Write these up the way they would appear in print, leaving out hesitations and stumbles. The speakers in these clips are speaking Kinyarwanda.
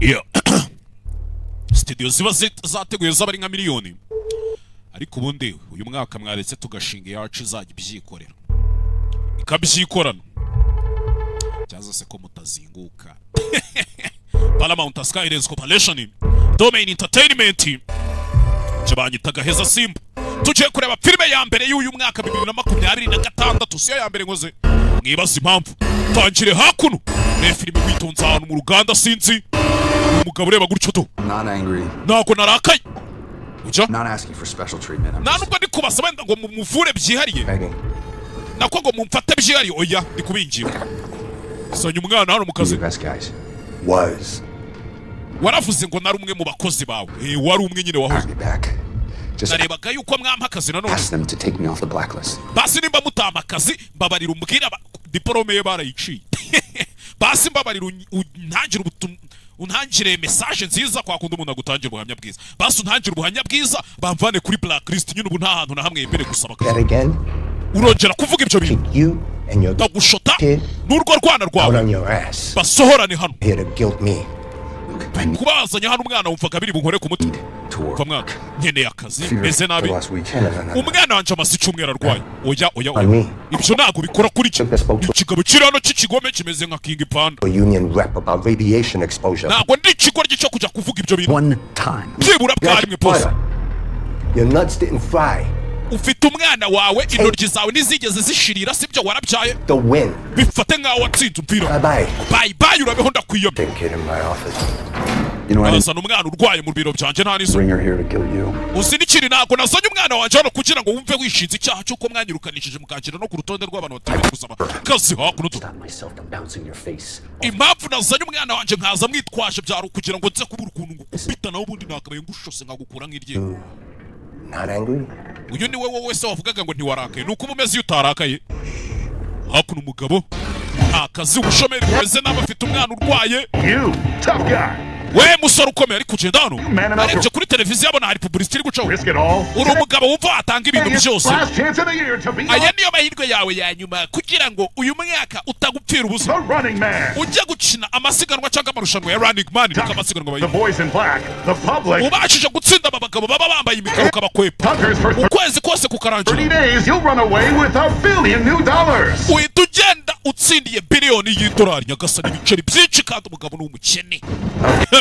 Yeah. Studio ziba zateguye zaba ari nka miliyoni, ariko ubundi uyu mwaka mwaretse tugashinga iyacu izajya ibyikorera ikabyikorana, cyaza se ko mutazinguka. Paramount Skydance Corporation, Domain Entertainment, kibanyita Gaheza Simba. Tugiye kureba filime ya mbere y'uyu mwaka 2026. Siyo ya mbere nkoze, mwibaza impamvu. Tangire hakuno ne filime witonze ahantu mu ruganda, sinzi umugabo ureba gutyo to. I'm not angry. Ntabwo narakaye ujya. Not asking for special treatment. I'm nta just nubwo ndi kubasaba wenda ngo mumuvure byihariye, begging. Nako ngo mumfate byihariye, oya, ndi kubingira. Sanya umwana hano mu kazi. The best guys. Was. Waravuze ngo nari umwe mu bakozi bawe. Wari umwe nyine wahoze. Hire me back. Just Narebaga yuko mwampa akazi nanone. ask them to take me off the blacklist. Basi nimba mutampa akazi, mbabarira umbwira diporome ye barayiciye. Basi mbabarira untangire untangire message nziza, kwa kundi umuntu agutangira ubuhamya bwiza. Basi untangire ubuhamya bwiza, bamvane kuri blacklist nyine. Ubu nta hantu na hamwe yemerewe gusaba akazi. That again? Urongera kuvuga ibyo bintu, You and your ndagushota kid n'urwo rwana out rwawe on your ass. basohorane hano. Here to guilt me. Kubazanya hano umwana wumvaga biri bunkore ku mutima. To work. Mva mwana, nkeneye akazi, meze nabi. The last week. No, no, no, no. Umwana wanjye amaze icyumweru arwaye. Oya, oya, On oya. me. Ibyo ntabwo bikora kuri cyo. Took this spoke to Ikigabo kiri hano cy'ikigome kimeze nka King Panda. a union rep about radiation exposure. Ntabwo ndi ikigoryi cyo kujya kuvuga ibyo bintu. One time. Byibura bwa rimwe pose. Your nuts didn't fry. Ufite umwana wawe, intoryi zawe ntizigeze zishirira, sibyo? Warabyaye. The win. Bifate nk'aho watsinze umupira. Bye bye. Bye bye, urabeho, ndakwiyamye. Same kid in my office. You know, I didn't Nazana umwana urwaye mu biro byanjye, nta n'isoni. bring her here to kill you. Uzi n'ikindi? Ntabwo nazanye umwana wanjye hano kugira ngo wumve wishinze icyaha cy'uko mwanyirukanishije mukanshyira no ku rutonde rw'abantu batemerewe gusaba akazi hakuno tu. Stop myself from bouncing your face. Impamvu nazanye umwana wanjye nkaza mwitwaje byari ukugira ngo nze kubura ukuntu ngukubita, nawe ubundi nakabaye ngushose nkagukura nk'iryinyo. Not angry? Uyu ni we wowe se wavugaga ngo ntiwarakaye? Ni uko uba umeze iyo utarakaye. Hakuno umugabo nta kazi, ubushomeri bumeze nabi, afite umwana urwaye. You, tough guy. We musore ukomeye, ari kugenda hano, Man enough. arebye kuri televiziyo abona hari publicity iri gucaho. Risk it all. Uri umugabo wumva watanga ibintu byose. Last chance of the year to be Aya niyo mahirwe yawe ya nyuma kugira ngo uyu mwaka utagupfira ubusa. the running man. Ujya gukina amasiganwa cyangwa amarushanwa ya Running Man, niko amasiganwa The bayita. boys in black, the public, Ubashije gutsinda aba bagabo baba bambaye imikara ukabakwepa, hunters for ukwezi kose kukarangira, 30 days, you'll run away with a billion new dollars. Uhita ugenda utsindiye biliyoni y'idolari. Nyagasani, ibiceri byinshi, kandi umugabo ni umukene.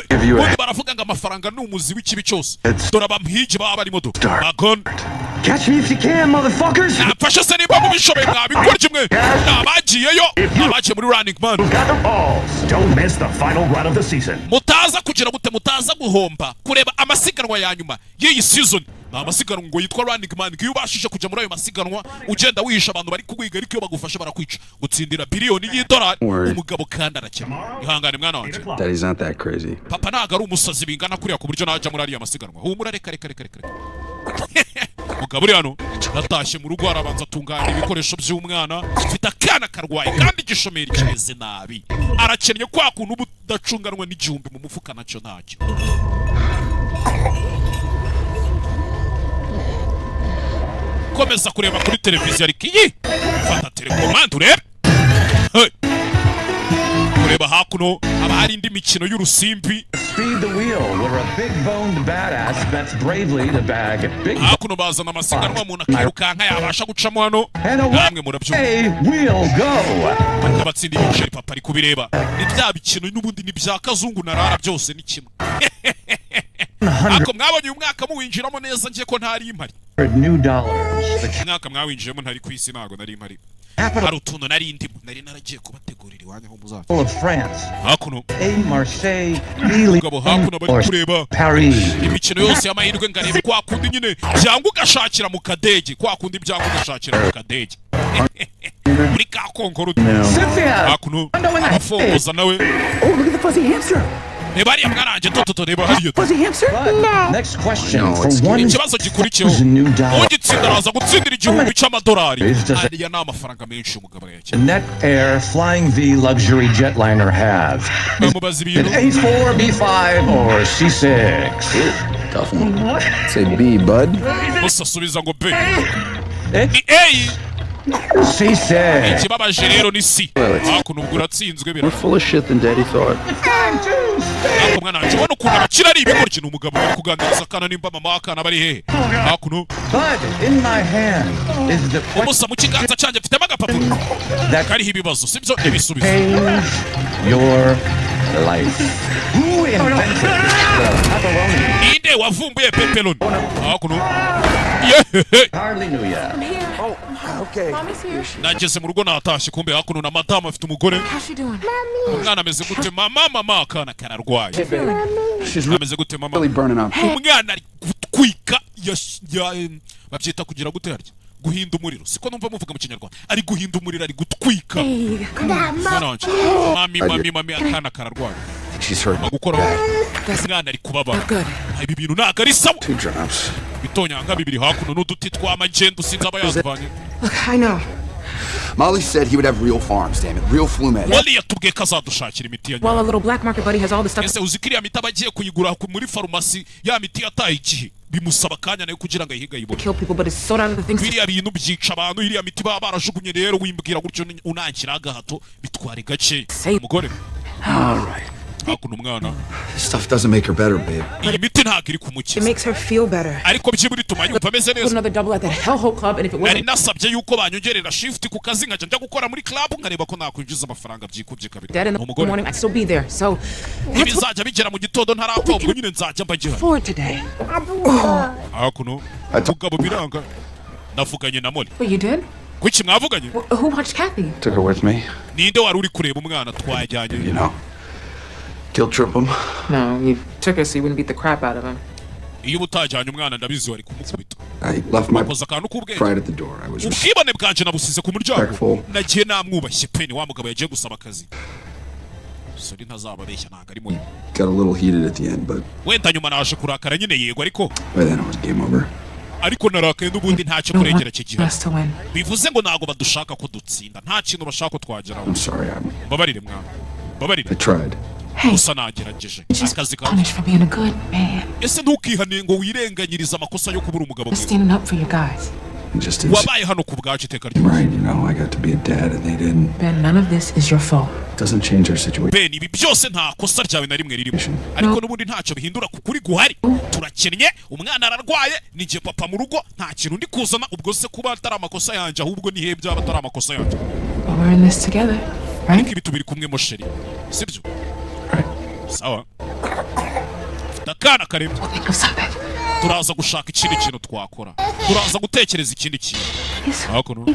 Give you a Ubundi baravuga ngo amafaranga ni umuzi w'ikibi cyose. Dore abamuhigi baba barimo do Start. Magon. Catch me if you can, motherfuckers! Nafashe se niba mubishoboye, mwabikora kimwe. Ni abagiyeyo, ni abagiye muri Running Man. Got the balls. Don't miss the final run of the season. Mutaza kugira gute, mutaza guhomba kureba amasiganwa ya nyuma y'iyi season. Ni amasiganwa ngo yitwa Running Man. Iyo ubashije kujya muri ayo masiganwa ugenda wihisha abantu bari kuguhiga, ariko iyo bagufashe barakwica, gutsindira biliyoni y'idolari. Word. Umugabo kandi arakena. Ihangane mwana wanjye. Daddy's not that crazy. Papa ntabwo ari umusazi bingana kuriya ku buryo najya muri ariya masiganwa. Humura, reka reka reka reka reka. Mugabo uri hano natashye mu rugo, arabanza atunganya ibikoresho by'umwana. Mfite akana karwaye kandi igishomeri kimeze nabi, arakennye, kwa kuntu uba udacunganwa n'igihumbi mu mufuka nacyo ntacyo. Komeza kureba kuri televiziyo, ariko iyi fata telekomande urebe. Hey! Kureba hakuno haba hari indi mikino y'urusimbi. Speed the wheel, where a big boned badass bets bravely to bag big Hakuno bazana amasiganwa, umuntu akirukanka yabasha gucamo hano. and Namwe murabyumva. away we'll go. Abatsinda ibiceri, papa ari kubireba. Ni bya bikino n'ubundi, ni bya kazungu na rara, byose ni kimwe. Ariko mwabonye uyu mwaka muwinjiramo neza, ngiye ko ntari impari. New dollars. The Umwaka mwawinjiyemo ntari ku isi, ntabwo nari mpari. capital Hari utuntu nari ndimo, nari naragiye kubategurira iwanyu aho muzaza. of France. Hakuno A Marseille, B umugabo hakuno bari or kureba Paris. imikino yose y'amahirwe, ngareba kwa kundi nyine byanga ugashakira mu kadege, kwa kundi byanga ugashakira mu kadege muri ka konkoro. Cynthia! Hakuno abafongoza nawe. Oh, look at the fuzzy hamster! Reba hariya mwaranjye toto, reba hariya. Fuzzy hamster? Next question No, for it's one Ikibazo gikurikiyeho, thousand new dollars. ugitsinda araza gutsindira 1000 cy'amadolari. Does it- Ariya ni amafaranga menshi umugabo arayakira. Net Air Flying V luxury jetliner have? Bamubaza Is it ibintu. A4, B5, or C6? Tough one. Say B, bud. Gusa asubiza ngo B. It's Ni A. Si se. Ikibabaje rero ni si hakuno, ubwo uratsinzwe bira. More full of shit than Daddy thought. Ariko mwana wanjye, ubona ukuntu abakira ari ibigoryi. Ni umugabo uri kuganiriza akana nimba mama w'akana bari hehe hakuno. But in my hand is the Umusa mu kiganza cyanjye mfitemo agapapuro that kariho ibibazo, sibyo, ibisubizo. change your life. Who invented the pepperoni? Ninde wavumbuye pepperoni hakuno? Yehehe. Hardly knew ya. Okay. Mommy's here. Nageze mu rugo, natashye, kumbe hakuno na madamu afite umugore. How's she doing? Umwana ameze gute mama? Mama, akana kararwaye. She's Ameze gute mama? really burning up. Umwana ari gutwika, babyita kugira gute harya? Guhinda umuriro, siko numva muvuga mu Kinyarwanda? Ari guhinda umuriro, ari gutwika. Hey, come on. Mwana wanjye, mami, mami, mami, akana kararwaye. She's hurt. Gukora umwana ari kubabara. Good. Ibi bintu ntabwo ari sawa. Two drops. Bitonyanga bibiri hakuno n'uduti tw'amagenda, usinzi aba yatuvanye. Look, I know. Molly said he would have real farms, damn it. Real flu meds. Wali yatubwiye ko azadushakira imiti ya While our little black market buddy has all the stuff. Ese uzi ko iriya miti aba agiye kuyigura muri farumasi, ya miti yataye igihe, bimusaba akanya nayo kugira ngo ayihige ayibone. Kill people, but it's sold out of the things. Biriya bintu byica abantu, iriya miti baba barajugunye. Rero wimbwira gutyo unangira agahato, bitwara gake umugore. All right. Hakuno umwana. This stuff doesn't make her better, babe. Iyi miti ntabwo iri It kumukiza. makes her feel better. Ariko byibura ituma yumva ameze Put neza. another double at that hellhole club, and if it Nari wasn't nasabye yuko banyongerera shift ku kazi, nkajya njya gukora muri club, nkareba ko nakwinjiza amafaranga byikubye kabiri. dead in the Umugore, morning, I'd still be there. So that's what ntibizajya bigera mu gitondo ntarapfa, ubwo nyine nzajya mba gihari. for today. Hakuno mugabo biranga, navuganye na Molly. Wait, you did? Kuki mwavuganye? Who watched Kathy? Took her with me. Ninde wari uri kureba umwana twajyanye? You know. Guilt trip him. No, you took her so you wouldn't beat the crap out of him. Iyo uba utajyanye umwana, ndabizi wari kumukubita. I left my Wakoze akantu k'ubwenge. pride at the door. I was Ubwibone bwanje nabusize ku muryango. Respectful. Nagiye namwubashye pe. Ni wa mugabo yagiye gusaba akazi, sori, ntazababeshya, ntabwo ari mubi. Got a little heated at the end, but Wenda nyuma naje kurakara nyine, yego, ariko by then it was game over. ariko narakaye n'ubundi, ntacyo kurengera kigihari. Us to win. Bivuze ngo ntabwo badushaka ko dutsinda, nta kintu bashaka ko twageraho. I'm sorry. Mbabarire mwana, mbabarire. I tried. Hey, Gusa nagerageje just akazi kawe. punished for being a good man. Ese ntukihane ngo wirenganyirize amakosa yo kubura umugabo mwiza. Standing up for your guys. It just didn't Wabaye hano ku bwacu iteka seem ryose. right. I got to be a dad and they didn't. Ben, none of this is your fault. Doesn't change our situation. Ben, ibi byose nta kosa ryawe na rimwe ririmo, ariko n'ubundi ntacyo bihindura ku kuri guhari. Turakennye, umwana ararwaye, ni njye papa mu rugo, nta kintu ndi kuzana. Ubwo se kuba atari amakosa yanjye, ahubwo ni he byaba atari amakosa yanjye? But we're in this together, right? Ariko ibi tubiri kumwe mo chéri, sibyo? Sawa, mfite akana karembye. We'll think of something. Turaza gushaka ikindi kintu twakora, turaza gutekereza ikindi kintu. Hakuno,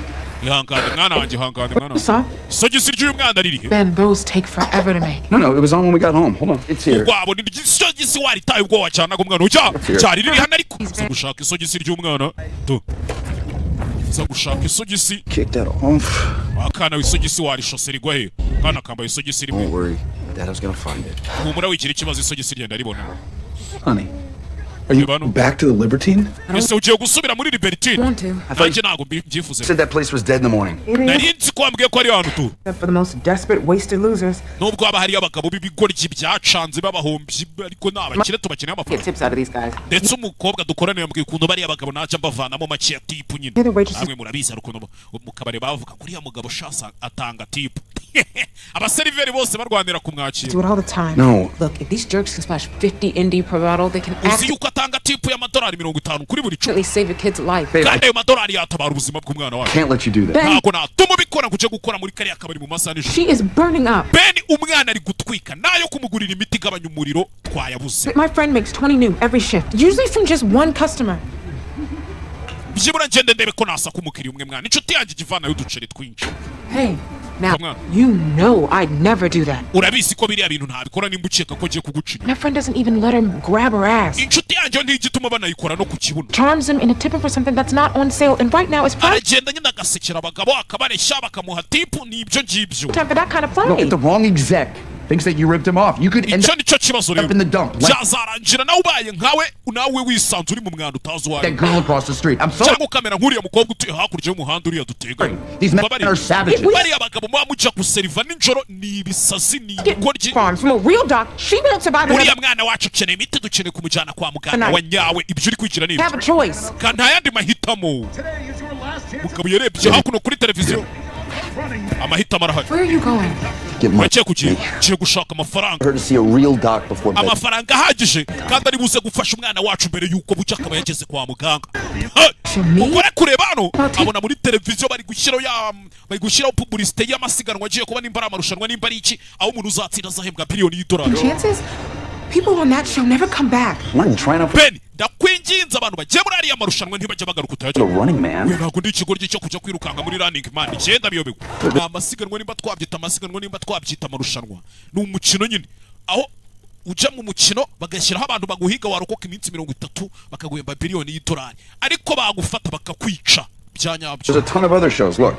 ihangane mwana wanjye, ihangane mwana wanjye. Saw? Isogisi ry'uyu mwana riri he? Ben, those take forever to make. No, it was on when we got home. Hold on. It's here. Wabona isogisi waritaye ubwo wacanaga umwana ujya cyari riri hano, ariko uza gushaka isogisi ry'umwana tu, uza gushaka isogisi. Kick that off. Akana, isogisi warishose rigwa he? Akana kambaye isogisi rimwe. Don't worry. Dad's gonna find it. Humura, wigira ikibazo, isogisi ryenda ribona. Honey, are you Ivano. back to the Libertine? Ese ugiye gusubira muri Libertine? Want to. Nanjye ntabwo mbyifuze. Said that place was dead in the morning. Nari nzi ko wambwiye ko ari ahantu tu. Except for the most desperate, wasted losers. Nubwo haba hariyo abagabo b'ibigoryi byacanze b'abahombyi, ariko ni abakire, tubakeneye amafaranga. Get tips out of these guys. Ndetse umukobwa dukorana yambwiye ukuntu bariya bagabo najya mbavanamo make ya tip nyine. Yeah, the waitresses- Namwe murabizi, hari ukuntu mu kabari bavuga ko uriya mugabo shasa atanga tip, abaseriveri bose barwanira kumwakira. Do it all the time. No. Look, if these jerks can splash 50 ND per bottle, they can Uzi yuko atanga tip y'amadolari 50 kuri buri cupa? actually save a kid's life. Babe, I Kandi ayo madolari yatabara ubuzima bw'umwana wacu. can't let you do that. Ben, Ntabwo natuma ubikora ngo ujye gukora muri kariya kabari mu masaha nijoro. she is burning up. Ben, umwana ari gutwika, nayo kumugurira imiti igabanya umuriro twayabuze. My friend makes 20 new every shift, usually from just one customer. Byibura ngende ndebe ko nasaka umukiriya umwe mwana, inshuti yanjye ijya ivanayo uduceri twinshi. Hey, now, Come on. you know I'd never do that. Urabizi ko biriya bintu ntabikora nimba ukeka ko ngiye kuguca inyuma. My friend doesn't even let her grab her ass. Inshuti yanjye yo ntijya ituma banayikora no ku kibuno. Charms him into tipping for something that's not on sale, and right now it's prime Aragenda nyine agasekera abagabo, akabareshya, bakamuha tip, ni ibyo ngibyo. time for that kind of play. Look, if the wrong exec thinks that you ripped him off, you could end Icyo nicyo kibazo rero. up in the dump like Byazarangira nawe ubaye nkawe, nawe wisanze uri mu mwanda utazi uwo ari that girl across the street. I'm sorry. cyangwa ukamera nk'uriya mukobwa utuye hakurya y'umuhanda, uriya duteganye. These men Mbabarire. are savages. Bariya bagabo muba mujya guseriva nijoro ni ibisazi, ni Get ibigoryi. farms from a real doc. She won't survive Uriya another. mwana wacu akeneye imiti, dukeneye kumujyana kwa muganga wa nyawe. Ibyo uri kwigira ni Have ibyo. a choice. Kandi nta yandi mahitamo. Today is your last Mugabo yarebye hakuno kuri televiziyo, amahitamo arahari. Where are you going? Get money. Uragiye kugiye ngiye gushaka amafaranga. Her to see a real doc before bed. Amafaranga ahagije kandi ari buze gufasha umwana wacu mbere y'uko bucya akaba yageze kwa muganga. Hey! Mugore kureba hano, abona muri televiziyo bari gushyiraho publicité y'amasiganwa agiye kuba, nimba ari amarushanwa, nimba ari iki, aho umuntu uzatsinda azahembwa biliyoni y'idolari. Chances? People on that show never come back. I'm not even trying out for Ben, ndakwinginze, abantu bagiye muri ariya marushanwa ntibajya bagaruka utayajya. the Running Man. We, ntabwo ndi ikigoryi cyo kujya kwirukanka muri Running Man. Icyenda biyobewe ni amasiganwa, nimba twabyita amasiganwa, nimba twabyita amarushanwa, ni umukino nyine aho ujya mu mukino bagashyiraho abantu baguhiga, warokoka iminsi 30 bakaguhemba biliyoni y'idolari, ariko bagufata bakakwica bya nyabyo. There's a ton of other shows. Look,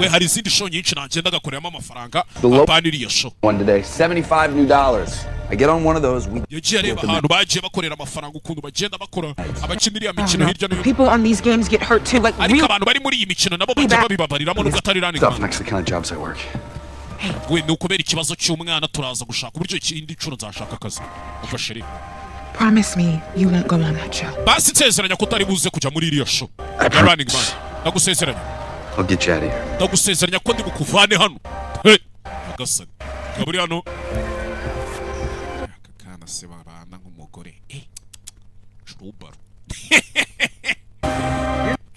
We, hari izindi show nyinshi nagenda agakoreramo amafaranga, The low- apana iriya show. one today, 75 new dollars. I get on one of those. We Yagiye areba ahantu bagiye bakorera amafaranga, ukuntu bagenda bakora abakina iriya mikino hirya no hino. People on these games get hurt too, like Ariko real abantu bari muri iyi mikino nabo bajya babibabariramo, nubwo atari Running stuff Man. next to the kind of jobs I work. We, ni ukubera ikibazo cy'umwana, turaza gushaka uburyo ikindi nshuro nzashaka akazi. Umva chérie. Promise me you won't go on that show. Basi nsezeranya ko utari buze kujya muri iriya show ya Running Man, ndagusezeranya. I'll get you out of here. Ndagusezeranya ko ndi bukuvane hano. Hey! Nyagasani, ukaba uri hano, aka kana se babana nk'umugore, eh, curubaro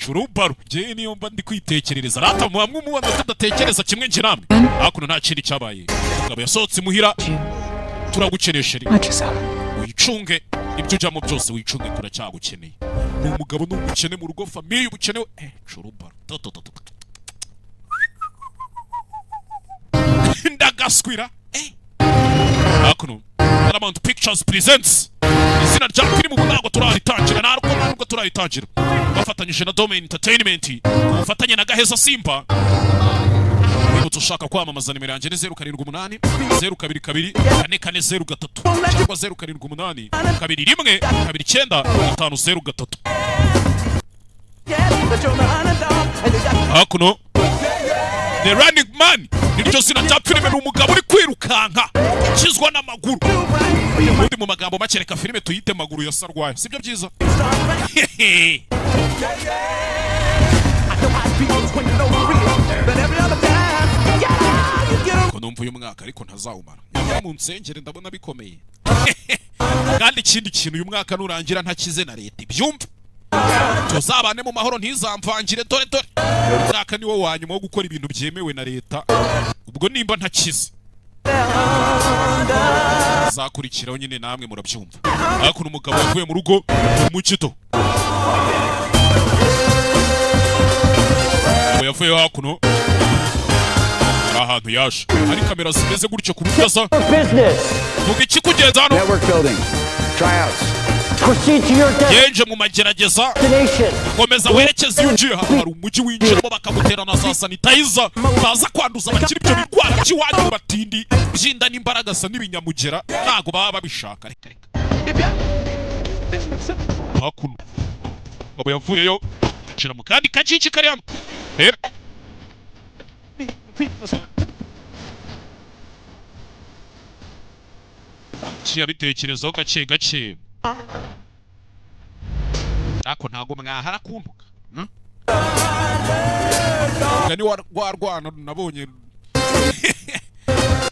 curubaro. Njyewe niyo mba ndi kwitekerereza rata, muhamwe umubona tudatekereza kimwe njye namwe. Hakuno nta kindi cyabaye, umugabo yasohotse imuhira. Turagukeneye chérie. Watch yourself. Wicunge, ibyo ujyamo byose wicunge, turacyagukeneye. Ni umugabo, ni umukene mu rugo, famille ubukene, eh, curubaro. To, to, to, to, to. Ndagaswira, eh. Hakuno Paramount Pictures presents, izina rya filime ubu ntabwo turaritangira, ntabwo turaritangira, bafatanyije na Domain Entertainment ku bufatanye na Gaheza Simba. Wibutse, ushaka kwamamaza, nimero yanjye ni 0780224403 cyangwa 0782129503. Hakuno The Running Man niryo zina rya filime, ni umugabo uri kwirukanka ukizwa n'amaguru. Ubundi mu magambo make, reka filime tuyite Maguru ya Sarwaye, sibyo byiza? Ko numva uyu mwaka ariko ntazawumara, nyamara mu nsengere ndabona bikomeye. Kandi ikindi kintu, uyu mwaka nurangira ntakize na leta ibyumva, tuzabane mu mahoro, ntizamvangire. Dore dore umwaka niwo wa nyuma wo gukora ibintu byemewe na leta. Ubwo nimba ntakize, zakurikiraho nyine namwe murabyumva. Hakuno umugabo wavuye mu rugo mu mukito, umugabo yavuye hakuno, hari ahantu yaje hari kamera zimeze gutyo ku buryo aza. Vuga ikikugenza hano. Network building. Tryouts. Proceed to your Yenje mu magerageza. destination. Komeza werekeze iyo ugiye. Hano hari umujyi winjiramo bakagutera na za sanitizer, baza kwanduza abakiri ibyo birwara by'iwanyu batindi by'inda n'imbaragasa n'ibinyamugera, ntago baba babishaka. Reka reka. Hakuno abo yavuyeyo shira mu kandi kajiji kari hano. Rero kiyabitekerezaho gake gake, ariko ntago mwahara kumbuka. Mugani wa rwana nabonye,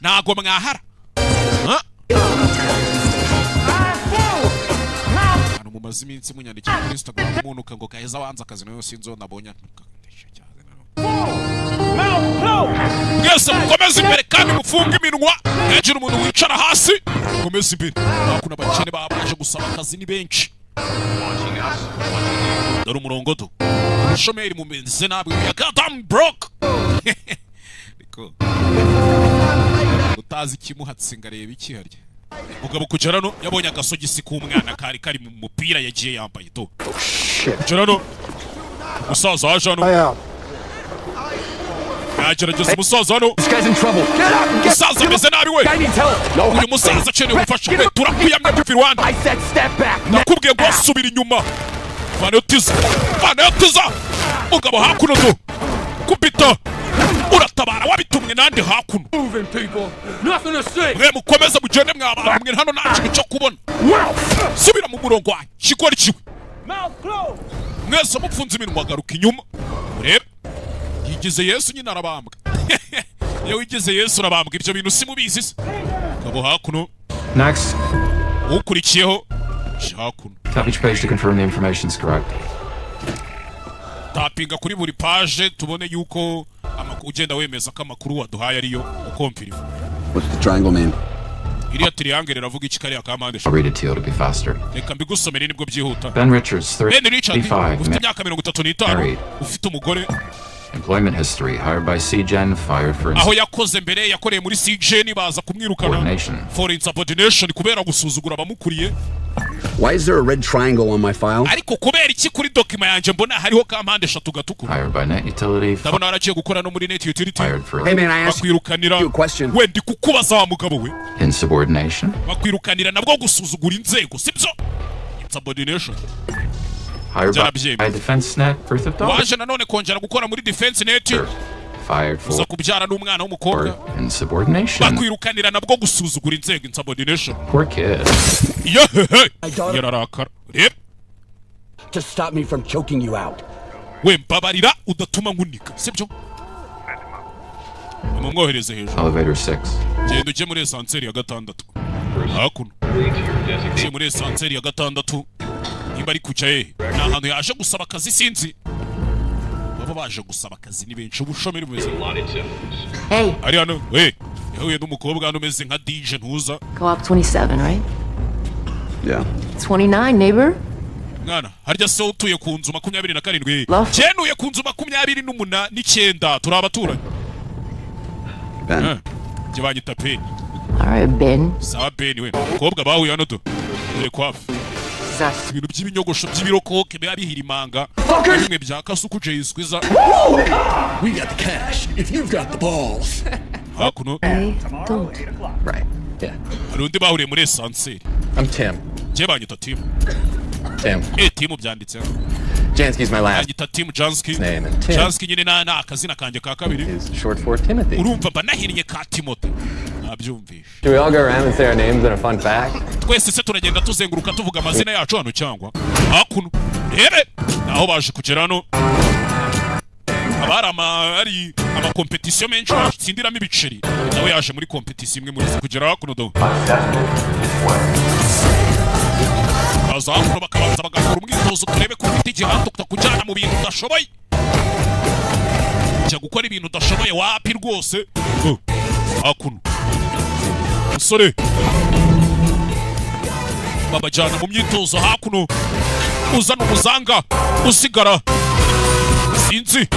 ntago mwahara. Ha? Hano mumaze iminsi munyandikira kuri Instagram munuka ngo "Gaheza wanze akazi", nayo sinzi uwo nabonye antuka. Mwese mukomeze imbere kandi mufunge iminwa, ntihagire umuntu wicara hasi, mukomeze imbere. Hakuno abakene baba baje gusaba akazi ni benshi, dore umurongo do umushomeri mumeze nabi, we are goddamn broke. Ariko utazi ikimuhatse ngo arebe iki harya. Mugabo kugera hano yabonye agasogisi k'umwana kari kari mu mupira yagiye yambaye do. Kugera hano umusaza waje hano yagerageza, umusaza hano. This guy's in trouble. Get up! Get Umusaza ameze nabi we. Guy needs help. No. Uyu musaza akeneye ubufasha we, turakuyamye tuva iruhande. I said step back. Nakubwiye ngo wasubira inyuma, vanayo tiza, vanayo tiza. Mugabo hakuno do kubita, uratabara wabitumwe nande hakuno? Moving people. Nothing to see. Mwe mukomeze mugende mwa mwe, hano nta kintu cyo kubona. Subira mu murongo wanyu, kigori kiwe. Mouth closed. Mwese mupfunze iminwa, garuka inyuma urebe. Yigize Yesu nyine, arabambwa. Iyo wigize Yesu urabambwa, ibyo bintu simubizi se? Kabo hakuno. Next. Ukurikiyeho je hakuno. Tap each page to confirm the information's correct. Tapinga kuri buri page tubone yuko ugenda wemeza ko amakuru waduhaye ariyo, ukomfirima. What's the triangle mean? Iriya triangle iravuga iki, kariya ka mpande? I'll read it to you, it'll be faster. Reka mbigusomere nibwo byihuta. Ben Richards, Ben Richard, 35, ufite imyaka 35, married. ufite umugore. Employment history, hired by CGen, fired for Aho yakoze mbere, yakoreye muri CGN, baza kumwirukana insubordination. for insubordination, kubera gusuzugura abamukuriye. Why is there a red triangle on my file? Ariko kubera iki kuri document yanjye mbona hariho ka mpande eshatu gatukura? Hired by Net Utility, Ndabona waragiye gukora no muri Net Utility. fired for Hey man, I asked Bakwirukanira you a question. We, ndi kukubaza wa mugabo we. insubordination. Bakwirukanira nabwo gusuzugura inzego, sibyo? Insubordination. Hired Byarabyemeye. by Defense Net, birth of daughter. Waje nanone kongera gukora muri Defense Net, Fired uza for kubyara n'umwana w'umukobwa. insubordination. Bakwirukanira nabwo gusuzugura inzego, insubordination. Poor kid. Yehehe, yararakara, reba. To stop me from choking you out. We, mbabarira udatuma nkunika, sibyo? Mumwohereze hejuru. Elevator 6. Genda ujye muri ascenseur ya gatandatu hakuno, ujye muri ascenseur ya gatandatu. Nimba ari kujya hehe? Ni ahantu yaje gusaba akazi, sinzi. Baba baje gusaba akazi ni benshi, ubushomeri bumeze. Hey, Ari hano we, yahuye n'umukobwa hano umeze nka DJ ntuza. Co-op 27, right? Yeah. 29, neighbor? Mwana, harya se utuye ku nzu 27? Love. Cyenuye ku nzu 28 n'icyenda, turi abaturanyi. Ben. Njye banyita Peni. All right, Ben. Sawa Ben we. Umukobwa bahuye hano do, dore kwafi. Zas. Ibintu by'ibinyogosho by'ibirokoke biba bihira imanga bimwe bya Kasuku Jay Squeezer. We got the cash if you've got the balls. Hakuno I don't. Right. Yeah. hari undi bahuriye muri ascenseur. I'm Tim. Njye banyita Tim. Tim. Eh, Tim byanditse. Jansky's my last Banyita Tim Jansky. name, and Tim Jansky nyine na akazina kanjye ka kabiri. is short for Timothy. Urumva mba nahinnye ka Timote, nabyumvishe. Do we all go around and say our names and a fun fact? Twese se turagenda tuzenguruka tuvuga amazina yacu hano cyangwa? Hakuno rebe naho baje kugera hano, haba hari hari amakompetisiyo menshi batsindiramo ibiceri. Nawe yaje muri kompetisiyo imwe muri zo. Kugera hakuno do, baza hakuno bakabanza bagakora umwitozo, turebe ko ufite igihanda utakujyana mu bintu udashoboye. Jya gukora ibintu udashoboye wapi rwose. Oh, hakuno musore babajyana mu myitozo hakuno, uzana umuzanga usigara, sinzi.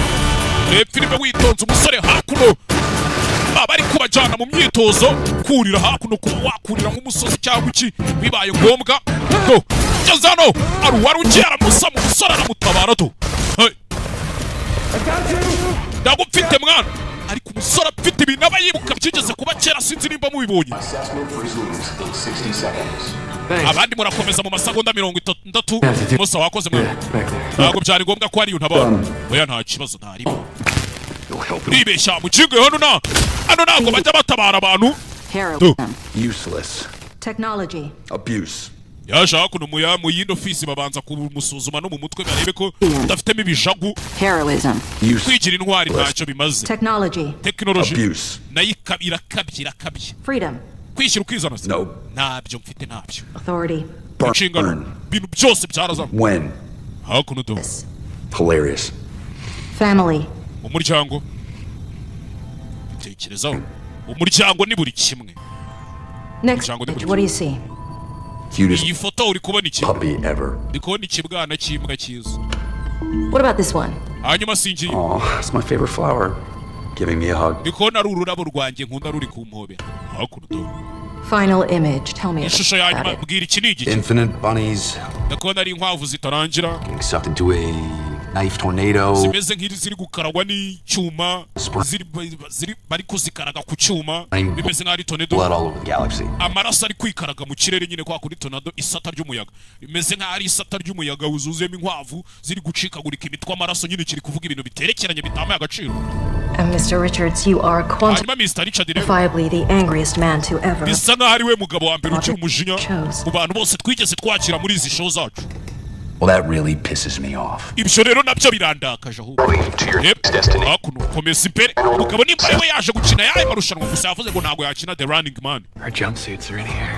Reba filime witonze. Umusore hakuno baba ari kubajyana mu myitozo kurira hakuno, kuba wakurira nk'umusozi cyangwa iki bibaye ngombwa. Do, ngeze hano ari uwari ugiye aramusama, umusore aramutabara do. Hey. Ndagupfite mwana. Ariko umusore afite ibintu aba yibuka byigeze kuba kera, sinzi nimba mubibonye. Abandi murakomeza mu masegonda 60. Musa wakoze mwana, ntabwo byari ngombwa ko ariyo ntabara. Oya, nta kibazo, ntarimo nibeshya mukingo hano na hano, ntabwo bajya batabara abantu. Heroism. Useless. Technology. Abuse. Yaje hakuno mu yindi ofisi, babanza kumusuzuma no mu mutwe barebe ko udafitemo ibijagu. Heroism. Kwigira intwari ntacyo bimaze. Technology. Tekinoloji Abuse. nayo irakabye, irakabye. Freedom. Kwishyira ukizana se? No. Ntabyo mfite, ntabyo. Authority. Inshingano, ibintu byose byarazamo. When? Hakuno do. Hilarious. Family. Umuryango, bitekerezaho, umuryango ni buri kimwe. Next Umuryango ni buri image, what do you see? Cutest Iyi foto uri kubona iki? puppy ever. Ndi kubona ikibwana cy'imbwa cyiza. What about this one? Hanyuma singiye. Oh, it's my favorite flower. Giving me a hug. Ndi kubona ari ururabo rwanjye nkunda ruri kumpobera. Hakuno do. Final image. Tell me Ishusho ya about nyuma, it. mbwira iki ni igiki? Infinite bunnies Ndakubona ari inkwavu zitarangira, getting sucked into a knife tornado. zimeze nk'iziri gukaragwa n'icyuma, ziri bari kuzikaraga ku cyuma, bimeze nk'aho ari tornado. Blood all over the galaxy. Amaraso ari kwikaraga mu kirere nyine kwa kuri tornado, isata ry'umuyaga rimeze nk'aho ari isata ry'umuyaga wuzuzuyemo inkwavu ziri gucikagurika imitwe, amaraso nyine. Kiri kuvuga ibintu biterekeranye bitamaye agaciro. And Mr. Richards, you are Hanyuma Mr. Richard rero, quantifiably the angriest man to ever. bisa nk'aho ari we mugabo wa mbere ugira umujinya mu bantu bose twigeze twakira muri izi show zacu. Well, that really pisses me off. Ibyo rero nabyo birandakaje ahubwo. Yep. Hakuno komeza imbere. Umugabo nimba ariwe yaje gukina yayo marushanwa, gusa yavuze ngo ntabwo yakina The Running Man. Our jumpsuits are in here.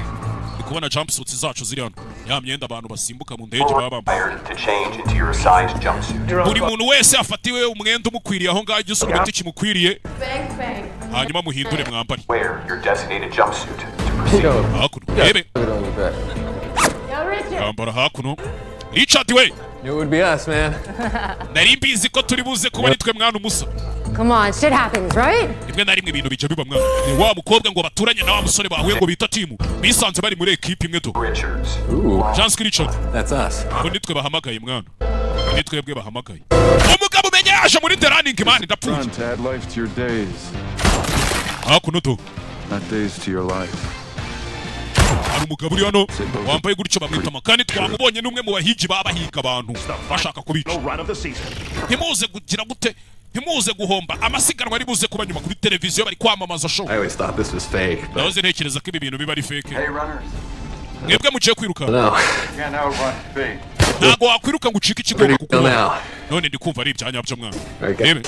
Ndi kubona jumpsuits zacu ziri hano, ya myenda abantu basimbuka mu ndege baba bambaye. To change into your assigned jumpsuit. Buri muntu wese afatiwe umwenda umukwiriye aho ngaho, igisurubeti kimukwiriye, hanyuma muhindure mwambare. Wear your designated jumpsuit to proceed. Hakuno rebe, yambara hakuno. Richard we. Knew it would be us, man. Nari mbizi ko turi buze kuba ari twe mwana umusa. Come on, shit happens, right? Rimwe na rimwe ibintu bijya biba mwana. Ni wa mukobwa ngo baturanye na wa musore bahuye ngo bita timu, bisanze bari muri ekipe imwe do. Richards. Janski Richard. That's us. Abo nitwe bahamagaye mwana, ni twebwe bahamagaye. Umugabo umenya yaje muri The Running Man, ndapfuye. Run to add life to your days, Hakuno do. not days to your life. Hari umugabo uri hano wambaye gutyo, bamwita Makani, twamubonye, n'umwe mu bahigi baba bahiga abantu bashaka kubica. Run of the season. Ntimuze kugira gute, ntimuze guhomba amasiganwa ari buze kuba nyuma kuri televiziyo, bari kwamamaza show. I always thought this was fake, but Nahoze ntekereza ko ibi bintu biba ari fake. Hey, runners. Mwebwe mugiye kwiruka. no. Can't outrun fate. Ntabwo wakwiruka ngo ucike ikigomba Pretty real kukubaho. now. None ndi kumva ari ibyanyabyo mwana. Okay. Rebe,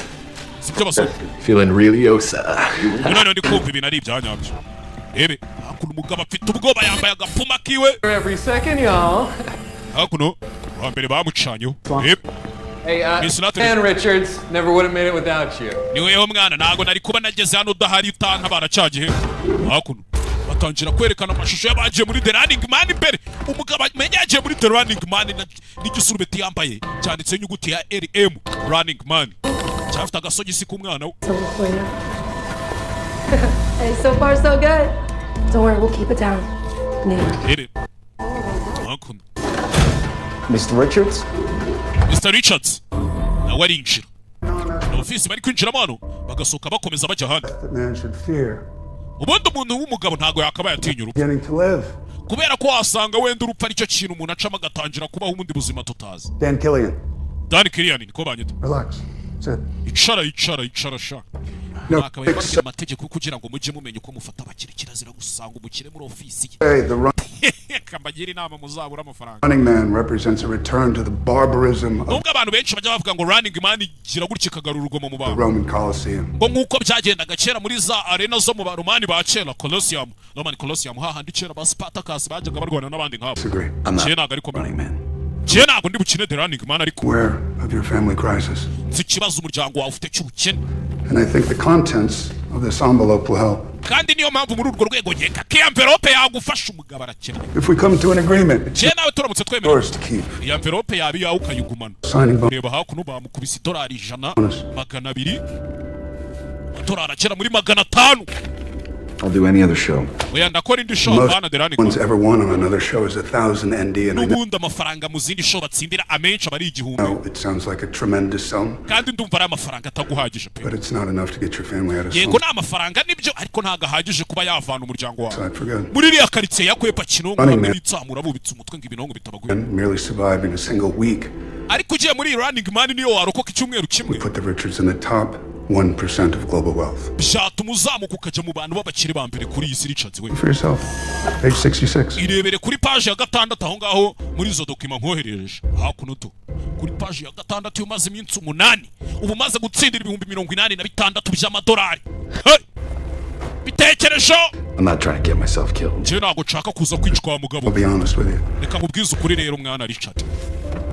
sibyo basore? Feeling really osa. None ndi kumva ibintu ari ibyanyabyo. Rebe hakuno, umugabo afite ubwoba, yambaye agapfuma kiwe. Every second, y'all. Hakuno wa mbere bamucanyeho, rebe. Hey, Miss Latin. Dan Richards, never would have made it without you. Niweho mwana, ntabwo nari kuba nageze hano udahari, utantabara cya gihe. Hakuno batangira kwerekana amashusho y'abagiye muri The Running Man imbere. Umugabo amenya yagiye muri The Running Man n'igisurubeti yambaye cyanditseho inyuguti ya RM, Running Man, cyafite agasogisi k'umwana we. Hey, so far so good. Don't worry, we'll keep it down. Name. Rebe hakuno. Mr. Richards? Mr Richards nawe arinjira na ofisi, bari kwinjiramo hano bagasohoka bakomeza bajya ahandi. That man should fear Ubundi umuntu w'umugabo ntabwo yakabaye atinya urupfu, beginning to live. kubera ko wasanga wenda urupfu aricyo kintu umuntu acamo agatangira kubaho ubundi buzima tutazi. Dan Killian, Dan Killian niko banyita. relax. Sit. Icara, icara, icara sha. No, Bakabaye babwira amategeko kugira ngo mujye mumenya uko mufata abakire. Kirazira gusanga umukire muri ofisi ye. Hey, the Kambagira inama, muzabura amafaranga. Running Man represents a return to the barbarism of Nubwo abantu benshi bajya bavuga ngo Running Man igira gutya ikagarura urugomo mu the bantu, Roman Colosseum. ngo nk'uko byagendaga kera muri za arena zo mu Baromani ba kera, Colosseum, Roman Colosseum, hahandi kera ba Spartacus bajyaga barwana n'abandi nk'abo. Disagree. I'm Njye not ntabwo ariko running man. njye ntabwo ndi bukine The Running Man, ariko Aware of your family crisis. nzi ikibazo umuryango wawe ufite cy'ubukene. And I think the contents of this envelope will help. Kandi niyo mpamvu muri urwo rwego nkeka ko iyi envelope yagufasha. Umugabo arakennye. If we come to an agreement, it's Njye nawe turamutse twemeranya, yours to keep. iyi envelope yaba iyawe ukayigumana. Signing bonus. Reba hakuno, bamukubise idolari 100, 200, amadolari agera muri 500. I'll do any other show. Oya, ndakora indi show, Most apana The Running one's Man. ever won on another show is 1,000 ND, and I N'ubundi amafaranga mu zindi show batsindira amenshi aba ari 1000. know it sounds like a tremendous sum, Kandi ndumva ari amafaranga ataguhagije pe. but it's not enough to get your family out of Yego, slum ni amafaranga nibyo, ariko ntabwo ahagije kuba yavana umuryango wawe side for good. muri iriya karitsiye ya Kwepa Kinonko Running hamwe Man. bitsamura bubitse umutwe ngo ibinonko bitabagwira. And merely surviving a single week Ariko ugiye muri iyi Running Man, niyo warokoka icyumweru kimwe, put the Richards in the top 1% of global wealth. Byatuma uzamuka ukajya mu bantu b'abakire ba mbere kuri iyi si, Richards we. For yourself, page 66. Irebere kuri paji ya 6 aho ngaho muri izo document nkoherereje. Hakuno tu kuri paji ya 6, iyo umaze iminsi 8 uba umaze gutsindira 86,000 by'amadolari. Hey! Bitekerezo. I'm not trying to get myself killed. Njyewe ntabwo nshaka kuza kwicwa wa mugabo. I'll be honest with you. Reka nkubwize ukuri rero mwana Richard,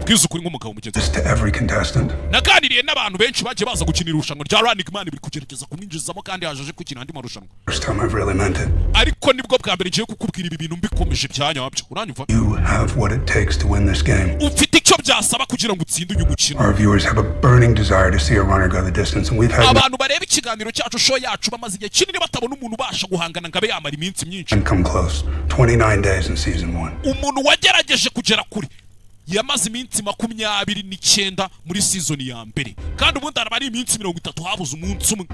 ubwize ukuri nk'umugabo mugenzi. This to every contestant. Naganiriye n'abantu benshi bagiye baza gukina irushanwa rya Running Man, biri kugerageza kumwinjizamo kandi yaje aje gukina andi marushanwa. First time I've really meant it. Ariko nibwo bwa mbere ngiye kukubwira ibi bintu mbikomeje bya nyabyo, uranyumva? You have what it takes to win this game. Ufite icyo byasaba kugira ngo utsinde uyu mukino. Our viewers have a burning desire to see a runner go the distance, and we've had Abantu bareba ikiganiro cyacu, show yacu, bamaze igihe kinini batabona umuntu ubasha guhangana ngo abe yamara iminsi myinshi. none come close. 29 days in season one. Umuntu wagerageje kugera kure yamaze iminsi 29 muri season ya mbere, kandi ubundi araba ari iminsi 30, habuze umunsi umwe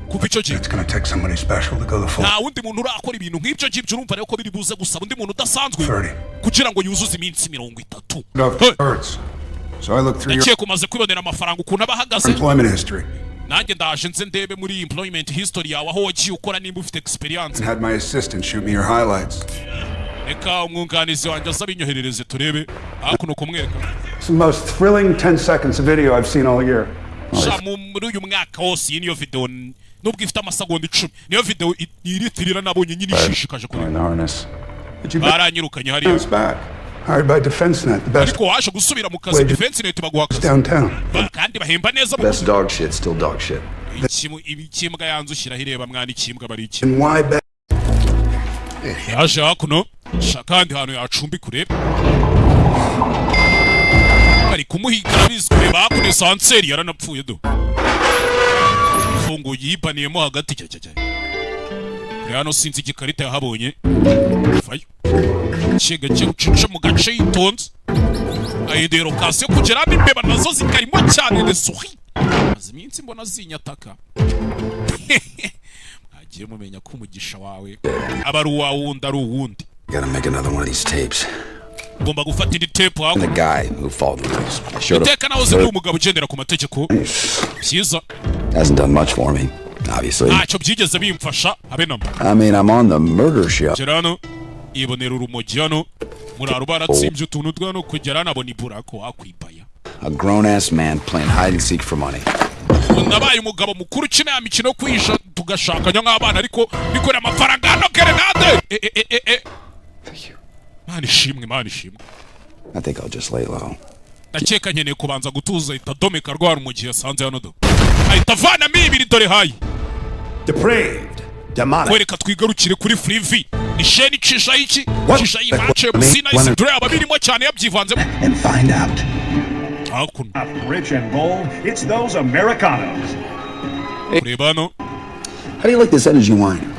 kuva icyo gihe. It's going to take somebody special to go the full Nta wundi muntu urakora ibintu nk'ibyo ngibyo. Urumva rero ko biri buze gusaba undi muntu udasanzwe 30. kugira ngo yuzuze iminsi 30. Off the charts. So I looked through your Ndakeka umaze kwibonera amafaranga ukuntu aba ahagaze. employment history Nanjye ndaje nze ndebe muri employment history yawe aho wagiye ukora, nimba ufite experience. and had my assistant shoot me your highlights. Reka umwunganizi wanjye aza abinyoherereze turebe. Hakuno kumwereka the most thrilling 10 seconds of video I've seen all year. Sha, muri uyu mwaka wose iyi niyo video, nubwo ifite amasegonda 10, niyo video iritirira nabonye nyine ishishikaje kuri. In harness. Baranyirukanye hariya. Bounce back. Hired by DefenseNet, the best Ariko waje gusubira mu kazi, Wait. DefenseNet baguha akazi downtown. Kandi bahemba neza mu Best dog shit, still dog shit. Ikimbwa yanze ushyiraho ireba mwana, ikimbwa bari iki. And why bet? Yaje hakuno shaka ahandi hantu yacumbika, urebe bari kumuhiga, arabizi. Kureba hakuno esanseri yaranapfuye do, ifunguye yibaniyemo hagati cya cya cya. Kure hano sinzi igikarita yahabonye, vayo gake gake ucince mu gace yitonze, ahinduye location kugeramo imbeba nazo zikarimo cyane, les souris. Maze iminsi mbona zinyataka. Mwagiye mumenya ko umugisha wawe aba ari uwawe, wundi ari uwundi. Gotta make another one of these tapes. Ugomba gufata indi tape And the hakuno. guy who followed the rules. Showed Iteka nahoze ndi umugabo ugendera ku mategeko byiza. Hasn't done much for me, obviously. Ntacyo byigeze bimfasha habe namba. I mean, I'm on the murder show. Gera hano yibonera urumogi hano, muraro baratsimbye utuntu twe hano. Kugera hano abona iburako wakwibaya. A grown ass man playing hide and seek for money. Ubu nabaye umugabo mukuru ukina ya mikino yo kwihisha tugashakanya nk'abana, ariko bikorera amafaranga hano. Gerenade e e e e e, Mana ishimwe, Mana ishimwe. I think I'll just lay low. Ndakeka nkeneye kubanza gutuza. Ahita adomeka rwa rumogi yasanze hano do, ahita avanamo ibiri, dore hayi. Depraved. Demonic. Kwereka twigarukire kuri FreeV ni sheni icishaho iki, icishaho imace musina isi tureba birimo cyane yabyivanzemo. And find out. Hakuno. Rich and bold, it's those Americanos. Kureba hano. How do you like this energy wine?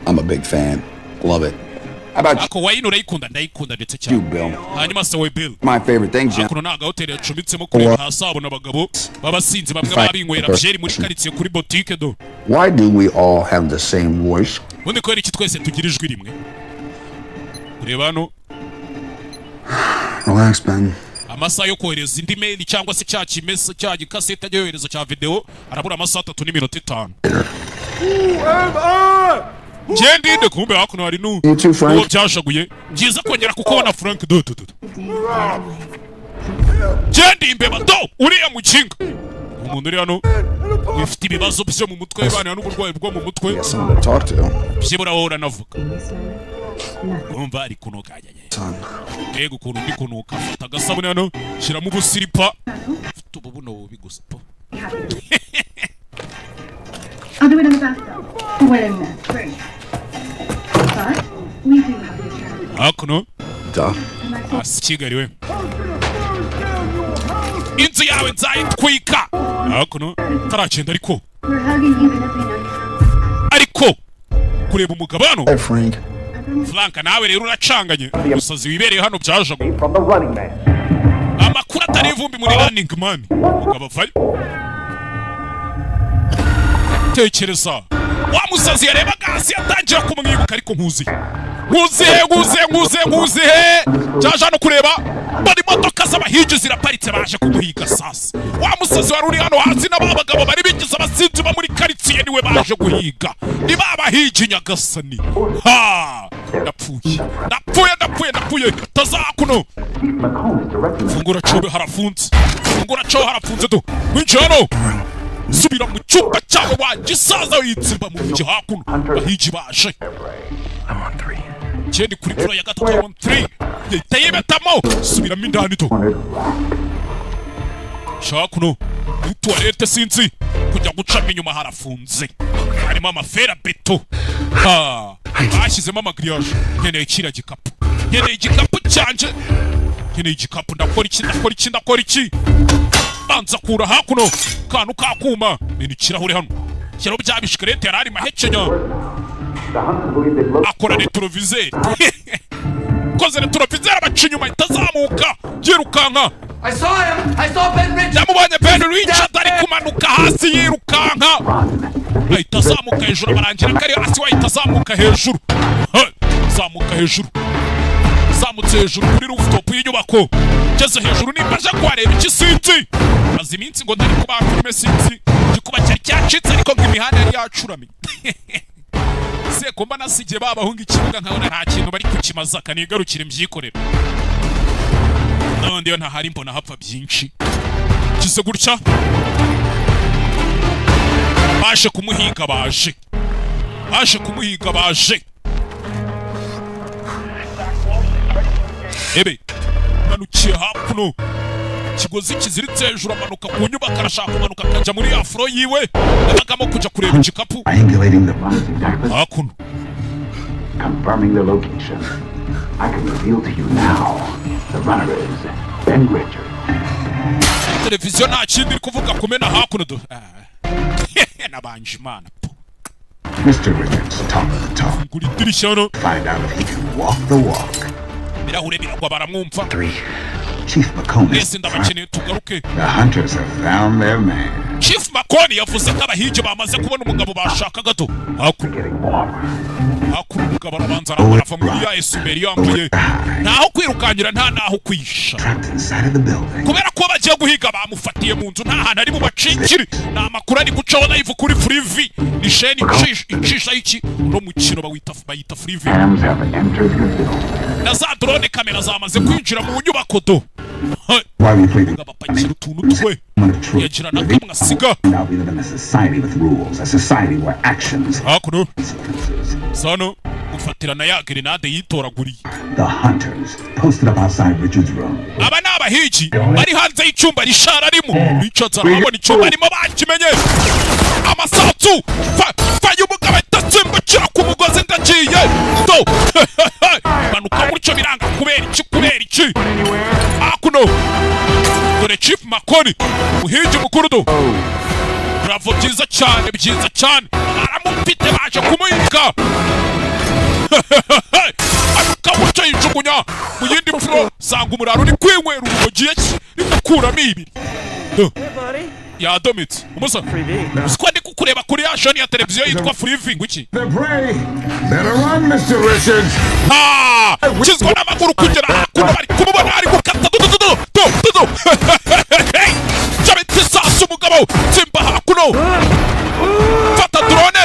I'm a big fan. Love it. How about Ako wine urayikunda? Ndayikunda ndetse you, cyane. Bill? Hanyuma se we, Bill? My favorite thing, Jim. Hakuno ni agahoteli yacumbitsemo. Kureba hasi habona abagabo b'abasinzi bamwe baba binywera byeri muri karitsiye kuri botike do. Why do we all have the same voice? Ubundi kubera iki twese tugira ijwi rimwe? Kureba hano. Relax, Ben. Amasaha yo kohereza indi mail cyangwa se cya kimesa cya gikasete ajya yohereza cya video, arabura amasaha 3 n'iminota 5. Ngende inde kumbe hakuno hari nu You too, Frank. uwo byashaguye. Byiza kongera kukubona, Frank. Do do do genda imbeba do, uriya mukinga. Umuntu uri hano ufite ibibazo byo mu mutwe, bana n'uburwayi bwo mu mutwe. Got someone to talk to. Byibura wowe uranavuga, urumva ari kunuka. Mbega ukuntu ndi kunuka! Fata agasabune hano, shyiramo ubusiripa, ufite ubu buno bubi gusa po. I'll do it in the bathtub. We're in there. Great. But we do have the insurance. Hakuno. Duh. Hasi Kigali we, inzu yawe nzayitwika. Hakuno taragenda ariko. We're hugging even if we know you Ariko kureba umugabo hano. Hey, Frank. Frank, nawe rero uracanganye, umusazi wibereye hano byajago. From the Running Man. Amakuru atari ivumbi muri Running Man. Umugabo avayo, tekereza wa musazi yarebaga hasi yatangira kumwibuka. Ariko nkuzi, nkuzihe, nkuzihe, nkuzihe, nkuzihe? Cyaje hano kureba, mbona imodoka z'abahigi ziraparitse, baje kumuhiga. Sasa wa musazi wari uri hano hasi n'aba bagabo bari bigize abasinzi bo muri karitsiye niwe baje guhiga, ni ba bahigi. Nyagasani, ha, ndapfuye, ndapfuye, ndapfuye, ndapfuye! Tazakuno fungura cobe, harafunze. Fungura cobe, harafunze do. Winjiye hano, subira mu cyumba cyawe wa gisaza witsimba mu mujyi. Hakuno bahigi baje cyenda kuri floor ya gatatu, on 3 yahita yibetamo, subiramo indani do. Shakuno muri toilette, sinzi kujya gucamo inyuma, harafunze, harimo amafera beto, ha, bashyizemo amagriyaje. Nkeneye kiriya gikapu, nkeneye igikapu cyanje, nkeneye igikapu. Ndakora iki? Ndakora iki? Ndakora iki? Banza kura hakuno kantu kakuma ni ikirahure hano, shyiraho bya bishikarete yari arimo ahekenya, akora rétroviseur, koze rétroviseur, abaca inyuma, itazamuka yirukanka. I saw him! I saw Ben Richards! Yamubonye, Ben Richard ari kumanuka hasi yirukanka, ahita azamuka hejuru, abarangira ko ari hasi we, ahita azamuka hejuru. Ha! Zamuka hejuru, zamutse hejuru kuri rooftop y'inyubako, ngeze hejuru nimba aje kuhareba iki sinzi. Maze iminsi ngo ntari kuba filime, sinzi igikuba cyari cyacitse, ariko ngo imihanda yari yacuramye. Sekomba nasigiye babahunga ikibuga, nkabona nta kintu bari kukimaza, kanigarukire mbyikorera. N'ubundi iyo ntahari mbona hapfa byinshi. Kize gutya baje kumuhiga, baje baje kumuhiga, baje. Ebe manukiye hakuno, ikigozi kiziritse hejuru, amanuka ku nyubako, arashaka kumanuka akajya muri ya floor yiwe yabagamo kujya kureba igikapu. Triangulating the rising darkness. Hakuno. Confirming the location. I can reveal to you now. The runner is Ben Richards. Televiziyo nta kindi iri kuvuga, kumena hakuno do. Ah. Nabanje Imana. Mr. Richards, talk the talk. Ngura idirishya hano. Find out if he can walk the walk. Ibirahure biragwa, baramwumva. 3. Chief McCombs. Mwese ndabakeneye, tugaruke. The hunters have found their man. Chief Makoni yavuze ko abahigi bamaze kubona umugabo bashakaga do. Hakuno hakuno umugabo arabanza arava muri ya esumeri yambaye, ntaho kwirukankira, nta naho kwisha, Trapped inside of the building. kubera ko bagiye guhiga bamufatiye mu nzu, nta hantu ari bubacikire. Ni amakuru ari gucaho live kuri Freevee, ni sheni icisha iki uno mukino bawita, bayita Freevee. Hams have entered the building. Na za drone kamera zamaze kwinjira mu nyubako do. Hey. Why we play the Umugabo apakira utuntu twe, moment of truth. yagira na kamwe asiga. Now we live in a society with rules, a society where actions Hakuno consequences. sano gufatira ya grenade yitoraguriye. The hunters posted up outside Richard's room. Aba ni abahigi bari hanze y'icyumba Richard arimo. Richards arabona icyumba arimo, bakimenye. Amasasu fa fa y'umugabo ahita asimbukira ku mugozi, ndagiye do, manuka gutyo biranga. Kubera iki? Kubera iki? Hakuno dore Chief Makoni, muhigi mukuru do. Bravo, byiza cyane, byiza cyane, aramufite, baje kumuhiga. Anuka gutyo yijugunya mu yindi floor, sanga umuraro uri kwinywera urumogi gukuramo ibiri. Yadometse umusa, uziko ndi kukureba kuri ya shoni ya televiziyo yitwa Freevee, ngo iki? The prey. Better run, Mr. Richards. Ha! Kizwa n'amaguru kugera hakuno, bari kumubona ari gukata du du du du du du. Hey! Jabiti sasu, umugabo tsimba hakuno, fata drone.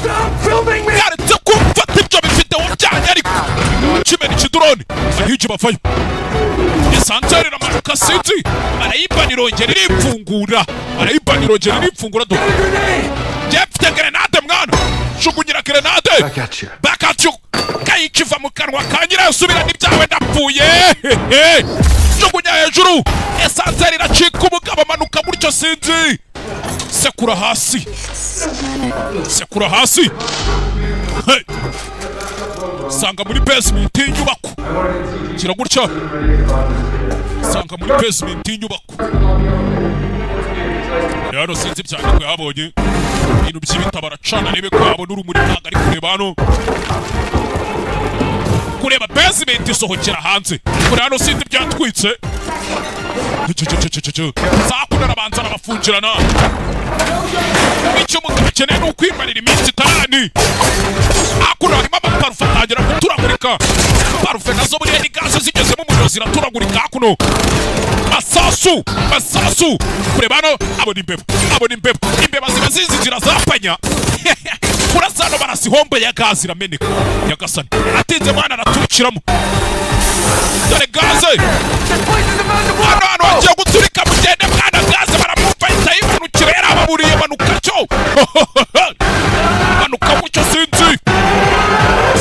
Stop filming me! Yaretse kumfata ibyo bifite byanyu, ariko kimena ikidrone, ahigi bavayo, esanseri iramanuka, sinzi, arayibana, irongera iripfungura, arayibana, irongera iripfungura do. Njye mfite grenade mwana, jugunyira grenade. Back at you. Back at you. Kayikiva mu kanwa ka nyirayo, subirana ibyawe, ndapfuye. Jugunya hejuru, esanseri iracika, umugabo amanuka gutyo, sinzi, sekura hasi, sekura hasi. Hey! Sanga muri basement y'inyubako, kira gutya, sanga muri basement y'inyubako. Rero sinzi cyane ko yabonye ibintu by'ibita, baracana arebe ko yabona urumuri, ntabwo ari kureba hano, kureba basement isohokera hanze. Kure hano sinzi byatwitse. Zakuna arabanza arabafungirana. Icyo umugabo akeneye ni ukwimarira iminsi itarani. Hakuno harimo amaparufe, atangira guturagurika. Parufe nazo buriya ni gaze, zigezemo umuriro ziraturagurika. Hakuno masasu, masasu. Kureba hano abona imbeba, abona imbeba. Imbeba ziba zizi inzira zapanya kurasa hano, barasa ihombo ya gaze irameneka. Nyagasani, atinze mwana araturukiramo. Dore gaze hano, hano hagiye guturika, mugende mwana. Gaze baramwumva, ahita yimanukira, yarababuriye. Manuka cyo, manuka mucyo, sinzi,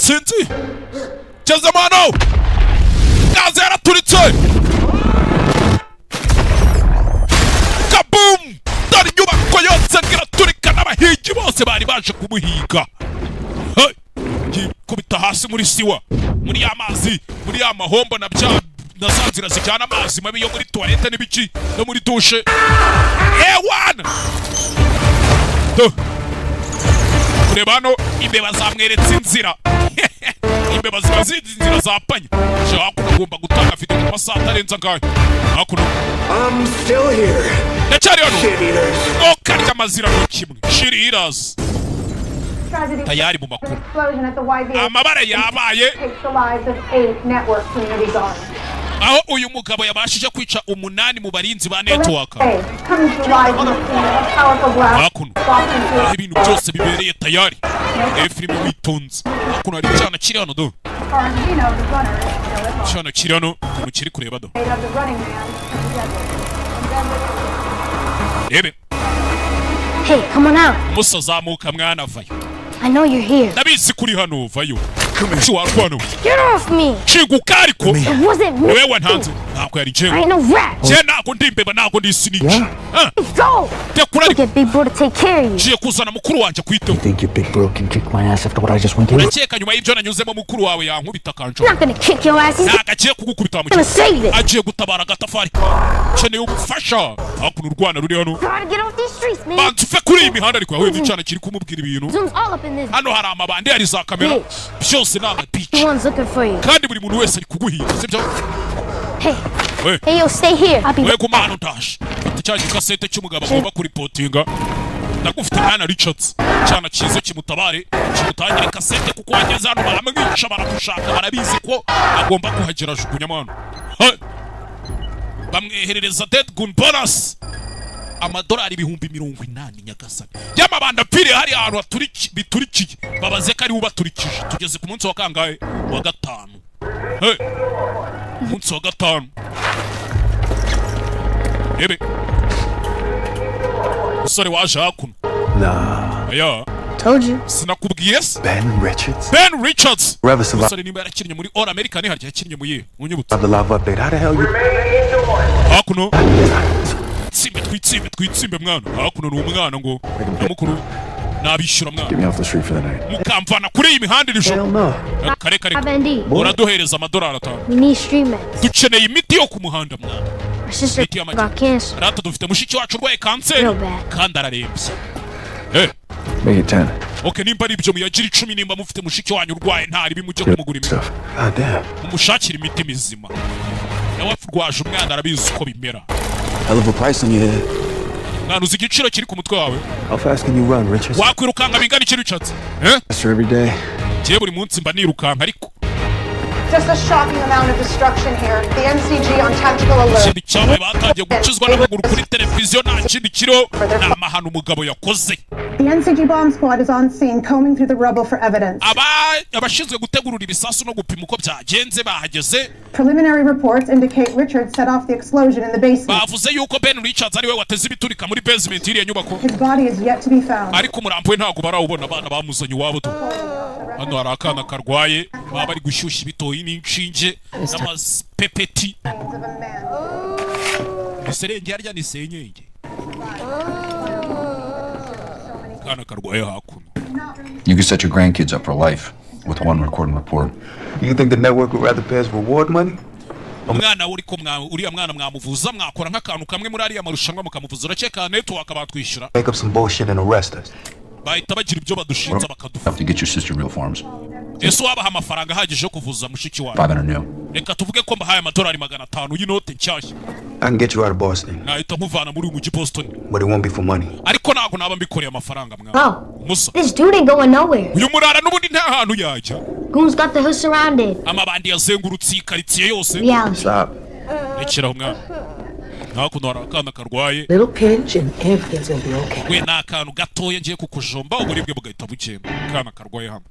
sinzi ngezemo hano, gaze yaraturitse, kaboom! Dore inyubako yose ngo iraturika n'abahigi bose bari baje kumuhiga. Hey! Yikubita hasi muri sewer, muri ya mazi, muri ya mahombo na bya na za nzira zijyana amazi mabi yo muri toilette n'ibiki no muri douche. Ewana Do. Kureba hano imbeba zamweretse inzira. Imbeba ziba zizi inzira zapanye. Hakuno agomba gutanga afite mu masaha atarenze angahe hakuno. I'm still here. Ndacyari hano. Shit eaters. Okarya amazira ni kimwe, shit eaters. Tayari mu makuru. Explosion at the YVA Amabara yabaye takes the lives of 8 network community guards. aho uyu mugabo yabashije kwica 8 mu barinzi ba network. Hey, coming to life in the scene of a powerful blast. Hakuno aho ibintu byose bibereye tayari. Filime witonze. Hakuno hari icyana kiri hano do. As far as we know, the runner is still at large. Icyana kiri hano, ukuntu kiri kureba do. Of the running man and the desert. And then Rebe. Hey, come on out. Musa zamuka mwana, vayo. I know you're here. Ndabizi kuri hano, vayo. Warwano. Get off me! Shinguka ariko. It wasn't me. Wewe wantanze. Ntabwo yari I jewe. ain't no rat. Je ntabwo ndi imbeba, ntabwo ndi snitch. Go! Tekura ariko. Get big bro to take care of you. Ngiye kuzana mukuru wanjye akwiteho. Think your big bro can kick my ass after what I just went through? Urakeka nyuma y'ibyo nanyuzemo mukuru wawe yankubita I'm akanjora? not gonna kick your ass. He's Ntabwo agiye kugukubita. gonna save it. Agiye gutabara agatafari. Nkeneye ubufasha. Hakuno urwana ruri hano. Gotta get off these streets, man. Banza uve kuri iyi mihanda ariko. Yahuye n'icyana kiri kumubwira ibintu. Zoom's all up in this. Hano hari amabandi, hari za kamera, byose ni amabici. Everyone's looking for you. Kandi buri muntu wese ari kuguhiga, sibyo? Hey, We. hey, yo, stay here. I'll be We, guma hano, ndaje. Fata cya gikasete cy'umugabo agomba kuripotinga. Ndagufite mwana Richards. Cyana cyiza kimutabare, kimutangire kasete, kuko wageze hano baramwica, baramushaka, barabizi ko agomba kuhagera. Ajugunya hano. Ha! Bamweherereza dead gun bonus, amadolari 80,000. Nyagasani, y'amabanda apfiriye hari ahantu biturikiye, babaze ko ari we ubaturikije. Tugeze ku munsi wa kangahe? Wa gatanu. Hey! Umunsi wa gatanu. Rebe umusore waje hakuno. Nah. Aya. Told you. Sinakubwiye se? Ben Richards? Ben Richards. Revis survived Umusore nimba yarakinnye muri All American, harya yakinnye mu yihe? Munyibutse. the live update. How the hell you? Hakuno tsimbe, twitsimbe, twitsimbe mwana. Hakuno ni umwana ngo na mukuru nabishyura mwana. Get me off the street for the night. Mukamvana kuri iyi mihanda iri joro. Kare kare. Abendi. Uraduhereza amadolari 5. We need street meds. Dukeneye imiti yo ku muhanda mwana. My sister Imiti y'amagi. got cancer. Rata dufite mushiki wacu urwaye kanseri Real bad. kandi ararembye. Eh, Make it 10. Okay, nimba ari ibyo muyagira 10. Nimba mufite mushiki wanyu urwaye, ntari bimujye kumugura imiti. Stuff. God damn. Mumushakire imiti mizima. Nawe arwaje umwana, arabizi uko bimera. Hell of a price on your head. Mwana, uzi igiciro kiri ku mutwe wawe? How fast can you run, Richards? Wakwirukanka bingana iki, Richards? Eh? Faster every day. Njyewe buri munsi mba nirukanka ariko. Just a shocking amount of destruction here. The NCG on tactical alert. Ikindi cyabaye, batangiye gukizwa n'amaguru kuri televiziyo. Nta kindi kiriho, ni amahano umugabo yakoze. The NCG bomb squad is on scene, combing through the rubble for evidence. Aba abashinzwe gutegurura ibisasu no gupima uko byagenze bahageze. Preliminary reports indicate Richards set off the explosion in the basement. Bavuze yuko Ben Richards ariwe wateze ibiturika muri basement y'iriya nyubako. His body is yet to be found. Ariko umurambo we ntabwo barawubona. Abana bamuzanye iwabo tu. Hano hari akana karwaye, baba bari gushyushya ibitoyi n'inshinge n'amapepeti. Ni serenge harya? Ni senyenge. Akana karwaye hakuno. You could set your grandkids up for life with one recording report. You think the network would rather pay us reward money? Umwana uri ko mwa uriya mwana mwamuvuza, mwakora nk'akantu kamwe muri ariya marushanwa mukamuvuza, urakeka network batwishyura? Make up some bullshit and arrest us. Bahita bagira ibyo badushinza bakadufa. Have to get your sister real forms. Ese wabaha amafaranga ahagije yo kuvuza mushiki wawe? 500 new. Reka tuvuge ko mbahaye amadolari 500 y'inote nshyashya. I can get you out of Boston, Nahita nkuvana muri uyu mujyi Boston. but it won't be for money. Ariko ntabwo naba mbikoreye amafaranga mwana. Oh, Musa. this dude ain't going nowhere. Uyu murara n'ubundi nta hantu yajya. Goons got the hood surrounded. Amabandi yazengurutse iyi karitsiye yose. Reality. Stop. Rekeraho mwana. Hakuno hari akana karwaye. Little pinch and everything's gonna be okay. We, ni akantu gatoya ngiye kukujomba, uburibwe bugahita bugenda. Akana karwaye hano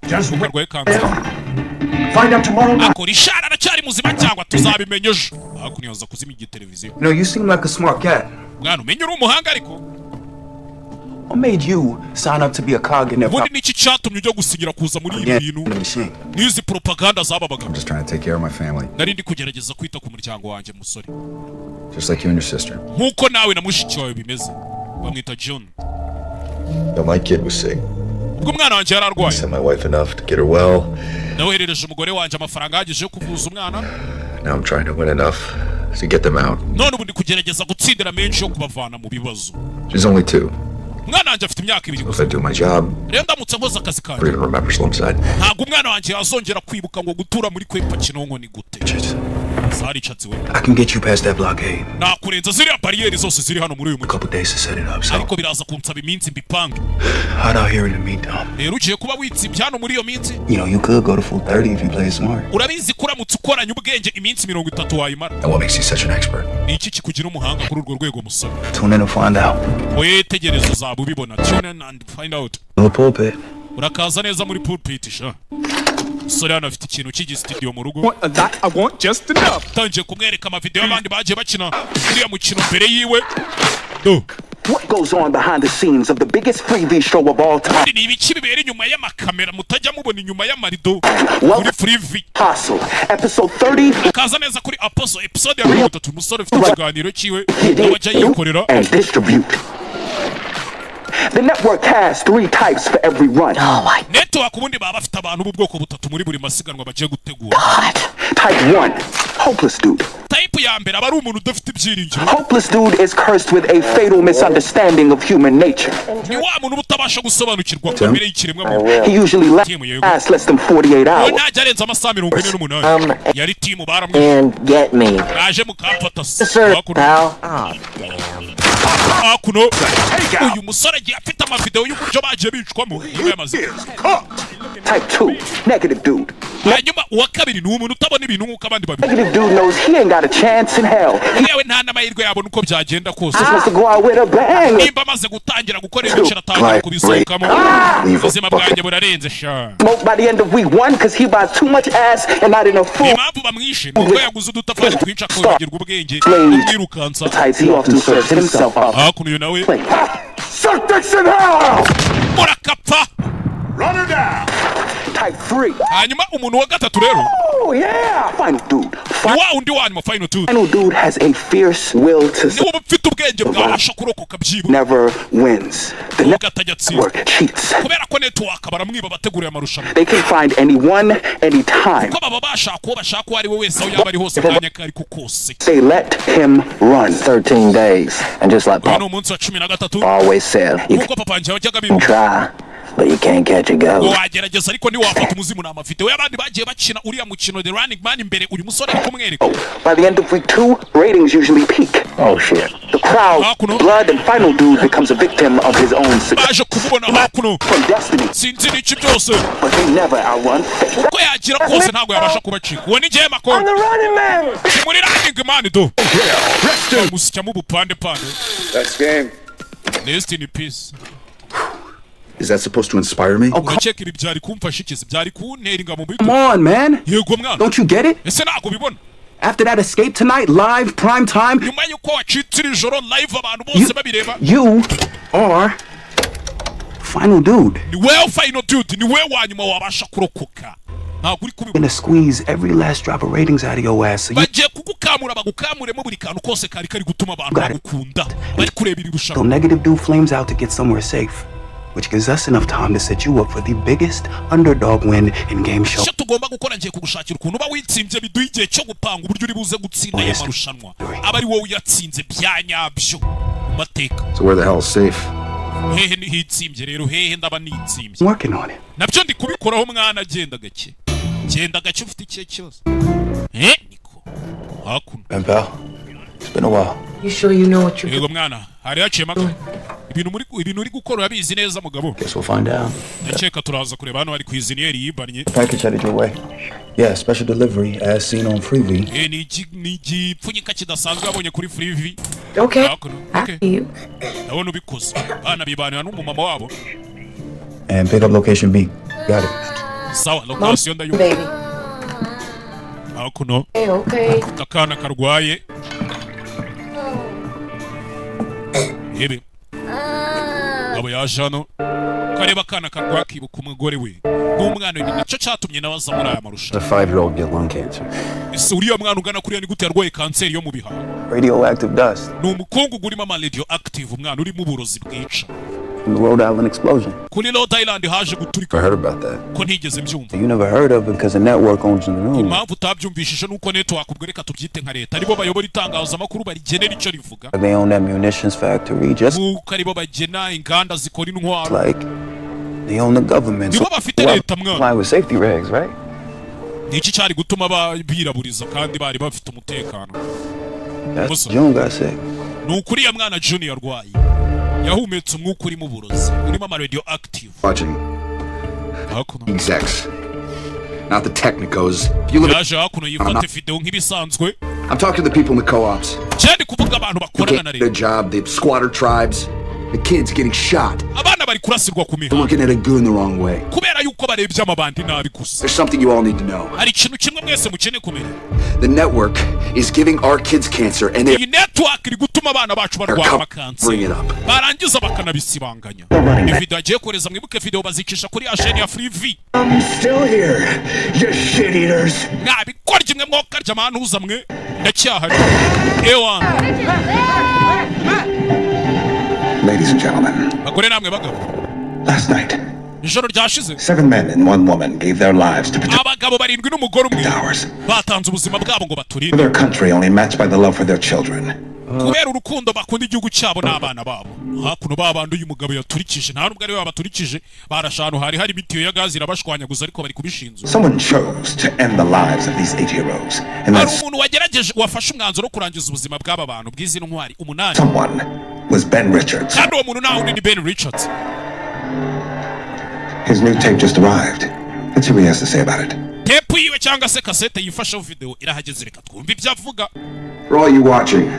karwaye kanseri. Find out tomorrow night. Akora ishara, aracyari muzima cyangwa tuzabimenya ejo. Hakuno yaza kuzimya igiteleviziyo. You know, you seem like a smart cat. Mwana, umenye uri umuhanga ariko. What made you sign up to be a cog in their Ubundi niki cyatumye ujya gusinyira kuza muri ibi bintu propaganda machine? n'izi propaganda z'aba bagabo? I'm just trying to take care of my family, Nari ndi kugerageza kwita ku muryango wanjye, musore. just like you and your sister. Nk'uko nawe na mushiki wawe bimeze. Bamwita John. But my kid was sick. Ubwo umwana wanjye yari arwaye, I sent my wife enough to get her well. nawoherereje umugore wanjye amafaranga ahagije yo kuvuza umwana. Now I'm trying to win enough to get them out. None ubu ndi kugerageza gutsindira menshi yo kubavana mu bibazo. She's only 2. Umwana wanjye afite imyaka 2 If gusa. I do my job, Rero ndamutse nkoze akazi I kanjye, don't even remember Slumside. ntabwo umwana wanjye yazongera kwibuka ngo gutura muri kwepa Kinonko ni gute. Zaricatsi we. I can get you past that blockade. Nakurenza ziriya bariyeri zose ziri hano muri uyu A mujyi. couple days to set it up, so Ariko biraza kunsaba iminsi mbipange. hide out here in the meantime. Rero ugiye kuba witsibye hano muri iyo minsi. You know, you could go to full 30 if you play smart. Urabizi ko uramutse ukoranye ubwenge iminsi 30 wayimara. And what makes you such an expert? Ni iki kikugira umuhanga kuri urwo rwego, musore? Tune in to find out. Oye, tegereza uzaba ubibona. Tune in and find out. The pulpit. Urakaza neza muri pulpit sha. Umusore hano afite ikintu cy'igisitidiyo mu rugo. Tangiye kumwereka amavideo y'abandi bagiye bakina uriya mukino mbere yiwe. Do. What goes on behind the scenes of the biggest freebie show of all time? Ni ibiki bibera inyuma y'amakamera mutajya mubona inyuma y'amarido muri Freevee? Apostle, episode 30. Kaza neza kuri Apostle episode ya 30. Umusore ufite ikiganiro cyiwe nawe ajya yikorera. And distribute. The network has 3 types for every run. Oh my Network ubundi baba bafite abantu b'ubwoko butatu muri buri masiganwa bagiye gutegura. God. Type 1, hopeless dude. Type ya mbere aba ari umuntu udafite ibyiringiro. Hopeless dude is cursed with a fatal misunderstanding of human nature. Ni wa muntu utabasha gusobanukirwa kamere y'ikiremwa muntu. He usually lasts less than 48 hours. Ntajya arenza amasaha 48. Yari team baramwishe. And get me. Naje mukamfata. Sir, pal. Oh, damn. Hakuno uyu musore agiye afite amavideo y'uburyo bagiye bicwamo nyuma y'amazi. Type 2, negative dude. Hanyuma uwa kabiri ni umuntu utabona ibintu nk'uko abandi babibona. Negative dude knows he ain't got a chance in hell. Yewe nta n'amahirwe yabona uko byagenda kose. Just wants to go out with a bang. Nimba amaze gutangira gukora ibice aratangira kubisohokamo. Ubuzima bwanjye burarenze sha. Smoke by the end of week 1 cause he buys too much ass and not enough food. Impamvu bamwishe ni uko yaguze udutafari twinshi akongera ubwenge umwirukansa. Types he often serves himself up. Hakuno uyu nawe. Suck dicks in hell! Murakapfa! Runner down! Type 3. Hanyuma umuntu wa gatatu rero. Oh yeah! Final dude. Ni wa undi wa nyuma, final dude. Final dude has a fierce will to Niwe uba ufite ubwenge bwabasha kurokoka byibura. Never wins. The network cheats. Kubera ko network baramwiba bateguriye amarushanwa. They can find anyone, anytime. Kuko baba bashaka uwo bashaka uwo ari we wese aho yaba ari hose akanya kari ko kose. They let him run. 13 days and just like Uyu ni umunsi wa 13. always said, you Nkuko papa wanjye yajyaga can abivuga. try, but you can't catch a ghost. Wagerageza ariko ntiwafata umuzimu. Ni amavideo y'abandi bagiye bakina uriya mukino The Running Man imbere uyu musore ari kumwereka. By the end of week 2, ratings usually peak. Oh shit. The crowd, blood, and final dude becomes a victim of his own success. Baje kumubona hakuno. From destiny. Sinzi n'iki byose. But they never outrun fate. Uko yagira kose ntabwo yabasha kubacika. Uwo ni njyewe Makoro. I'm the running man. Ni muri Running Man do. Bamusyamo ubupande pande. That's game. Rest in peace. Is that supposed to inspire me? Urakeka ibi byari kumfasha iki? Byari kuntera ingabo mu Come on, man. Yego mwana. Don't you get it? Ese ntabwo ubibona? After that escape tonight, live, prime time, Nyuma y'uko wacitse iri joro live abantu bose babireba. you are final dude. Ni wewe final dude, ni wewe wa nyuma wabasha kurokoka. Ntabwo uri kubibona. Gonna squeeze every last drop of ratings out of your ass. So you Bagiye kugukamura bagukamuremo buri kantu kose kari kari gutuma abantu bagukunda bari kureba iri so rushanwa. negative dude flames out to get somewhere safe, which gives us enough time to set you up for the biggest underdog win in game show. Icyo tugomba gukora, ngiye kugushakira ukuntu uba witsinze biduha igihe cyo gupanga uburyo uri buze gutsinda aya marushanwa, aba ari wowe uyatsinze bya nyabyo mu mateka. So where the hell is safe? Hehe nihitsimbye rero, hehe ndaba nitsimbye? I'm working on it. Nabyo ndi kubikoraho mwana, genda gake genda gake. Ufite ikihe kibazo niko hakuno? Ben pal, it's been a while. You sure you know what you're Yego mwana, hari haciyemo ibintu muri ibintu uri gukora urabizi neza mugabo. Guess we'll find out. Ndakeka turaza kureba. Hano hari kwiziniyeri yibannye. Package headed your way. Yeah, special delivery as seen on Freevee. Ni igipfunyika kidasanzwe yabonye kuri Freevee. Okay. Hakuno. Okay. You. Ndabona ubikoze. Bana bibanira n'umumama wabo. And pick up location B. Got it. Sawa, location ndayumva. Baby. Hakuno Okay, okay. akana karwaye yebe ngabo yaje hano kareba akana karwaye akibuka umugore we n'umwana we, ni nacyo cyatumye nawe aza muri aya marushanwa. A 5-year-old get lung cancer. Ese uriya mwana ugana kuriya ni gute yarwaye kanseri yo mu bihaha? Radioactive dust Ni umukungugu urimo ama radioactive, umwana, urimo uburozi bwica. from the Rhode Island explosion. Kuri Rhode Island haje guturika. I heard about that. Ko ntigeze mbyumva? You never heard of it because the network owns the news. Impamvu utabyumvishije nuko network, ubwo reka tubyite nka leta, aribo bayobora itangazamakuru barigenera icyo rivuga. They own that munitions factory just Nk'uko aribo bagena inganda zikora intwaro. like they own the government. Nibo bafite leta mwana. Comply with safety regs, right? Ni iki cyari gutuma biraburiza kandi bari bafite umutekano? That's Musa. June got sick. Ni ukuri ya mwana Junior arwaye yahumetse umwuka urimo uburozi urimo ama radioactive. Watching. Hakuno. Execs. Not the technicos. If you live Yaje hakuno yifate video nk'ibisanzwe. I'm talking to the people in the co-ops. Cyane kuvuga abantu Who bakorana can't na get a leta. job, the squatter tribes. The kids getting shot. Abana bari kurasirwa ku mihanda Looking at a goon the wrong way. Kubera yuko barebye amabandi nabi gusa. There's something you all need to know. Hari ikintu kimwe mwese mukeneye kumenya. The network is giving our kids cancer and they Iyi network iri gutuma abana bacu barwara amakanseri, bring it up. Barangiza bakanabisibanganya. Ni video agiye kohereza. Mwibuke video bazicisha kuri asheni ya Free V. I'm still here, you shit eaters. Mwabikorye mwe mwokarya amantuza mwe, ndacyahari ewana. Ladies and gentlemen, Bagore namwe bagabo, last night, ijoro ryashize, 7 men and 1 woman gave their lives to protect abagabo barindwi n'umugore umwe ours. Batanze ubuzima bwabo ngo baturinde. Their country only matched by the love for their children. Kubera urukundo bakunda igihugu cyabo n'abana babo. Hakuno babandi uyu mugabo yaturikije, nta nubwo ari we wabaturikije, barashe ahantu hari hari imitiyo ya gazi irabashwanyaguza, ariko bari kubishinzura. Someone chose to end the lives of these 8 heroes, and Hari that umuntu wagerageje, wafashe umwanzuro wo kurangiza ubuzima bw'aba bantu, bw'izi ntwari umunani. someone was Ben Richards. Kandi uwo muntu nta wundi ni Ben Richards. His new tape just arrived. Let's hear what he has to say about it. Tepu yiwe cyangwa se kasete yifasheho video irahageze, reka twumve ibyo avuga. For all you watching,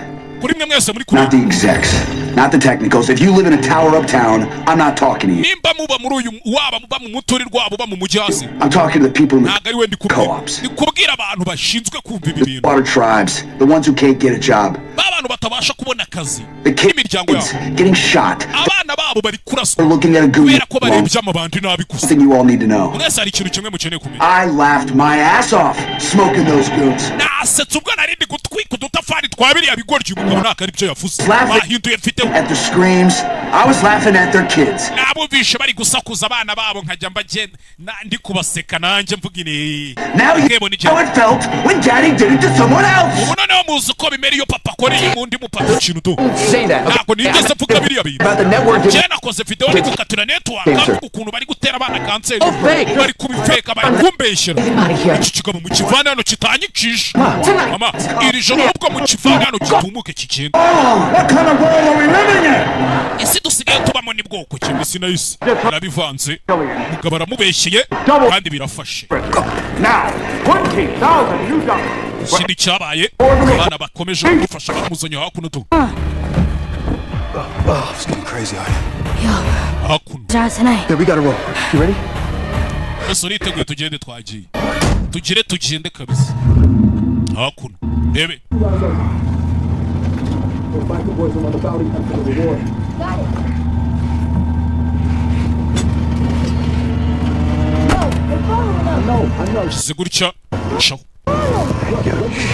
Kuri mwe mwese muri not the execs, not the technicals. If you live in a tower uptown, I'm not talking to you. Nimba muba muri uyu, waba muba mu muturirwa, waba uba mu mujyi hasi, I'm talking to the people in the ntabwo ari we ndi kubwira. co-ops, Ndi kubwira abantu bashinzwe kumva ibi bintu, water tribes, the ones who can't get a job, ba bantu batabasha kubona akazi, the kids n'imiryango yabo. getting shot. Abana babo bari kuraswa They're looking at a goon. kubera ko wrong. barebye amabandi nabi gusa. Something you all need to know. Mwese hari ikintu kimwe mukeneye kumenya. I laughed my ass off smoking those goons. Nasetse ubwo nari ndi gutwika udutafari twa biriya bigoryi. Umugabo ntabwo ari byo yavuze, Laughing bahinduye mfite. at the screams. I was laughing at their kids. Nabumvishe bari gusakuza abana babo, nkajya mbagenda ndi kubaseka nanjye mvuga ini. Now you Mwebwe ni know how it felt when daddy did it to someone else. Ubu noneho muzi uko bimera iyo papa akoreye undi mupapa ikintu tu. Say that. Ntabwo nigeze mvuga biriya bintu. About the network. Njye nakoze video ndi gukatira network, Cancer. avuga ukuntu bari gutera abana kanseri. Oh, fake. Bari kubifeka, bari kumbeshyera. Iki kigabo mukivane hano kitanyikisha. Mama, iri joro ahubwo mukivane hano gitumuke kigenda. What kind of world are we living in? Isi dusigaye tubamo ni bwoko ki? Isi na isi birabivanze. Umugabo aramubeshyeye kandi birafashe. Now, 20,000 new dollars. Ikindi cyabaye, abana bakomeje kumufasha, bamuzanye hakuno tu. Oh, it's getting crazy out here. Hakuno. Tonight. Yeah, we gotta roll. You ready? Twese uriteguye? Tugende, twagiye, tugire tugende kabisa. Hakuno rebe. Those biker boys are on the bounty hunt for the reward. Shyize gutya shaho,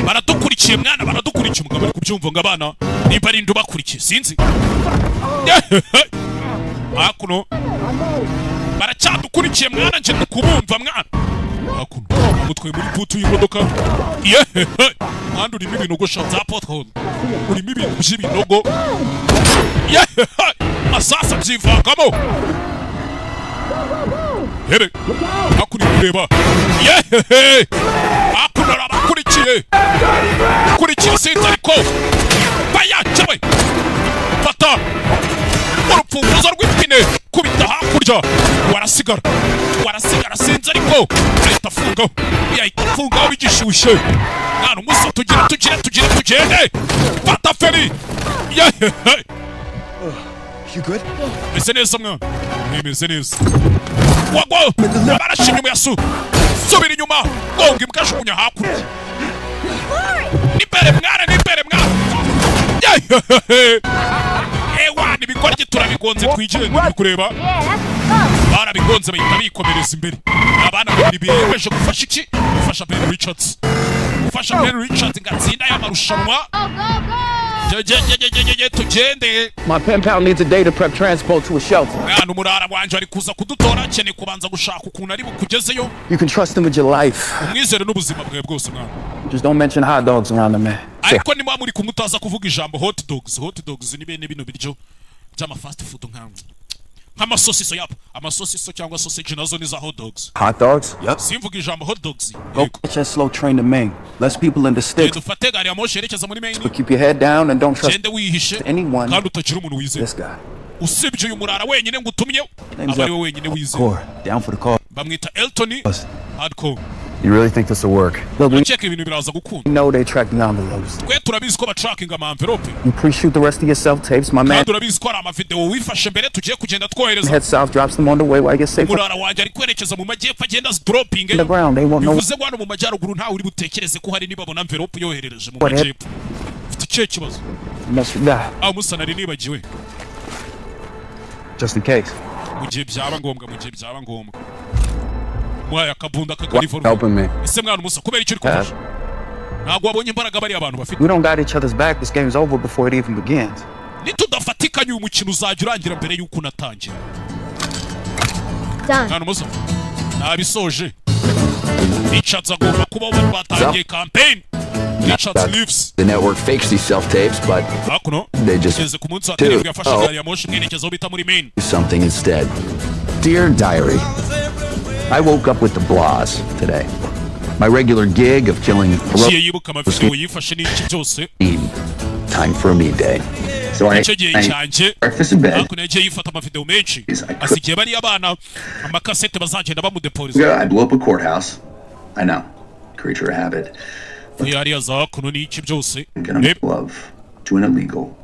baradukurikiye mwana, baradukurikiye. Umugabo ari kubyumva ngo abana nimba ari ubakurikiye, sinzi. Hakuno baracyadukurikiye mwana, nje kubumva mwana. Hakuno bamutwaye muri butu y'imodoka. Yehehe, umuhanda urimo ibinogo sha bya pothole, urimo ibintu by'ibinogo. Yehehe, masasa byivangamo. Here hakuno kureba. Yehehe, hakuno arabakurikiye, kurikiye sinzi, ariko bayacewe. Fata urupfunguzo rw'ipine, kubita hakurya, warasigara, warasigara, sinzi, ariko ahita afungaho, yahita afungaho bigishyushye mwana. Umusa tugire, tugire, tugire, tugende. Fata feri. Yehehe. You good? Meze neza mwana, nimeze neza. Wagwa barashe inyuma ya su, subira inyuma, gonga imbwa, ajugunya hakurya. N'imbere mwana, n'imbere mwana. Yehehe, ewa ibikorye turabigonze, twigende. Uri kureba barabigonze, bahita bikomereza imbere. Abana babiri biyemeje gufasha iki? Gufasha Ben Richards, gufasha Ben Richards ngo atsinde aya marushanwa. Ge tugende. My pen pal needs a day to prep transport to a shelter. Mwana, umurara wanje ari kuza kudutora, akeneye kubanza gushaka ukuntu ari bukugezeyo. You can trust him with your life. Umwizere n'ubuzima bwawe bwose mwana. Just don't mention hot dogs around the man. Ariko niba muri kumwe utaza kuvuga ijambo hot dogs. Hot dogs ni bene bino biryo by'ama fast food, nk'amasosiso yabo, amasosiso cyangwa sausage nazo ni za hot dogs. Hot dogs? Yep. Simvuga ijambo hot dogs. Go catch that slow train to Maine. Less people in the sticks. Dufate gari ya moshi yerekeza muri Maine. But keep your head down and don't trust Gende wihishe anyone. kandi utagira umuntu wizera This guy. usibye uyu murara wenyine ngo utumye, Name's aba ari we wenyine wizera. Core. Down for the cause. Bamwita Elton Hardcore. You really think this will work? Look, we Ndakeka ibintu biraza gukunda. know they track the envelopes. Twe turabizi ko batrackinga ama envelope. You pre-shoot the rest of your self-tapes. My man Kandi urabizi ko hari amavideo wifashe mbere tugiye kugenda twohereza. head south, drops them on the way while I get safe on Umurara wanjye ari kwerekeza mu majyepfo, agenda azidropinge. the ground. They won't know Bivuze ngo hano mu majyaruguru ntawe uri butekereze ko hari nibabona envelope yoherereje mu what hit. majyepfo. Ufite ikihe kibazo? Mess with that. Aho musa nari nibagiwe. Just in case. Mu gihe byaba ngombwa, mu gihe byaba ngombwa. Muhaye akabunda k'akarivorume. Helping me. Ese mwana umusa, kubera icyo uri kumfasha? Ntabwo wabonye imbaraga bariya abantu bafite? We don't got each other's back. This game's over before it even begins. Nitudafatikanya, uyu mukino uzajya urangira mbere y'uko unatangira. Done. Mwana umusa, nabisoje. Richards agomba kuba bari batangiye campaign. Richards lives. The network fakes these self-tapes, but Hakuno they just tugeze ku munsi wa do karindwi, yafashe gari ya moshi imwerekeza aho bita muri Maine. something instead. Dear Diary, I woke up with the blahs today. My regular gig of killing Yagiye yibuka amavideo yifashe n'iki byose. Time for a me day. So I Icyo gihe cyanjye. breakfast in bed. Hakuno yagiye yifata amavideo menshi, asigiye bariya abana amakasete bazagenda bamudepoliza. I blew up a courthouse. I know. Creature of habit. Hariya za hakuno n'iki byose. I'm gonna make love to an illegal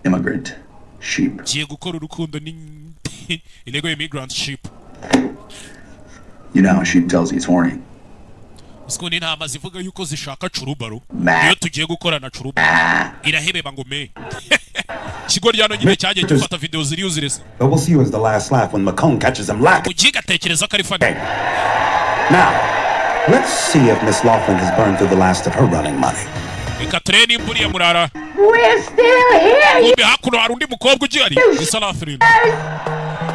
immigrant sheep. Giye gukora urukundo ni illegal immigrant ship. You know how a sheep tells you it's horny. Uziko n'intama zivuga yuko zishaka curubaro? Ma. Iyo tugiye gukorana curubaro irahebeba ngo me ikigo ryano nyine cyagiye gifata video ziri useless. But we'll see who has the last laugh when McCone catches him lacking. Mugiga atekereza ko ari funny. Now, let's see if Miss Laughlin has burned through the last of her running money. Reka turebe nimba uriya murara. We're still here, you Kumbe hakuno hari undi mukobwa ugihari gusa Laughlin.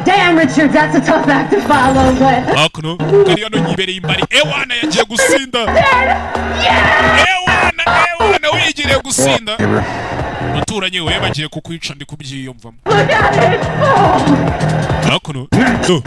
Damn, Richard, that's a tough act to follow, but. Hakuno kari hano yibereye imbari ewana yagiye gusinda. Ewana, ewana wigiriye gusinda. Abaturanyi we bagiye kukwica, ndi kubyiyumvamo. Look at it! Oh. Hakuno do.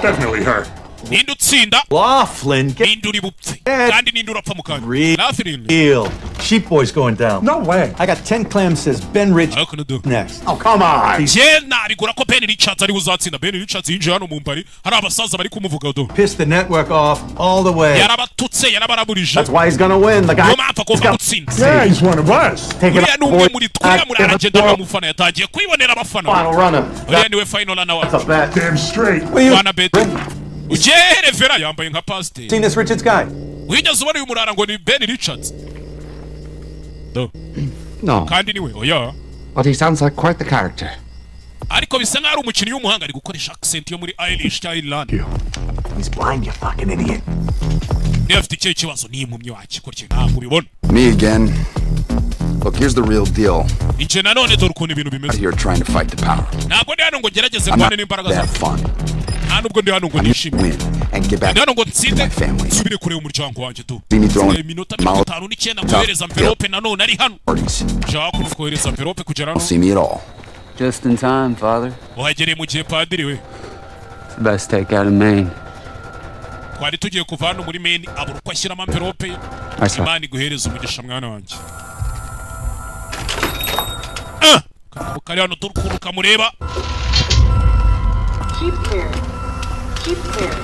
Definitely her. Ninde utsinda? Laughlin, get Ninde uri bupfe kandi ninde urapfa mu kanya? Laughlin. real. Sheep boy's going down. No way. I got 10 clams says Ben Rich Hakuno do. next. Oh, come on. Njye nabigura ko Ben Richards ariwe uzatsinda. Ben Richards yinjiye hano mu mbari, hari abasaza bari kumuvuga do. Piss the network off all the way. Yarabatutse, yarabarabulije. That's why he's gonna win. The guy. Niyo mpamvu agomba gutsinda. Yeah, he's one of us. Take Uriya ni umwe muri twe. Uriya murara agenda n'umufana, yatangiye kwibonera abafana. Final runner. Uriya niwe final runner That's a wacu. bet. Damn straight. Bwana Beti ugiye revera yambaye nka pasiteri. Seen this Richards guy? Wigeze ubona uyu murara ngo ni Ben Richards do? No. Kandi niwe oya. But he sounds like quite the character. Ariko bisa nkaho ari umukinnyi w'umuhanga, ari gukoresha accent yo muri Irish cyangwa Ireland. He's blind, you fucking idiot. Niba afite ikihe kibazo, ni impumyi wakikora, ntabwo ubibona. Me again. Look, here's the real deal. Njye nanone, dore ukuntu ibintu Out bimeze. here trying to fight the power. Ntabwo ndi hano ngo ngerageze I'm ndwane not n'imbaraga to have zawe. fun. Nta nubwo ndi hano ngo I'm here to nishime. win and get back Ndi hano ngo to nsinde, my family. nsubire kureba umuryango wanjye tu. See me throwing Iminota 59 ngohereza envelope nanone ari hano. parties. Nshaka kohereza envelope kugera Don't hano. see me at all. Just in time, Father. Wagereye mu gihe, padiri we. It's the best takeout in Maine. Twari tugiye kuva hano muri Maine, abura uko ashyiramo envelope ye. Nice one. Imana iguhereze umugisha, mwana wanjye. Ah! Akagabo kari hano, turi ukuntu kamureba. Keep clear. Keep clear.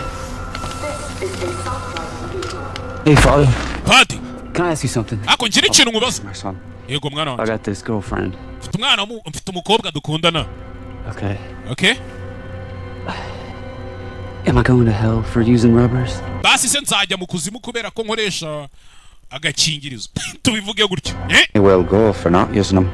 This is a self-driving vehicle. Hey, Father. Padi. Can I ask you something? Ako ngira ikintu nkubaza. My son. Yego, mwana I wanjye. got this girlfriend. Mfite umwana mfite umukobwa dukundana. Okay. Okay. Am I going to hell for using rubbers? Basi se nzajya mu kuzimu kubera ko nkoresha agakingirizo, tubivuge gutyo, eh? You will go for not using them.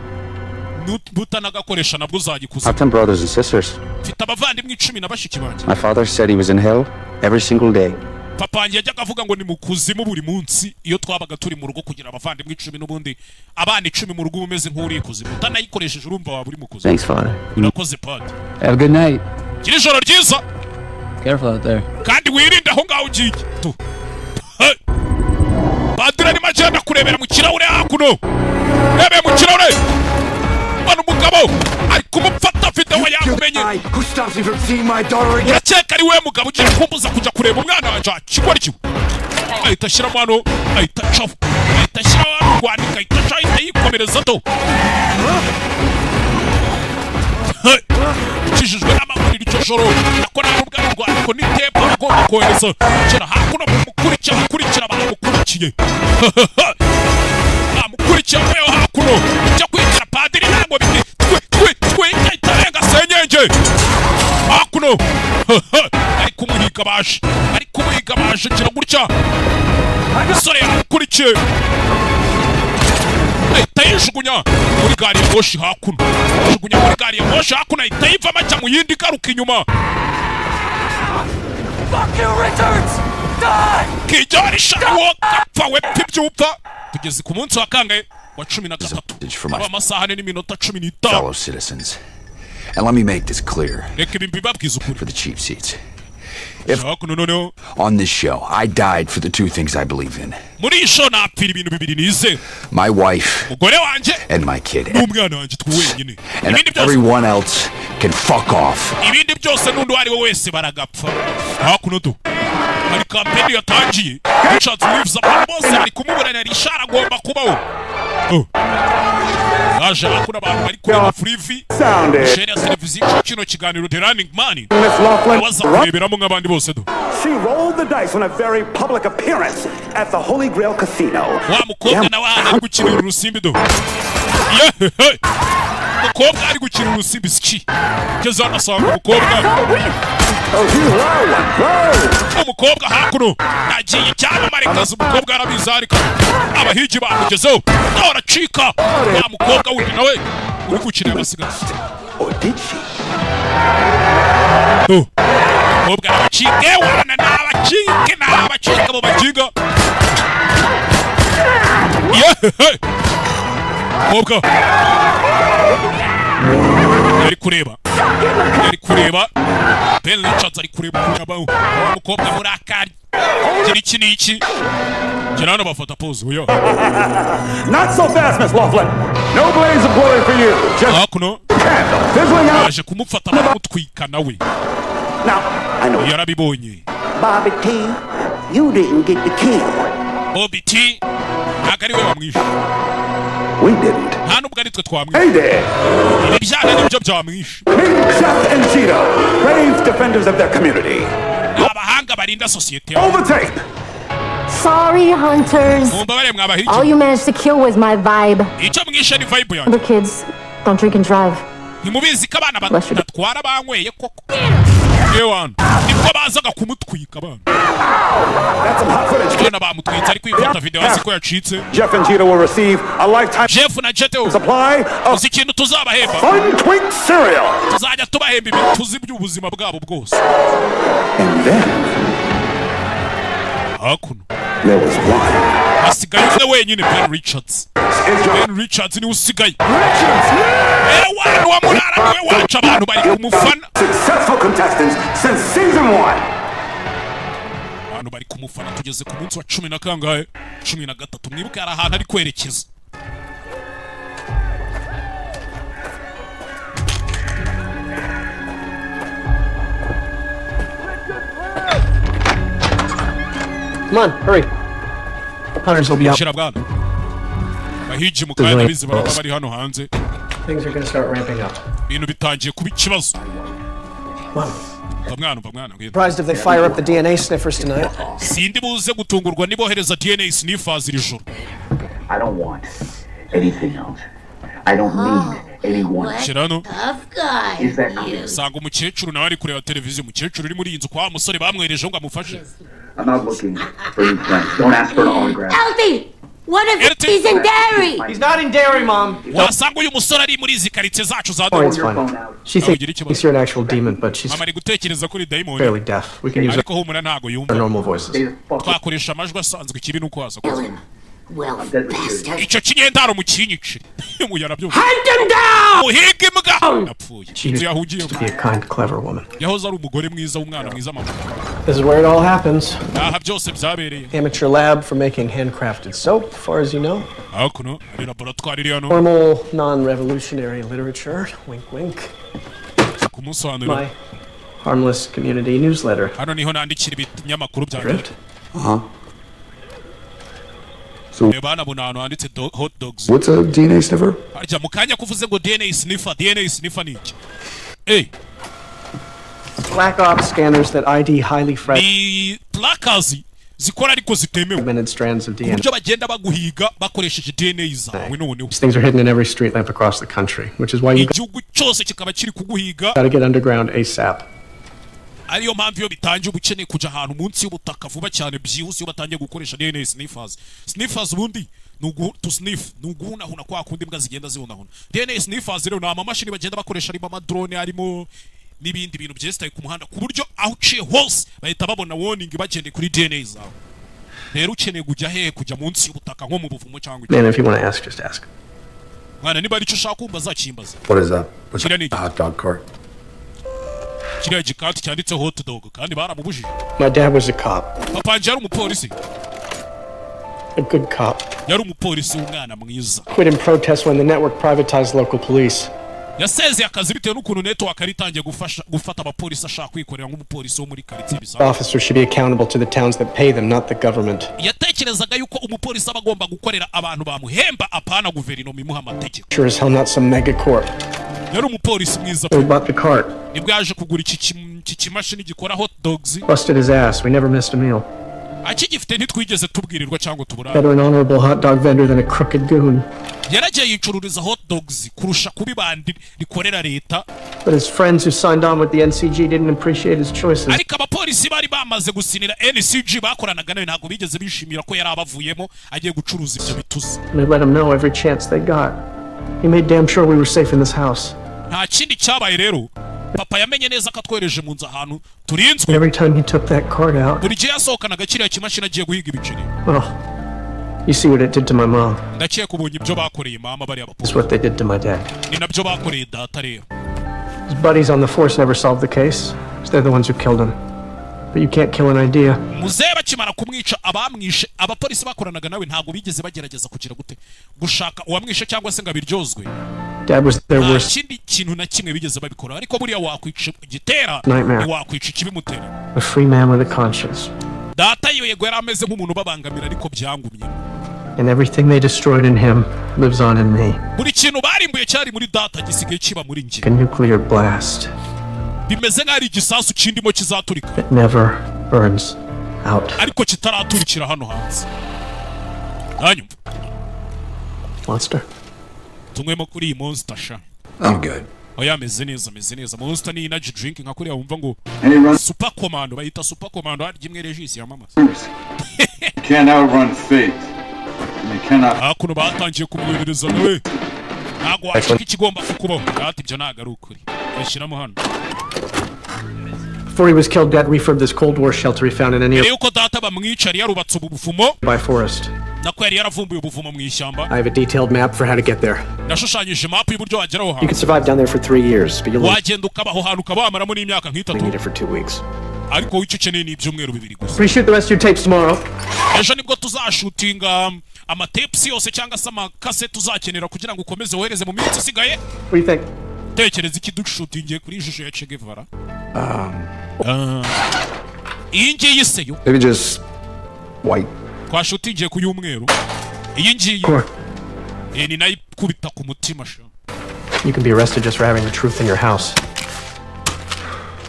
Nutanagakoresha nabwo uzajya I ikuzimu. have 10 brothers and sisters. Mfite abavandimwe 10 na bashiki banjye. My father said he was in hell every single day. Papa wanjye yajyaga avuga ngo ni mu kuzimu buri munsi iyo twabaga turi mu rugo. Kugira abavandimwe 10, n'ubundi abana 10 mu rugo, uba umeze nk'uri ikuzimu. Utanayikoresheje urumva waba uri mu kuzimu. Thanks, Father. Urakoze, padi. Have a good night. Gira ijoro ryiza. Careful out there. Kandi wirinde aho ngaho ugiye tu. Hey! Padiri arimo agenda kurebera mu kirahure hakuno, rebeye mu kirahure mbona umugabo ari kumufata videwo, yamumenye. Who stops me from seeing my daughter again? Urakeka ari we mugabo ugiye kumbuza kujya kureba umwana wanjye? Kigoryi, ahita ashyiramo hano, ahita acaho, ahita ashyiraho hano urwandiko, ahita acaho, ahita yikomereza do. Hey! Ukijijwe n'amaguru iryo joro nako nta n'ubwo ari urwandiko, ni tepu agomba kohereza kera hakuno. Mukurikira, mukurikira. Bamukurikiye, bamukurikiye avuyeho hakuno. Cyo kwicara padiri ntabwo biti twe twe twe itarenga senyenge hakuno. Ari kumuhiga, baje, ari kumuhiga, baje. Gira gutya, umusore yamukurikiye, ahita yijugunya muri gari ya moshi hakuno, yijugunya muri gari ya moshi hakuno, ahita yivamo ajya mu yindi igaruka inyuma. Fuck you, Richards! Die! Kijyari shawo gapfa we p'ibyupfa. Tugeze ku munsi wa kangahe? Wa 13. Aba amasaha 4 n'iminota 15. Fellow citizens. And let me make this clear Reka ibi mbibabwize ukuri. for the cheap seats. If Hakuno noneho on this show, I died for the two things I believe in: muri iyi show napfira ibintu bibiri nizera: my wife umugore wanjye and my kid. n'umwana wanjye, twe wenyine. And Ibindi byose, everyone else can fuck off. ibindi byose n'undi uwo ari we wese baragapfa. Hakuno do hari kampeni yatangiye, Richards Reeves, abantu bose bari kumuburanira. Richard agomba kubaho. Oh. Yaje hakuno, abantu bari kureba Freevee, chaîne ya televiziyo, kino kiganiro The Running Man, Miss Laughlin. baza kureberamo nk'abandi bose do. She rolled the dice on a very public appearance at the Holy Grail Casino. Wa mukobwa nawe ahantu ari gukinira urusimbi do. Yehehe, umukobwa ari gukinira urusimbi ski, ngeze hano asanga umukobwa hakuno yagiye icyamamare kazi. Umukobwa arabizi, ariko abahigi bamugezeho nawe aracika. Wa mukobwa wundi nawe uri gukinira amasiganwa. Oh. Umukobwa arabacike wana, nabacike, nabacike abo baginga. Yehehe, umukobwa yari kureba, yari kureba Ben Richards, ari kureba ukuntu abaho wa mukobwa murakari. Gira iki n'iki, gira hano, bafata pose oya. Not so fast, Miss Laughlin. No blaze of glory for you. Just Hakuno candle fizzling out. baje kumufata baramutwika nawe. Now, I know. Yarabibonye. Bobby T, you didn't get the kill. Bobby T ntabwo ari we wamwishe. We didn't. Nta nubwo ari twe twamwishe. Hey there. Ibi byana nibyo byamwishe. Meet Jeff and Cheeto, brave defenders of their community. Ni abahanga barinda sosiyete yabo. Roll the tape. Sorry, hunters. Mumbabare mwabahigi. All you managed to kill was my vibe. Icyo mwishe ni vibe yanjye. The kids, don't drink and drive. Ntimubizi ko abana badatwara banyweye koko? Ewana nibwo bazaga kumutwika abana. That's some hot footage. Abana bamutwitse ari kwifata video azi ko yacitse. Jeff and Cheeto will receive a lifetime Jeff na Cheeto supply of uzi ikintu tuzabahemba? Fun Twink cereal. Tuzajya tubahemba ibituzi by'ubuzima bwabo bwose. And then Hakuno there was one. hasigaye umwe wenyine, Ben Richards. Ben Richards niwe usigaye. Ewana wa murara niwe wacu, abantu bari kumufana. Successful contestants since season one. Abantu bari kumufana. Tugeze ku munsi wa cumi na kangahe? 13. Mwibuke hari ahantu ari kwerekeza. Come on, hurry. Hunters will be out. Shira bwana, bahigi mu kanya bizi baraba bari hano hanze. Things are gonna start ramping up. Ibintu bitangiye kuba ikibazo. Umva mwana, umva mwana, ngwino. Surprised if they fire up the DNA sniffers tonight. Sindi buze gutungurwa nibohereza DNA sniffers iri joro. I don't want anything else. I don't need anyone. Shira hano. Tough guy. Is that clear? Usanga umukecuru nawe ari kureba televiziyo, umukecuru uri muri iyi nzu kwa wa musore bamwerejeho ngo amufashe. I'm not looking for new friends. Don't ask for an autograph. Alfie! What if he's in Derry? He's not in Derry, Mom. Wasanga uyu musore ari muri izi karitsiye zacu za Oh, it's Derry. fine. She thinks you're an actual demon, but she's Mama ari gutekereza kuri dayimoni. fairly deaf. We can use Ariko humura ntago yumva. our normal voices. Twakoresha amajwi asanzwe, ikibi nuko waza kuza. Well, bastard. Icyo kinyendaro mukinyicire uyu arabyumva. Hunt him down! Muhiga imbwa yapfuye. She Inzu used yahugiyemo. to be a kind, clever woman. Yahoze ari umugore mwiza w'umwana mwiza, mama. This is where it all happens. Aha byose byabereye. Amateur lab for making handcrafted soap, far as you know. Hakuno hari laboratwari iri hano. Formal, non-revolutionary literature. Wink, wink. Kumusobanurira. My harmless community newsletter. Hano niho nandikira ibinyamakuru byanjye. Drift? Uh huh. So, Reba hano, abona ahantu handitse hot dogs. what's a DNA sniffer? Harya mu kanya kuvuze ngo DNA sniffer, DNA sniffer ni iki? Eh, Black ops scanners that ID highly fragile ni trackers Zikora ariko zitemewe. Fragmented strands of Ku DNA. buryo bagenda baguhiga bakoresheje DNA zawe noneho. These things are hidden in every street lamp across the country, which is why you Igihugu cyose kikaba kiri kuguhiga. gotta get underground ASAP. Ariyo mpamvu iyo bitangiye uba ukeneye kujya ahantu munsi y'ubutaka vuba cyane byihuse, iyo batangiye gukoresha DNA sniffers. Sniffers ubundi ni ugu to sniff, ni uguhunahuna kwa kundi imbwa zigenda zihunahuna. DNA sniffers rero ni amamashini bagenda bakoresha, arimo amadrone, harimo n'ibindi bintu byesitaye ku muhanda, ku buryo aho uciye hose bahita babona warning bagendeye kuri DNA zawe. Rero ukeneye kujya hehe? Kujya munsi y'ubutaka, nko mu buvumo cyangwa iki. Man, if you want to ask, just ask. Mwana, niba aricyo ushaka kumva zakimbaza. What is that? What's Kiriya ni a hot dog cart? Kiriya gikati cyanditseho hot dog, kandi baramubujije. My dad was a cop, Papa wanjye yari umupolisi. A good cop. Yari umupolisi w'umwana mwiza. Quit in protest when the network privatized local police. Yasezeye akazi bitewe n'ukuntu network yari itangiye gufasha gufata abapolisi, ashaka kwikorera nk'umupolisi wo muri karitsiye bisanzwe. Officers should be accountable to the towns that pay them, not the government. Yatekerezaga yuko umupolisi aba agomba gukorera abantu bamuhemba, apana guverinoma imuha amategeko. Sure as hell not some megacorp. Yari umupolisi mwiza. We bought the cart, Nibwo yaje kugura iki kimashini gikora hot dogs. Busted his ass. We never missed a meal. Akigifite ntitwigeze tubwirirwa cyangwa tuburare. Better an honorable hot dog vendor than a crooked goon. Yaragiye yicururiza hot dogs kurusha kuba ibandi rikorera leta. But his friends who signed on with the NCG didn't appreciate his choices. Ariko abapolisi bari bamaze gusinira NCG bakoranaga nawe ntabwo bigeze bishimira ko yari abavuyemo agiye gucuruza ibyo bituzi. And they let him know every chance they got. He made damn sure we were safe in this house. Nta kindi cyabaye rero, papa yamenye neza ko atwohereje mu nzu ahantu turinzwe. And every time he took that cart out, Buri gihe yasohokanaga kiriya kimashini agiye guhiga ibiceri, well, you see what it did to my mom. Ndakeka ubonye ibyo bakoreye mama bariya It's bapolisi. what they did to my dad. Ni nabyo bakoreye data rero. His buddies on the force never solved the case, 'cause they're the ones who killed him. But you can't kill an idea. Muzehe bakimara kumwica, abamwishe, abapolisi bakoranaga nawe ntabwo bigeze bagerageza kugira gute, gushaka uwamwishe cyangwa se ngo abiryozwe. Dad was their Nta worst kindi kintu na kimwe bigeze babikora, ariko buriya wakwica igitera nightmare. ntiwakwica ikibimutera. A free man with a conscience. Data yego yari ameze nk'umuntu ubabangamira, ariko byangumye. And everything they destroyed in him lives on in me. Buri kintu barimbuye cyari muri data gisigaye kiba muri njye. Like a nuclear blast Bimeze nk'aho ari igisasu kindimo kizaturika, that never burns out. ariko kitaraturikira hano hanze, hanyuma. Monster. Tunywemo kuri iyi Monster sha. I'm good. Oya, ameze neza, ameze neza. Monster ni energy drink nka kuriya wumva ngo Any run- Super Commando, bayita Super Commando, harya imwe Regis yamamaza. You can't outrun fate. And you cannot Hakuno batangiye kumwoherereza nawe, ntabwo wacika ikigomba kukubaho. Ati ibyo ntabwo ari ukuri, bashyiramo hano. Before he was killed, Dad refurbed this Cold War shelter he found in a Mbere yuko data bamwica yari yarubatse ubu buvumo, nearby forest. Nako yari yaravumbuye ubuvumo mu ishyamba. I have a detailed map for how to get there. Nashushanyije mapu y'uburyo wagera aho You hantu. could survive down there for 3 years, but you'll only Wagenda ukaba aho hantu ukaba wamaramo n'imyaka nk'itatu, need it for 2 weeks. ariko wowe icyo ukeneye ni ibyumweru 2 gusa. Reshoot the rest of your tapes tomorrow. Ejo nibwo tuzashutinga amatepsi yose cyangwa se amakasete tuzakenera kugira ngo ukomeze wohereze mu minsi isigaye. What do you think? Tekereza iki dushutingiye kuri iyi shusho ya Che Guevara? Iyi ngiyi se yo? Maybe just white. Twashutingiye ku y'umweru iyi ngiyi. Ni nayo ikubita ku mutima sha. You can be arrested just for having the truth in your house.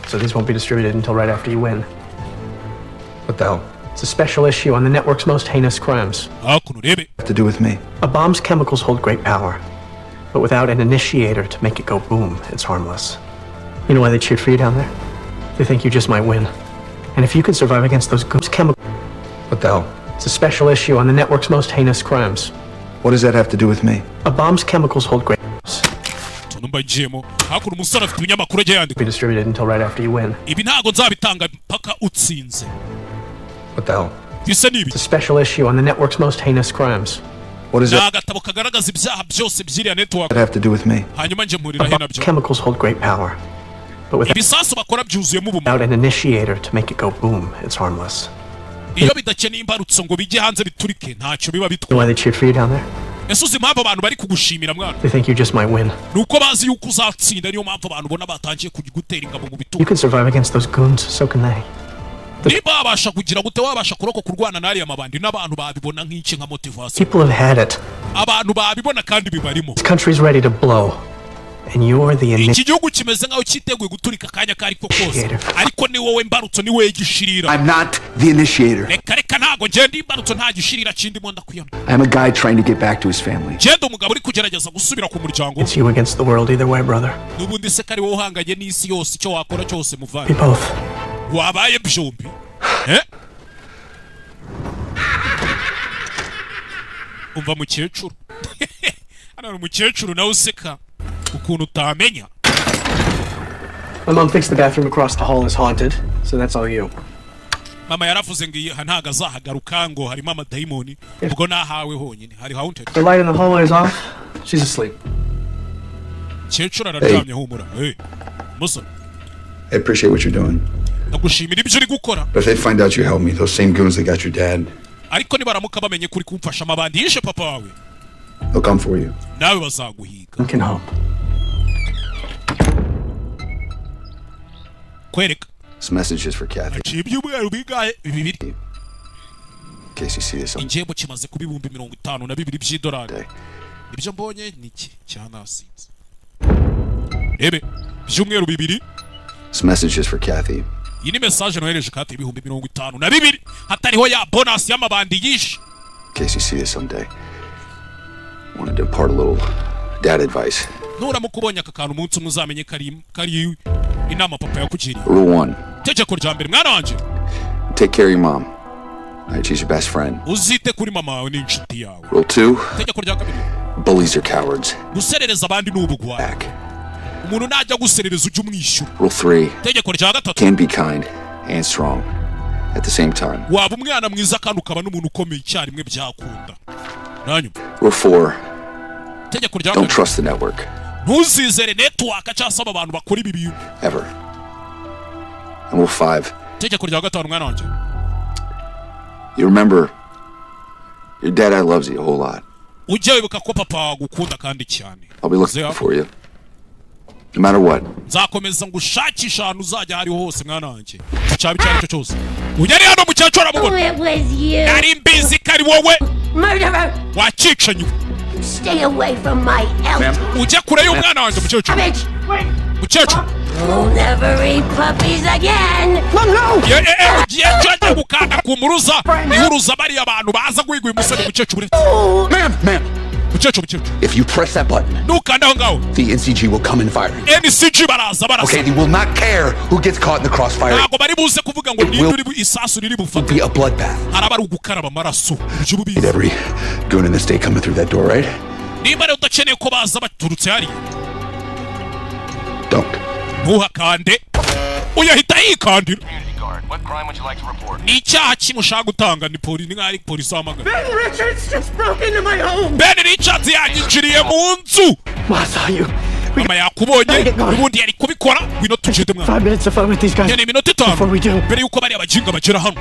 So these won't be distributed until right after you win. What the hell? It's a special issue on the network's most heinous crimes. Hakuno urebe. To do with me? A bomb's chemicals hold great power, but without an initiator to make it go boom, it's harmless. You know why they cheered for you down there? They think you just might win. And if you can survive against those goons chemicals. What the hell? It's a special issue on the network's most heinous crimes. What does that have to do with me? A bomb's chemicals hold great Tuntu mba ngiyemo hakuno, umusore afite ibinyamakuru ajya yandika. be distributed until right after you win. Ibi ntabwo nzabitanga mpaka utsinze. What the hell? Bisa n'ibi. It's a special issue on the network's most heinous crimes. What does Ni that agatabo kagaragaza ibyaha byose by'iriya network. have to do with me? Hanyuma nje mpurira he nabyo? Chemicals hold great power, but without Ibisasu bakora byuzuyemo ubumara. an initiator to make it go boom, it's harmless. Iyo bidakeneye imbarutso ngo bijye hanze biturike, ntacyo biba You know bitwaye. why they cheered for you down there? Ese uzi impamvu abantu bari kugushimira mwana? They think you just might win. Ni uko bazi yuko uzatsinda, niyo mpamvu abantu ubona batangiye kugutera ingabo mu bitugu. You can survive against those goons, so can they. Niba wabasha kugira gute, wabasha kurokoka kurwana n'ariya mabandi, n'abantu babibona nk'iki, nka motivation. People have had it. Abantu babibona kandi bibarimo. This country's ready to blow. And you're the Iki gihugu kimeze nkaho cyiteguye guturika akanya ko ariko kose, ariko ni wowe mbarutso, ni wowe gishirira. I'm not the initiator. Reka reka, ntago ngenda imbarutso, nta gishirira kindimo, ndakwiyama. I'm a guy trying to get back to his family. Ngenda umugabo uri kugerageza gusubira ku muryango. It's you against the world either way, brother. N'ubundi se ko ari wowe uhanganye n'isi yose, icyo wakora cyose Be muvane both. Wabaye byombi, eh? Umva mukecuru hano, hari umukecuru nawe useka ukuntu utamenya. My mom thinks the bathroom across the hall is haunted, so that's all you. Mama yaravuze ngo iyi ntago azahagaruka, ngo harimo amadayimoni, ubwo nahawe honyine hari haunted. The light in the hallway is off. She's asleep. Mukecuru araryamye, humura. Hey, musore. I appreciate what you're doing. Ndagushimira ibyo uri gukora. But if they find out you helped me, those same goons that got your dad, Ariko nibaramuka bamenye kuri kumfasha amabandi yishe papa wawe, they'll come for you. nawe bazaguhiga. You can hope. Kwereka. This message is for Kathy. Haciye ibyumweru bingahe? 2. In case you see this on Igihembo kimaze kuba 52,000 by'idolari. Ibyo mbonye ni iki cyanasinze rebe ibyumweru 2. This message is for Kathy. Iyi ni message nohereje kati 52,000 hatariho ya bonus y'amabandi yishe. In case you see this someday. Wanted to impart a little dad advice. Nuramuka ubonye aka kantu umunsi umwe, uzamenye kari inama papa yakugiriye. Rule one, Itegeko rya mbere, mwana wanjye, take care of your mom. All right, she's your best friend. uzite kuri mama wawe, ni inshuti yawe. Rule two, Itegeko rya kabiri, bullies are cowards. Guserereza abandi ni ubugwari. Umuntu najya guserereza ujye umwishyura. Rule three, Itegeko rya gatatu, can be kind and strong at the same time. waba umwana mwiza kandi ukaba n'umuntu ukomeye icyarimwe, byakunda nanyuma. Rule four, Itegeko rya don't kane, trust the network, ntuzizere network cyangwa se aba bantu bakora ibi bintu. ever. And rule five, Itegeko rya gatanu, mwana wanjye, you remember your dad loves you a whole lot. Ujye wibuka ko papa agukunda kandi cyane. I'll be looking for you. No matter what. Nzakomeza ngushakisha ahantu uzajya aho ariho hose, mwana wanjye, cyaba icyo ari cyo cyose. Ujya ari hano, mukecuru aramubona. Oh, it was you. Nari mbizi ko ari wowe. Murderer! Wakicanyi. Stay away from my elf. Ujye kure y'umwana wanjye, mukecuru, mukecuru. We'll never eat puppies again. No, no. Ye, ye, ye, ugiye cyo gukanda ku muruza ihuruza bariya bantu baza guhiga uyu musore. Mukecuru, uretse. Ma'am, ma'am. Mukecuru, mukecuru. If you press that button, nukanda aho ngaho, the NCG will come in firing. NCG baraza barasa. Okay, they will not care who gets caught in the crossfire. Ntabwo bari buze kuvuga ngo ninde uri isasu riri bufate. Be a bloodbath. Haraba ari ugukaraba amaraso, ibyo uba ubizi. Every goon in the state coming through that door, right? Niba rero udakeneye ko baza baturutse hariya, Don't. ntuhakande. Uyahita yikandira. Ni icyaha kimwe ushaka gutanga? Ni poli, ni nk'aho ari polisi wamagana. Ben Richards just broke into my home. Ben Richards yanyinjiriye mu nzu. Ma saw you. Mama yakubonye, ubundi yari kubikora. Ngwino tugende, mwana. 5 minutes of fun with these guys. Nkeneye iminota 5 mbere y'uko bariya bajinga bagera hano.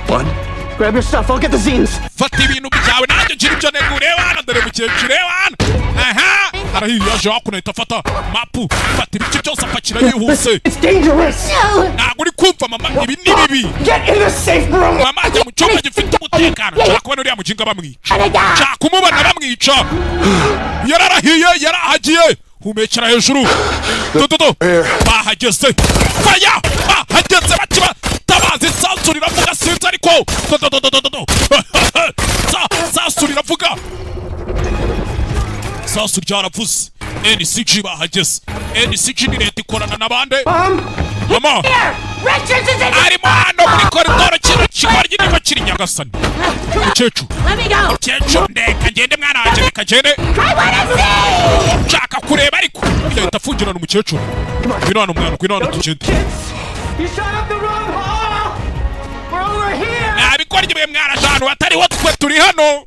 Grab your stuff. I'll get the zines. Fata ibintu byawe, nanjye ngira ibyo ntego. Ureba hano, dore mukecuru, ureba hano. Aha arahiye, yaje hakuno ahita afata mapu, fata ibice byose apakira yihuse. It's dangerous. Ntabwo uri kumva mama, ibi ni bibi. Get in the safe room. Mama, ajya mu cyumba gifite umutekano. Nshaka kubona uriya mujinga bamwica, nshaka kumubona bamwica. Yararahiye, yarahagiye, humekera hejuru dododo. Bahageze, faya, bahageze bakiba tabazi. Isasu riravuga, sinzi ariko dodododododo sasu riravuga, isasu ryaravuze. NCG bahageze. NCG ni leta ikorana na bande. Mama Richards is in. Arimo hano muri koridoro. Kino kigoryi niba kiri, nyagasani. Mukecuru, Let me go. mukecuru, ndeka ngende, mwana wanjye, reka ngende. I wanna see. Nshaka kureba ariko. Yahita afungirana umukecuru. Ngwino hano mwana, ngwino hano tugende. You shot up the wrong hall. We're over here. Nabikora mwe mwaraje ahantu hatariho, twe turi hano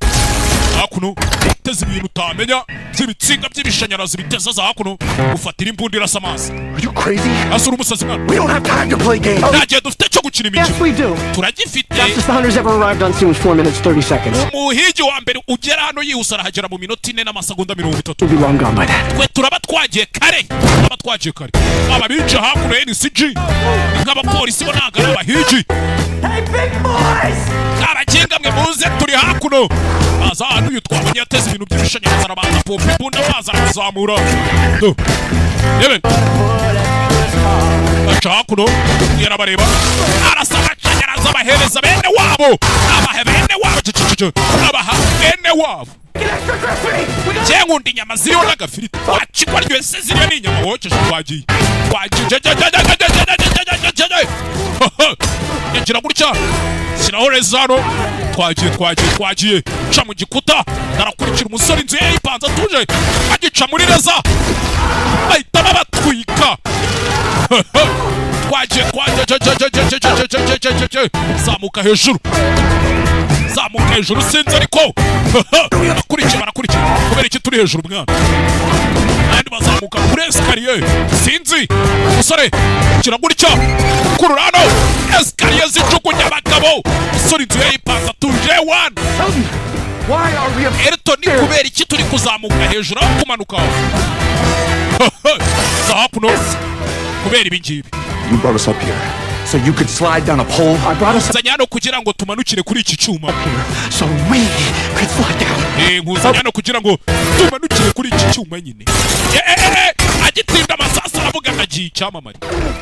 hakuno. Biteze ibintu utamenya by'ibitsinga by'ibishanyarazi biteza za hakuno, ufatira imbunda irasa amazi. Are you crazy? Asura umusazi, mwana. We don't have time to play games. Nta gihe dufite cyo gukina Yes, imikino. we do. Turagifite. Fastest the hunters ever arrived on scene was 4 minutes 30 seconds. Umuhigi wa mbere ugera hano yihuse arahagera mu minota 4 n'amasegonda 30. We'll be long gone by then. Twe turaba twagiye kare, turaba twagiye kare. Aba binjiye hakuno NCG ni nk'abapolisi, bo ntabwo ari abahigi. Hey, big boys! Abaginga. Mwabaginga mwe, muze turi hakuno. Baza hano, uyu twabonye yateze ibintu by'ibishanyarazi, arabanza pompa imbunda, amazi aramuzamura. Do. Yewe, aca hakuno, yarabareba, arasa amashanyarazi, abahereza bene wabo, abaha bene wabo, cicicicyo, abaha bene wabo. Njye nkunda inyama ziriho n'agafiriti wakigwa ryoshye, ziriyo ni inyama wokeje. Twagiye, twagiye, yagira gutya, shyiraho rezano. Twagiye, twagiye, twagiye. Ca mu gikuta, ndarakurikira umusore, inzu ye yipanze atuje, agica muri reza bahita babatwika. Twagiye, twagiye, zamuka hejuru, zamuka hejuru, sinzi ariko barakurikiye, barakurikiye. Kubera iki turi hejuru mwana? Abandi bazamuka kuri escalier, sinzi. Umusore kira gutya, kurura hano, escalier zijugunya abagabo. Umusore inzu ye yipanze atuje one. Elton, kubera iki turi kuzamuka hejuru aho kumanuka? Za hakuno kubera ibi ngibi. You brought us up here so you could slide down a pole. I brought us Nzanye hano kugira ngo tumanukire kuri iki cyuma. so we could slide down. Nkuzanye hano kugira ngo tumanukire kuri iki cyuma nyine. Agitinda amasasu, aravuga ngo agiye icyamamare,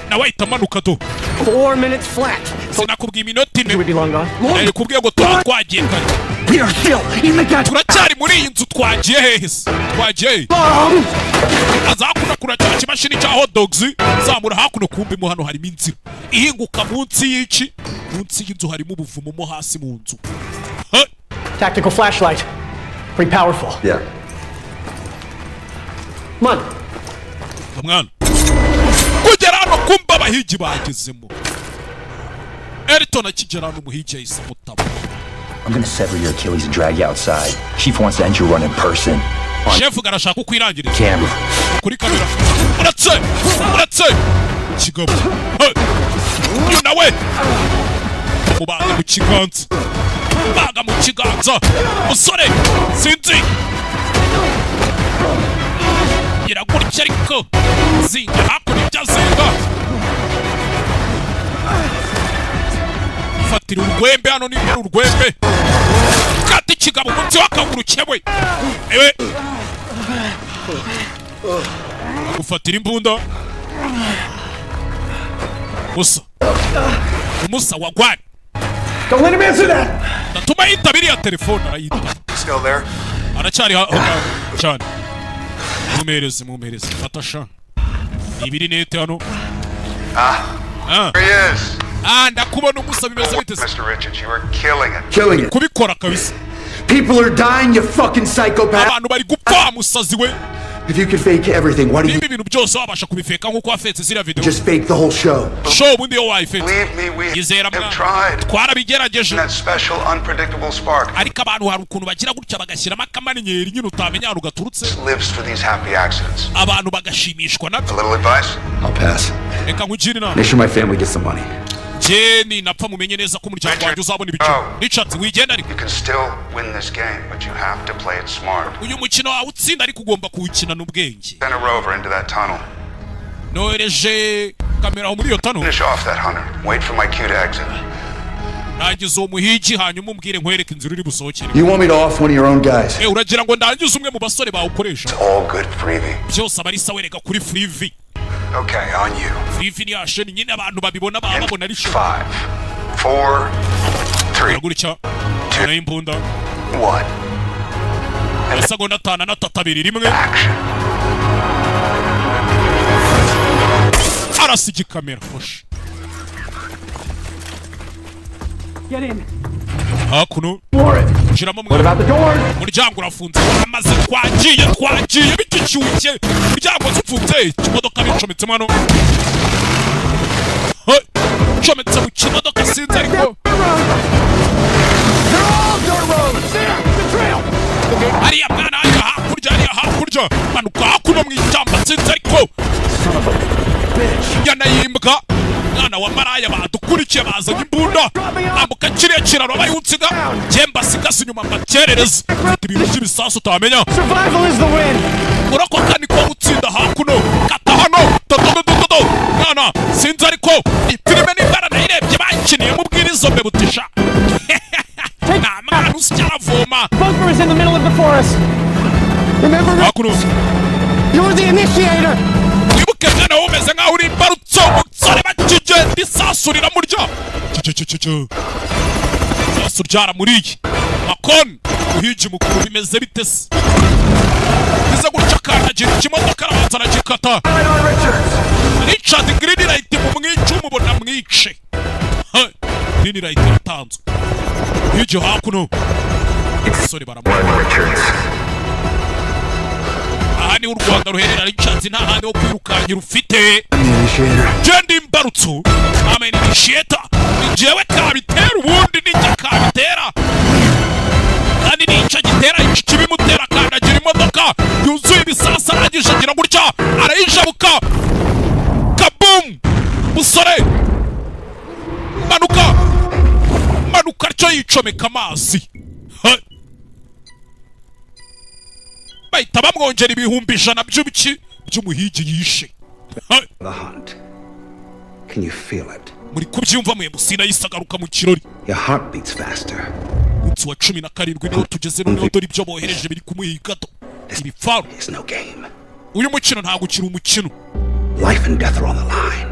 nawe ahita amanuka do. 4 minutes flat. Sinakubwiye iminota 4? We'd be long gone. Nari kubwiye ngo tuba twagiye kare. We are still in the goddamn. Turacyari muri iyi nzu. Twagiye hehe se? Twagiye hehe? Aza hakuno kura cya kimashini cya hot dogs, zamura hakuno. Kumbi mo hano harimo inzira ihinguka munsi y'iki, munsi y'inzu harimo ubuvumo mo hasi mu nzu. Tactical flashlight. Pretty powerful. Yeah. Come on. Mwana, kugera hano kumba abahigi bagezemo. Elton akigera hano, umuhigi yahise amutaba. I'm gonna sever your Achilles and drag you outside. Chief wants to end your run in person. On Shefu arashaka kukwirangiriza camera. Kuri kamera. Uretse, uretse kigabo. Hey! Uyu nawe mubaga mu kiganza, baga mu kiganza musore, sinzi gira gutya ariko zinga hakuno ibyo azinga. Fatira urwembe hano, niba ari urwembe, kata ikigabo munsi w'akaguru kewe. Ewe, ufatira imbunda musa, umusa wagwani. Don't let him answer that! Ndatuma yitaba iriya telefone. Arayitaba. Still there? Aracyari aho ngaho cyane. Mumuhereze, mumuhereze, fata sha ibiri nete hano. Ah. Ah. There he is. Ah, ndakubona umusa, bimeze bite se? Mr. Richards, you are killing it. Killing it. Kubikora kabisa. People are dying, you fucking psychopath. Abantu bari gupfa, musazi we. If you could fake everything, why do you Niba ibintu byose wabasha kubifeka nk'uko wafetse ziriya video, just fake the whole show? Show ubundi yo wayifetse. Believe me, we Yizera have mwana, tried. twarabigerageje. That special, unpredictable spark Ariko abantu hari ukuntu bagira gutya bagashyiramo akamaninyeri nyine utamenya ahantu gaturutse. Lives for these happy accidents. Abantu bagashimishwa nabyo. A little advice? I'll pass. Reka nkugire inama. Make sure my family gets the money. Jye ninapfa mumenye neza ko umuryango wanjye uzabona ibiciro. Richards, wigenda ariko. You can still win this game, but you have to play it smart. Uyu mukino wawutsinda, ariko ugomba kuwukinana ubwenge. Send a rover into that tunnel. Nohereje kamera aho muri iyo tunnel. Finish off that hunter. Wait for my cue to exit. Rangiza uwo muhigi, hanyuma umbwire nkwereke inzira uri busohokere. You want me to off one of your own guys? Uragira ngo ndangize umwe mu basore bawukoresha? All good FreeVee. Byose aba ari sawa reka kuri FreeVee. Okay, on you. FreeVee ni yasheni nyine abantu babibona, baba babona ari show. 5, 4, 3, gutya nayo imbunda 1. Amasegonda 5 na 3 2 1. Arasa igikamera hoshi. Get in. Hakuno shyiramo mwana. Umuryango urafunze, amaze twagiye, twagiye bigicyushye, umuryango ufunze, ikimodoka bicometsemo hano. Hey, cometse mu kimodoka, sinzi ariko hariya mwana, hariya hakurya, hariya hakurya, manuka hakuno mu ishyamba, sinzi ariko inyana y'imbwa, mwana wa maraya, badukurikiye, bazanye imbunda. Ambuka kiriya kiraro bari unsiga, njye mbasigase inyuma mbakerereze. Mfite ibintu by'ibisasu utamenya. Survival is the win. Kurokoka niko gutsinda. Hakuno kata hano, dododododo mwana, sinzi ariko iyi filime nimbara nayirebye bayikiniyemo ubwirizo mbe butisha. Remember, Hakuno. you're the initiator. Wibuke mwana, wowe umeze nkaho uri imbarutso. Umusore bakigenda, isasu riramurya. Cyo isasu ryaramuriye. Makon muhigi mukuru, bimeze bite se? Bize gutya, akandagira ikimodoka, arabanza aragikata. Richard, green light mu mwice, umubona mwice. Ha, green light iratanzwe. Muhigi hakuno, umusore baramubona. Aha niho u Rwanda ruherera. Richards, nta handi ho kwirukankira ufite. Genda imbarutso, amen. Initiator ni jewe kabitera, ubundi nijya kabitera, kandi nica gitera iki kibimutera. Akandagira imodoka yuzuye ibisasu, arangije agira gutya arayijabuka. Kabum! Musore manuka, manuka atyo, yicomeka amazi. Ha! Bahita bamwongera 100,000 by'ibiki by'umuhigi yishe. Ha! The hunt. Can you feel it? Muri kubyumva mwe? Musina yisagaruka mu kirori. Your heart beats faster. Umunsi wa 17 niho tugeze noneho. Dore ibyo bohereje biri kumuhiga do ibifaru. It's no game. Uyu mukino ntabwo ukiri umukino. Life and death are on the line.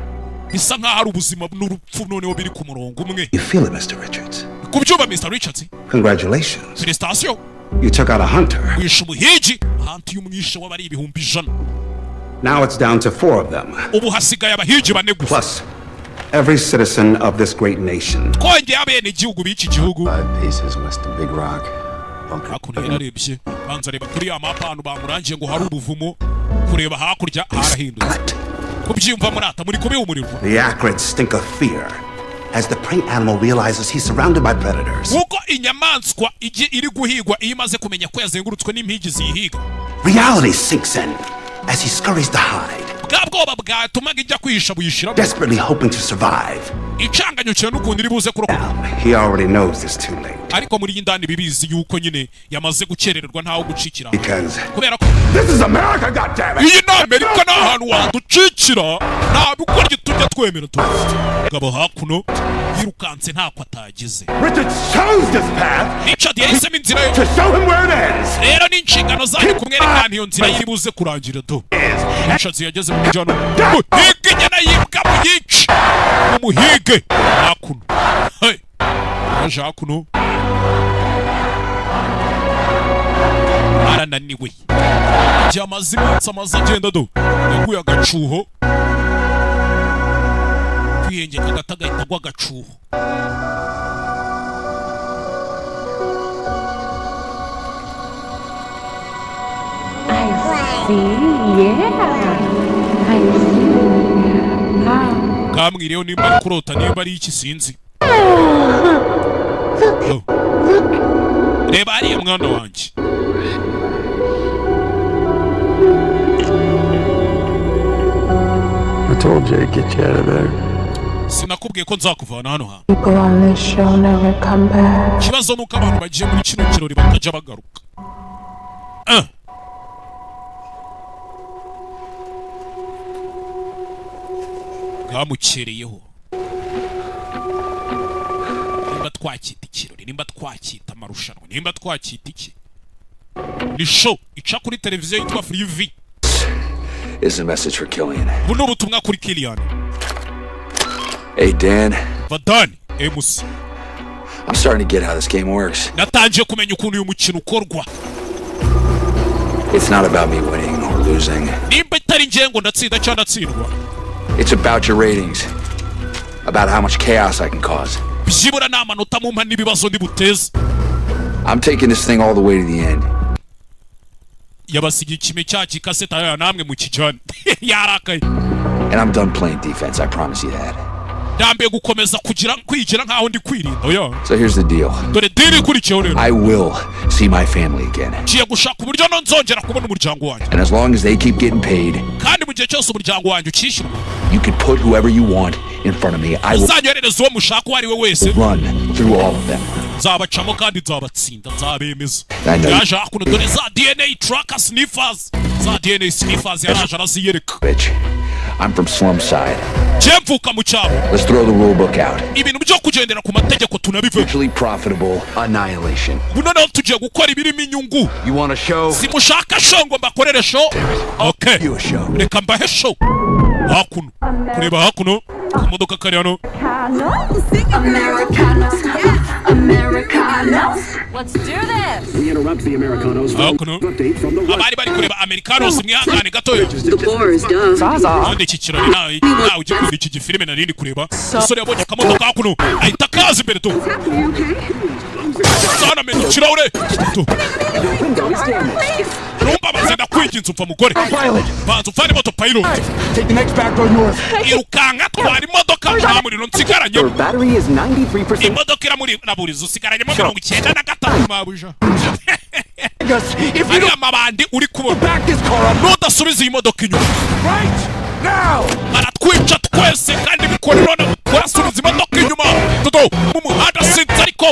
Bisa nkaho ari ubuzima n'urupfu noneho biri ku murongo umwe. You feel it, Mr. Richards. Kubyumva, Mr Richards? Congratulations. Félicitations. You took out a hunter. Wishe umuhigi ahantu y'umwishe waba ari 100,000. Now it's down to four of them. Ubu hasigaye abahigi bane gusa. Plus, every citizen of this great nation. Twongeye abene igihugu b'iki gihugu. Paces west of Big Rock. Hakuno yararebye, banza areba kuri ya mapa ahantu bamurangiye ngo hari ubuvumo. Kureba hakurya harahindutse. Kubyiyumva murata, muri kubihumurirwa? The acrid stink of fear as the prey animal realizes he's surrounded by predators. Nk'uko inyamaswa ijye iri guhigwa iyo imaze kumenya ko yazengurutswe n'impigi ziyihiga. Reality sinks in as he scurries to hide, Bwa bwoba bwatumaga ijya kwihisha buyishiramo. desperately hoping to survive. Icanganyukira n'ukuntu iri buze kurokoka. He already knows it's too late. Ariko muri iyi ndani bibizi yuko nyine yamaze gukerererwa, ntaho gucikira. Because Kubera ko this is America, goddammit! Iyi ni Amerika, nta hantu waducikira, nta bikoryo tujya twemera tu. Gabo hakuno yirukanse ntako atagize. Richard chose this path Richard yahisemo inzira ye to show him where it ends. Rero ni inshingano zanyu kumwereka iyo nzira iri buze kurangira do. Richard yageze mu mujyano, muhige inyana yibwa, muyice, mumuhige hakuno. Hey, yaje hakuno arananiwe, igihe amaze iminsi amaze agenda do, yaguye agacuho, kwihengeka agata agahita agwa agacuho. I see, yeah. I see. Ah. Kamwiriyeho nimba ari kurota, nimba ari iki, sinzi. Look, look. Reba hariya mwana wanjye. I told you I'd get you out of there. Sinakubwiye ko nzakuvana hano hantu? People on this show never come back. Ikibazo ni uko abantu bagiye muri kino kirori batajya bagaruka. Ah. Bwamukereyeho, nimba twacyita ikirori, nimba twacyita amarushanwa, nimba twacyita iki, ni show ica kuri televiziyo yitwa Freevee. Is a message for Killian. Ubu ni ubutumwa kuri Killian. Hey, Dan. Vadani MC. I'm starting to get how this game works. Natangiye kumenya ukuntu uyu mukino ukorwa. It's not about me winning or losing. Nimba itari njye ngo ndatsinda cyangwa ndatsindwa. It's about your ratings. About how much chaos I can cause. Byibura ni amanota mumpa n'ibibazo ndibuteze. I'm taking this thing all the way to the end. Yabasigiye ikime cya gikase tayaya namwe mu kijyane, yarakaye. And I'm done playing defense, I promise you that. Ndambiye gukomeza kugira kwigira nkaho ndi kwirinda, oya. So here's the deal. Dore deal ikurikiyeho rero. I will see my family again. Ngiye gushaka uburyo no nzongera kubona umuryango wanjye. And as long as they keep getting paid, Kandi mu gihe cyose umuryango wanjye ukishyurwa, you can put whoever you want in front of me. I will uzanyoherereza uwo mushaka uwo ari we wese, run through all of them. Nzabacamo kandi nzabatsinda, nzabemeza. I know. Yaje hakuno, dore za DNA tracker sniffers, za DNA sniffers yaraje araziyereka. Bitch. I'm from Slumside. Njye mvuka mu cyaro. Let's throw the rule book out. Ibintu byo kugendera ku mategeko tunabiveho. Mutually profitable annihilation. Ubu noneho tugiye gukora ibirimo inyungu. You want a show? Simushaka show ngo mbakorere show? Okay, reka mbahe show. Hakuno, kureba hakuno, akamodoka kari hano. Americanos, Americanos. Let's do this. We interrupt the Americanos for an Hakuno update from the abari bari kureba Americanos, mwihangane gatoya. The boars, duh. Ubundi iki kirori nawe ujya kureba iki gifilime narindi kureba. Umusore yabonye akamodoka hakuno, ahita kaza imbere tu sana, mena ikirahure tu. Ntumbabaze, ndakwinginze. Umva mugore, banza ufane moto pilot. Take the next back road north. Irukanka, twara imodoka, nta muriro nsigaranye. Your battery is 93%. Imodoka iramuraburiza, usigaranyemo 93, mabuja. Ariya mabandi uri kubona, nudasubiza iyi modoka inyuma baratwica twese, kandi bikora none urasubiza imodoka inyuma toto mu muhanda. Sinzi ariko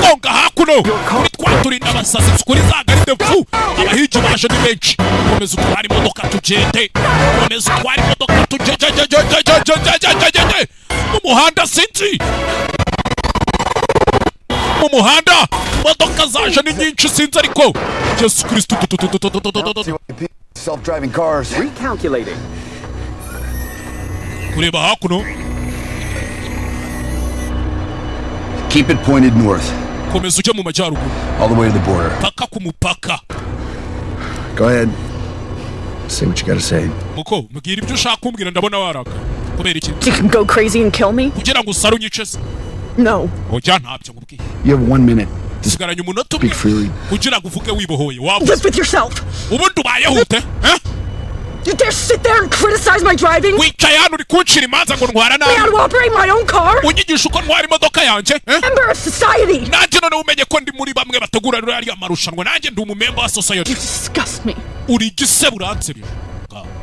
gonga hakuno kuri twa turinda abasazi, kuri za garde fou. Abahigi baje ni benshi. Komeza utware imodoka tugende, komeza utware imodoka tugende mu muhanda. Sinzi mu muhanda imodoka zaje ni nyinshi, sinzi ariko Yesu Kristo. Self-driving cars. Recalculating. Kureba hakuno. Keep it pointed north, Komeza ujye mu majyaruguru, all the way to the border. Paka ku mupaka. Go ahead. Say what you gotta say. Muko, mbwira ibyo ushaka kumbwira. Ndabona waraka kubera iki? You can go crazy and kill me? Kugira ngo usare unyice se? No. Oya, ntabyo nkubwiye. You have 1 minute. Usigaranye umunota umwe Speak freely. kugira ngo uvuge wibohoye waba. Live with yourself. Ubundi ubayeho ute, eh? You dare sit there and criticize my driving? Wicaye hano uri kuncira imanza ngo ntwara Me how nabi. to operate my own car? Unyigisha uko ntwara imodoka yanjye, eh? Member of society. Nanjye noneho umenye ko ndi muri bamwe bategura ruriya marushanwa, nanjye ndi umumember wa society. You disgust me. Uri igisebe, uransebye.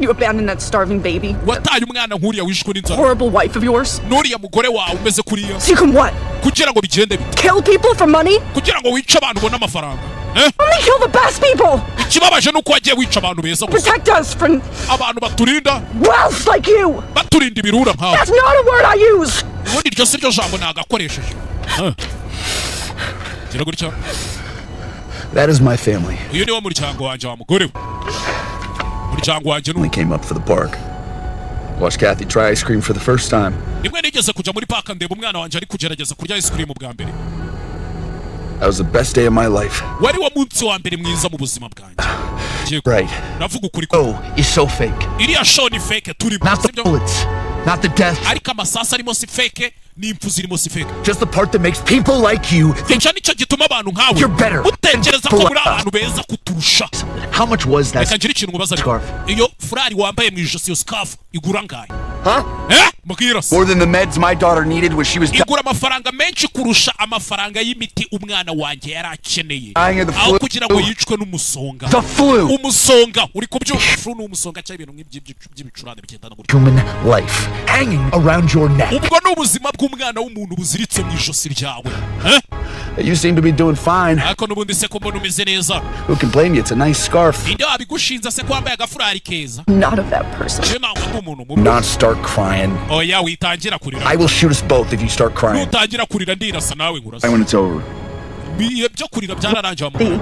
You abandoned that starving baby. Wataye umwana nk'uriya wishwe n'inzara. Horrible wife of yours. N'uriya mugore wawe umeze kuriya. So you can what? Kugira ngo bigende bite? Kill people for money? Kugira ngo wice abantu ubone amafaranga, eh? Only kill the best people. Ikibabaje ni uko wagiye wica abantu beza gusa. Protect us from Abantu baturinda. wealth like you. Baturinda ibirura nkawe. That's not a word I use. Ubundi iryo si ryo jambo nagakoresheje. Eh. Gira gutya. That is my family. Uyu niwo muryango wanjye, wa mugore we, umuryango wanjye ni We came up for the park. Watched Kathy try ice cream for the first time. Rimwe nigeze kujya muri park, ndeba umwana wanjye ari kugerageza kurya ice cream bwa mbere. That was the best day of my life. Wari wo munsi wa mbere mwiza mu buzima bwanjye. Right. Navuga ukuri. Oh, is so fake. Iriya show ni fake turimo. Not the bullets, not the death. Ariko amasasu arimo si fake, n'impfu zirimo si fake. Just the part that makes people like you think Icyo nicyo gituma abantu nkawe you're better. utekereza ko muri abantu beza kuturusha. How much was that Reka ngire ikintu nkubaza ariko. scarf? Iyo furari wambaye mu ijosi, iyo scarf igura angahe? Huh? Eh, mbwira se. More than the meds my daughter needed when she was Igura amafaranga menshi kurusha amafaranga y'imiti umwana wanjye yari akeneye dying of the aho flu. kugira ngo yicwe n'umusonga. The flu. Umusonga, uri kubyumva? Flu ni umusonga cyangwa ibintu nk'ibyo by'ibicurane bigendana gutyo. Human life hanging around your neck. Ubwo ni ubuzima bw'umwana w'umuntu buziritse mu ijosi ryawe, eh? You seem to be doing fine. Ariko n'ubundi se ko mbona umeze neza? Who can blame you? It's a nice scarf. Ninde wabigushinza se ko wambaye agafurari keza? Not of that person. Njye ntabwo ndi umuntu mubi. Not start crying. Oya, witangira kurira. I will shoot us both if you start crying. Nutangira kurira ndirasa nawe nkurasa. When it's over. Ibihe byo kurira byararangiye, wa mugabo.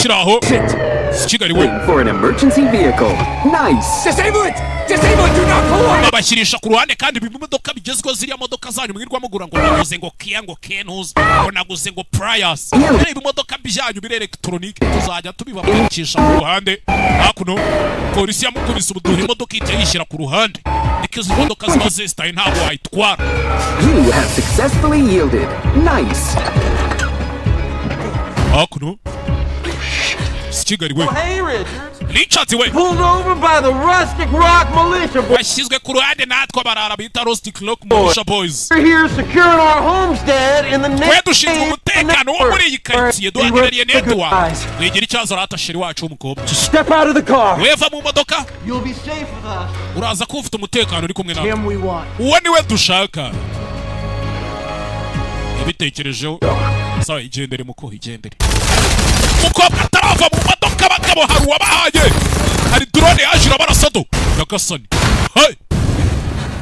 Shyiraho si Kigali we. For an emergency vehicle. Nice. Disable it! Disable it! Do not pull! Babashyirisha ku ruhande. Kandi ibi bimodoka bigezweho, ziriya modoka zanyu mwirwa mugura ngo naguze ngo Kia, ngo Kentuzi, ngo naguze ngo Prius, reba ibimodoka byanyu biri elegitoronike, tuzajya tubibapakisha ku ruhande. Hakuno polisi yamukubise ubuduha, imodoka ihita yishyira ku ruhande. Niko izi modoka ziba zesitaye, ntabwo wayitwara. You have successfully yielded. Nice. Hakuno si Kigali we. Hey, Richards. Richards we. Pulled over by the Rustic Rock Militia Boys. Washyizwe ku ruhande natwe abarara bita Rustic Rock Militia Boys. We're here securing our homestead in the Twe dushinzwe umutekano wo muri iyi karitsiye, duhagarariye network. Wigira ikibazo rata, sheri wacu w'umukobwa. Step out of the car. Weva mu modoka. You'll be safe with us. Uraza kuba ufite umutekano uri kumwe natwe. Him we want. Uwo niwe dushaka. Yabitekerejeho. Sawa, igendere muko, igendere. Umukobwa atarava mu modoka, abagabo hari uwabahaye, hari drone yaje irabarasa. Do nyagasani, hey,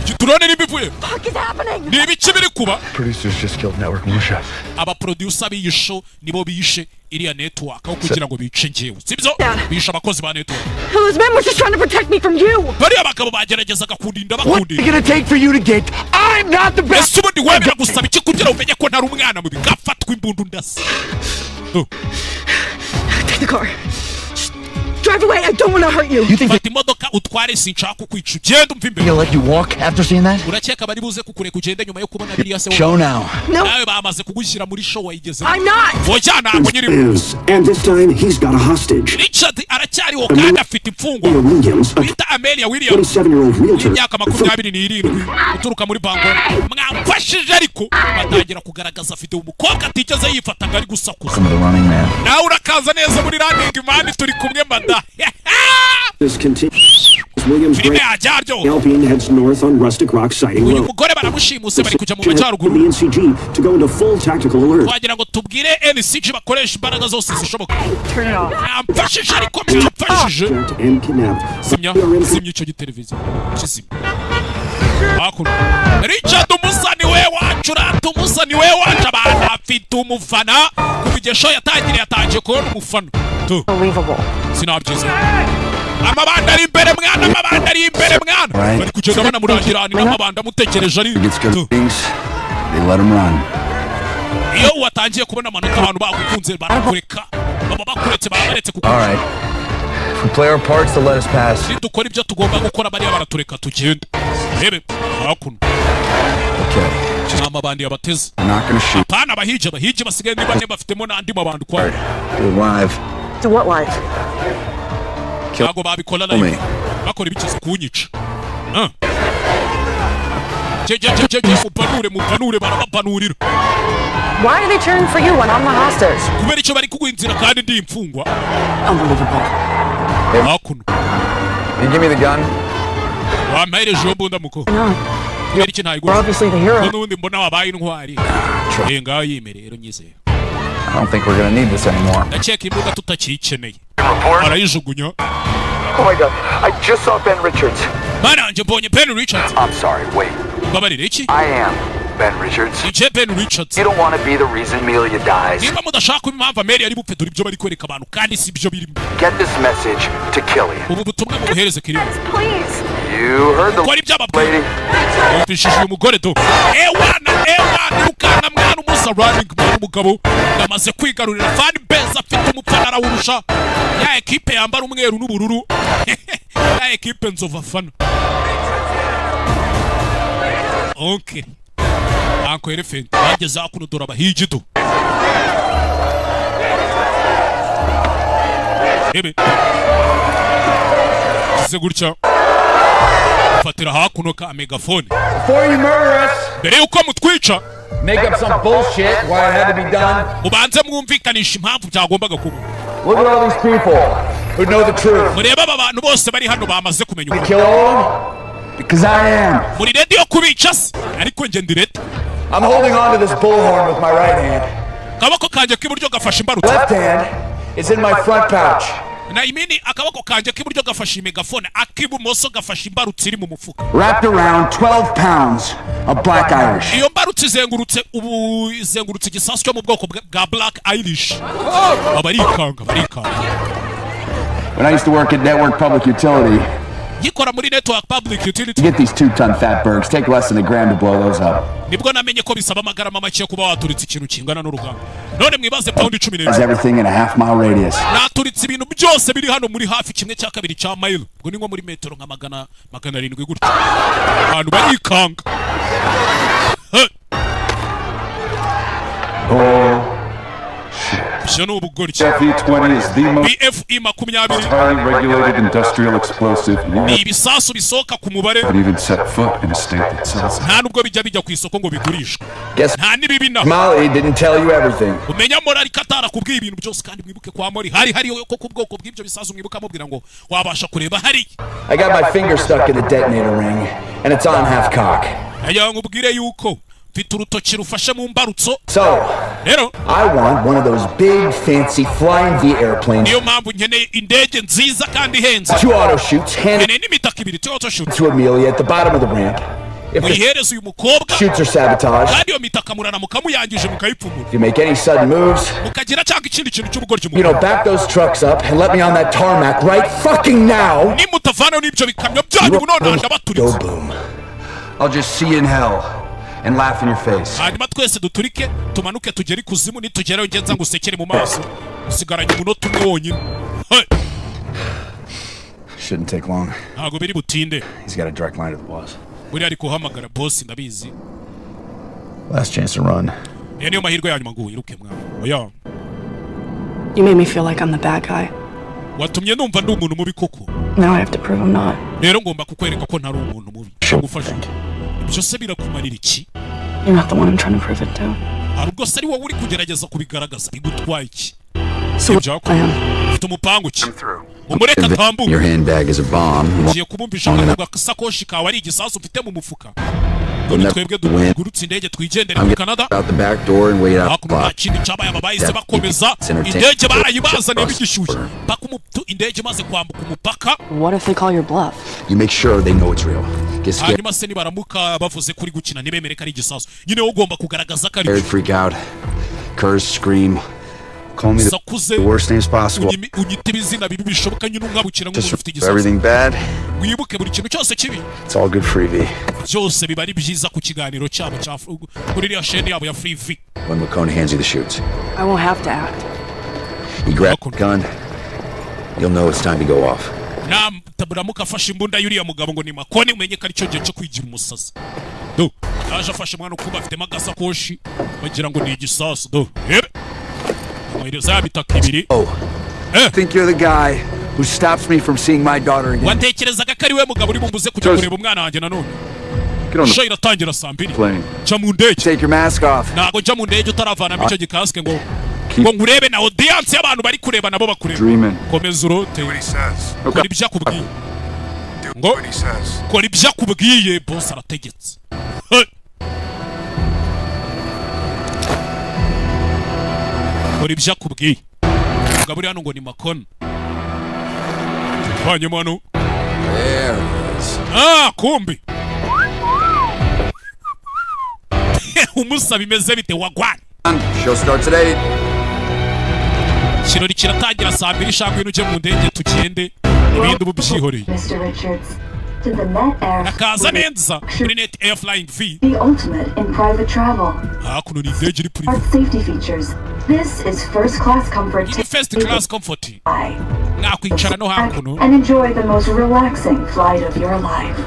igidrone nimba ivuye. Fuck is happening? Ni ibiki biri kuba? Producers just killed network militia. Abaproducer b'iyi show nibo bishe iriya network aho kugira ngo bice njyewe, sibyo? Bishe abakozi ba network. Those men were just trying to protect me from you. Bariya bagabo bageragezaga kundinda. What's it Bakundinda. gonna take for you to get I'm not the best? Ese ubundi wemera gusaba iki kugira ngo umenye ko ntari umwana mubi? Gafatwa imbundu ndasa. Take the car. Just drive away. I don't want to hurt you. You think Fata imodoka utware, sinshaka kukwica, ugende umva imbere. they'll let you walk after seeing that? Urakeka bari buze kukureka ugende nyuma yo kubona biriya se? Show now. No. Nawe bamaze kugushyira muri show, wayigeze. I'm not. Oya, ntabwo nyirimo. Is, and this time he's got a hostage. Richard aracyariho kandi afite imfungwa Williams, a bita Amelia Williams, 27-year-old realtor. imyaka 27, uturuka muri Bangor. Mwamfashije ariko batangira kugaragaza afite umukobwa atigeze yifata ngo ari gusakuza. Welcome to the Running Man. Nawe urakaza neza muri Running Man, turi kumwe mada. This continues. Williams Filime yajyaryo. Alpine heads north on Rustic Rock Siding Uyu Road. mugore baramushimuse, bari kujya mu The majyaruguru. NCG to go into full tactical alert. Wagira ngo tubwire NCG bakoresha imbaraga zose zishoboka. Turn it off. Mwamfashije ariko, mwamfashije. And kidnapped. Zimya, zimya icyo giteleviziyo, kizimya. Hakuno Richard umusani we wacu, urata umusani we wacu. Abantu afite umufana kuva igihe show yatangiriye, yatangiye kubona umufana tu. Unbelievable. Sinabyiza, amabanda ari imbere mwana, amabanda ari imbere mwana. Right. Bari kugenda banamurangirana n'amabanda amutegereje ari He gets good tu. ratings. They let him run. Iyo watangiye kubona amanota, abantu bagukunze, barakureka, baba bakuretse, baba baretse All kukureka. right. If we play our parts, they'll let us pass. Nidukora ibyo tugomba gukora, bariya baratureka tugende. Rebe hakuno. Okay. Just Nta mabandi yabateze. we're not gonna shoot. Apana abahigi, abahigi basigaye ni bane, bafitemo n'andi mabandi ukwabo. Do it live. Do what live? Kill Ntabwo babikora me. live. Bakora ibikiza kunyica. Ah. Je je je je je, mupanure, mupanure, barabapanurira. Why are they cheering for you when I'm the hostage? Kubera icyo bari kuguha inzira kandi ndi imfungwa? Unbelievable. Hakuno. You give me the gun. Wampahereje iyo mbunda muko? No. Kubera iki ntayiguha? We're obviously the hero. Ko n'ubundi mbona wabaye intwari. Eh, ngaho yime rero nyizeye. I don't think we're gonna need this anymore. Ndakeka imbunda tutakiyikeneye, arayijugunya. Oh my God! I just saw Ben Richards. Mana yanjye, mbonye Ben Richards. I'm sorry. Wait. Mbabarire, iki? I am Ben Richards. Nije Ben Richards. You don't want to be the reason Amelia dies. Niba mudashaka kuba impamvu Amelia ari bupfe, dore ibyo bari kwereka abantu kandi si byo birimo. Get this message to Killian. Ubu butumwa mubuhereze Killian. Please. You heard the Ko ari ibyababwiye. lady. Yumvishije uyu mugore do. Ewana, ewana, irukana mwana, umusa Running Man. Umugabo yamaze kwigarurira fan base, afite umupfana arawurusha ya ekipe yambara umweru n'ubururu, ya ekipe nzova fana. Okay, Uncle Elephant bageze hakuno, dore abahigi do. Ebe kize gutya, fatira hakuno ka megafone. Before you murder us, Mbere yuko mutwica, make up some bullshit why it had to be done. Mubanze mwumvikanisha impamvu byagombaga kuba. Look at all these people who know the truth. Murebe aba bantu bose bari hano bamaze kumenya ukuri. Kill all of them? Because I am. Muri ready yo kubica se? Ariko njye ndi ready. I'm holding on to this bullhorn with my right hand. Akaboko kanjye k'iburyo gafashe imbarutso. Left hand is in my front pouch. Na imini, akaboko kanjye k'iburyo gafashe megafone, ak'ibumoso gafashe imbarutso iri mu mufuka. Wrapped around 12 pounds of Black Irish. Iyo mbarutso izengurutse, ubu izengurutse igisasu cyo mu bwoko bwa Black Irish. Abarikanga, barikanga. When I used to work at Network Public Utility, Nkikora muri Network Public Utility, you get these 2-ton fatbergs, take less than a gram to blow those up. Nibwo namenye ko bisaba amagarama make yo kuba waturitse ikintu kingana n'urugamba. None mwibaze pawundi cumi Has n'ebyiri. everything in a half mile radius. Naturitse ibintu byose biri hano muri hafi 1/2 cya mayilo, ubwo ni nko muri metero nka 700 gutyo. Abantu barikanga. Hey! Ibyo ni ubugoryi. FE-20 is the most BFE 20 highly regulated industrial explosive ni ibisasu bisohoka ku mubare. but even set foot in a state that sells it. Nta nubwo bijya ku isoko ngo bigurishwe. Guess Nta n'ibibi naho. Molly didn't tell you everything. Umenya Mori ariko atarakubwiye ibintu byose. Kandi mwibuke kwa Mori hari hariyo ko ku bwoko bw'ibyo bisasu, mwibuke amubwira ngo wabasha kureba hariya. I got my finger stuck in the detonator ring, and it's on half cock. Nagira ngo ubwire yuko Mfite urutoki rufashe mu mbarutso. So, Rero I want one of those big, fancy flying V airplanes. niyo mpamvu nkeneye indege nziza kandi ihenze. Two auto chutes handed Nkeneye n'imitaka ibiri, two auto chutes. to Amelia at the bottom of the ramp. If the Muyihereze uyu mukobwa. chutes are sabotaged, Kandi iyo mitaka muranamuka muyangije mukayipfumura, if you make any sudden moves, mukagira cyangwa ikindi kintu cy'ubugoryi back those trucks up and let me on that tarmac right fucking now. Nimutavanaho n'ibyo bikamyo byanyu ubu nonaha ndabaturitse. Go boom. I'll just see you in hell and laugh in your face. Hanyuma twese duturike, tumanuke tugere ikuzimu. Nitugerayo ngenza ngusekere mu maso. Usigaranye umunota umwe wonyine. Hey! Shouldn't take long. Ntabwo biri butinde. He's got a direct line to the boss. Buriya ari guhamagara boss, ndabizi. Last chance to run. Iyo niyo mahirwe ya nyuma ngo wiruke mwana. Oya. You made me feel like I'm the bad guy. Watumye numva ndi umuntu mubi koko. Now I have to prove I'm not. Rero ngomba kukwereka ko ntari umuntu mubi. Ngufasha ibyo se birakumarira iki? You're not the one I'm trying to prove it to. Hari ubwo se ari wowe uri kugerageza kubigaragaza? Bigutwaye iki? So Ibyo plan? Ufite umupangu ki? Mumureke atambuke. Your handbag is a bomb. Ugiye kubumvisha ako gasakoshi kawe ari igisasu ufite mu mufuka. None twebwe dugurutse indege twigendere I'm muri getting Canada. out the back door and wait out the Hakuno nta clock. kindi cyabaye, aba bahise bakomeza. Indege barayibazaniye bigishyushye paka indege imaze kwambuka umupaka. What if they call your bluff? You make sure they know it's real. Get scared, Hanyuma se nibaramuka bavuze kuri gukina, ntibemere ko ari igisasu nyine, wowe ugomba kugaragaza ko ari freak out, curse, scream. Call me Sakuze. the worst names possible. Unyite ibizina bibi bishoboka nyine, unkabukira nk'umuntu Just ufite igisasu. everything bad. Wibuke buri kintu cyose kibi. It's all good for EV. Byose biba ari byiza ku kiganiro cyabo cya kuri iriya sheni yabo ya Free V. When McCone hands you the shoots, I won't have to act. you grab the gun, you'll know it's time to go off. Namuramuka afashe imbunda y'uriya mugabo ngo ni Makoni, umenye ko aricyo gihe cyo kwigira umusazi. Do yaje afashe umwana ukuba afitemo agasakoshi bagira ngo ni igisasu. Do ebe amuhereza ya bitaka ibiri. Think you're the guy who stops me from seeing my daughter again. Watekerezaga ko ari we mugabo uri bumbuze kujya kureba umwana wanjye nanone? Get on the Show iratangira saa 2. plane. Jya mu ndege. Take your mask off. Ntabwo njya mu ndege utaravanamo icyo gikasike ngo nkurebe na audience y'abantu bari kureba nabo bakureba. Dreaming. Komeza urote. Kora ibyo akubwiye ngo kora ibyo akubwiye, boss arategetse. Hey! Kora ibyo akubwiye. Umugabo uri hano ngo ni Makona hanyuma hano. There he is. Ah, kumbi umusa bimeze bite wagwana? Show starts at 8. Ikirori kiratangira saa 2. Shaka ngwino ujye mu ndege tugende, ibindi ubu byihoreye. Mr. Richards, to the Met Air, Akaza neza muri Net Air Flying V. the ultimate in private travel. Hakuno ni indege iri kuri Smart safety features. This is first class comfort. Iyi first class comfort, mwakwicara no hakuno. And enjoy the most relaxing flight of your life.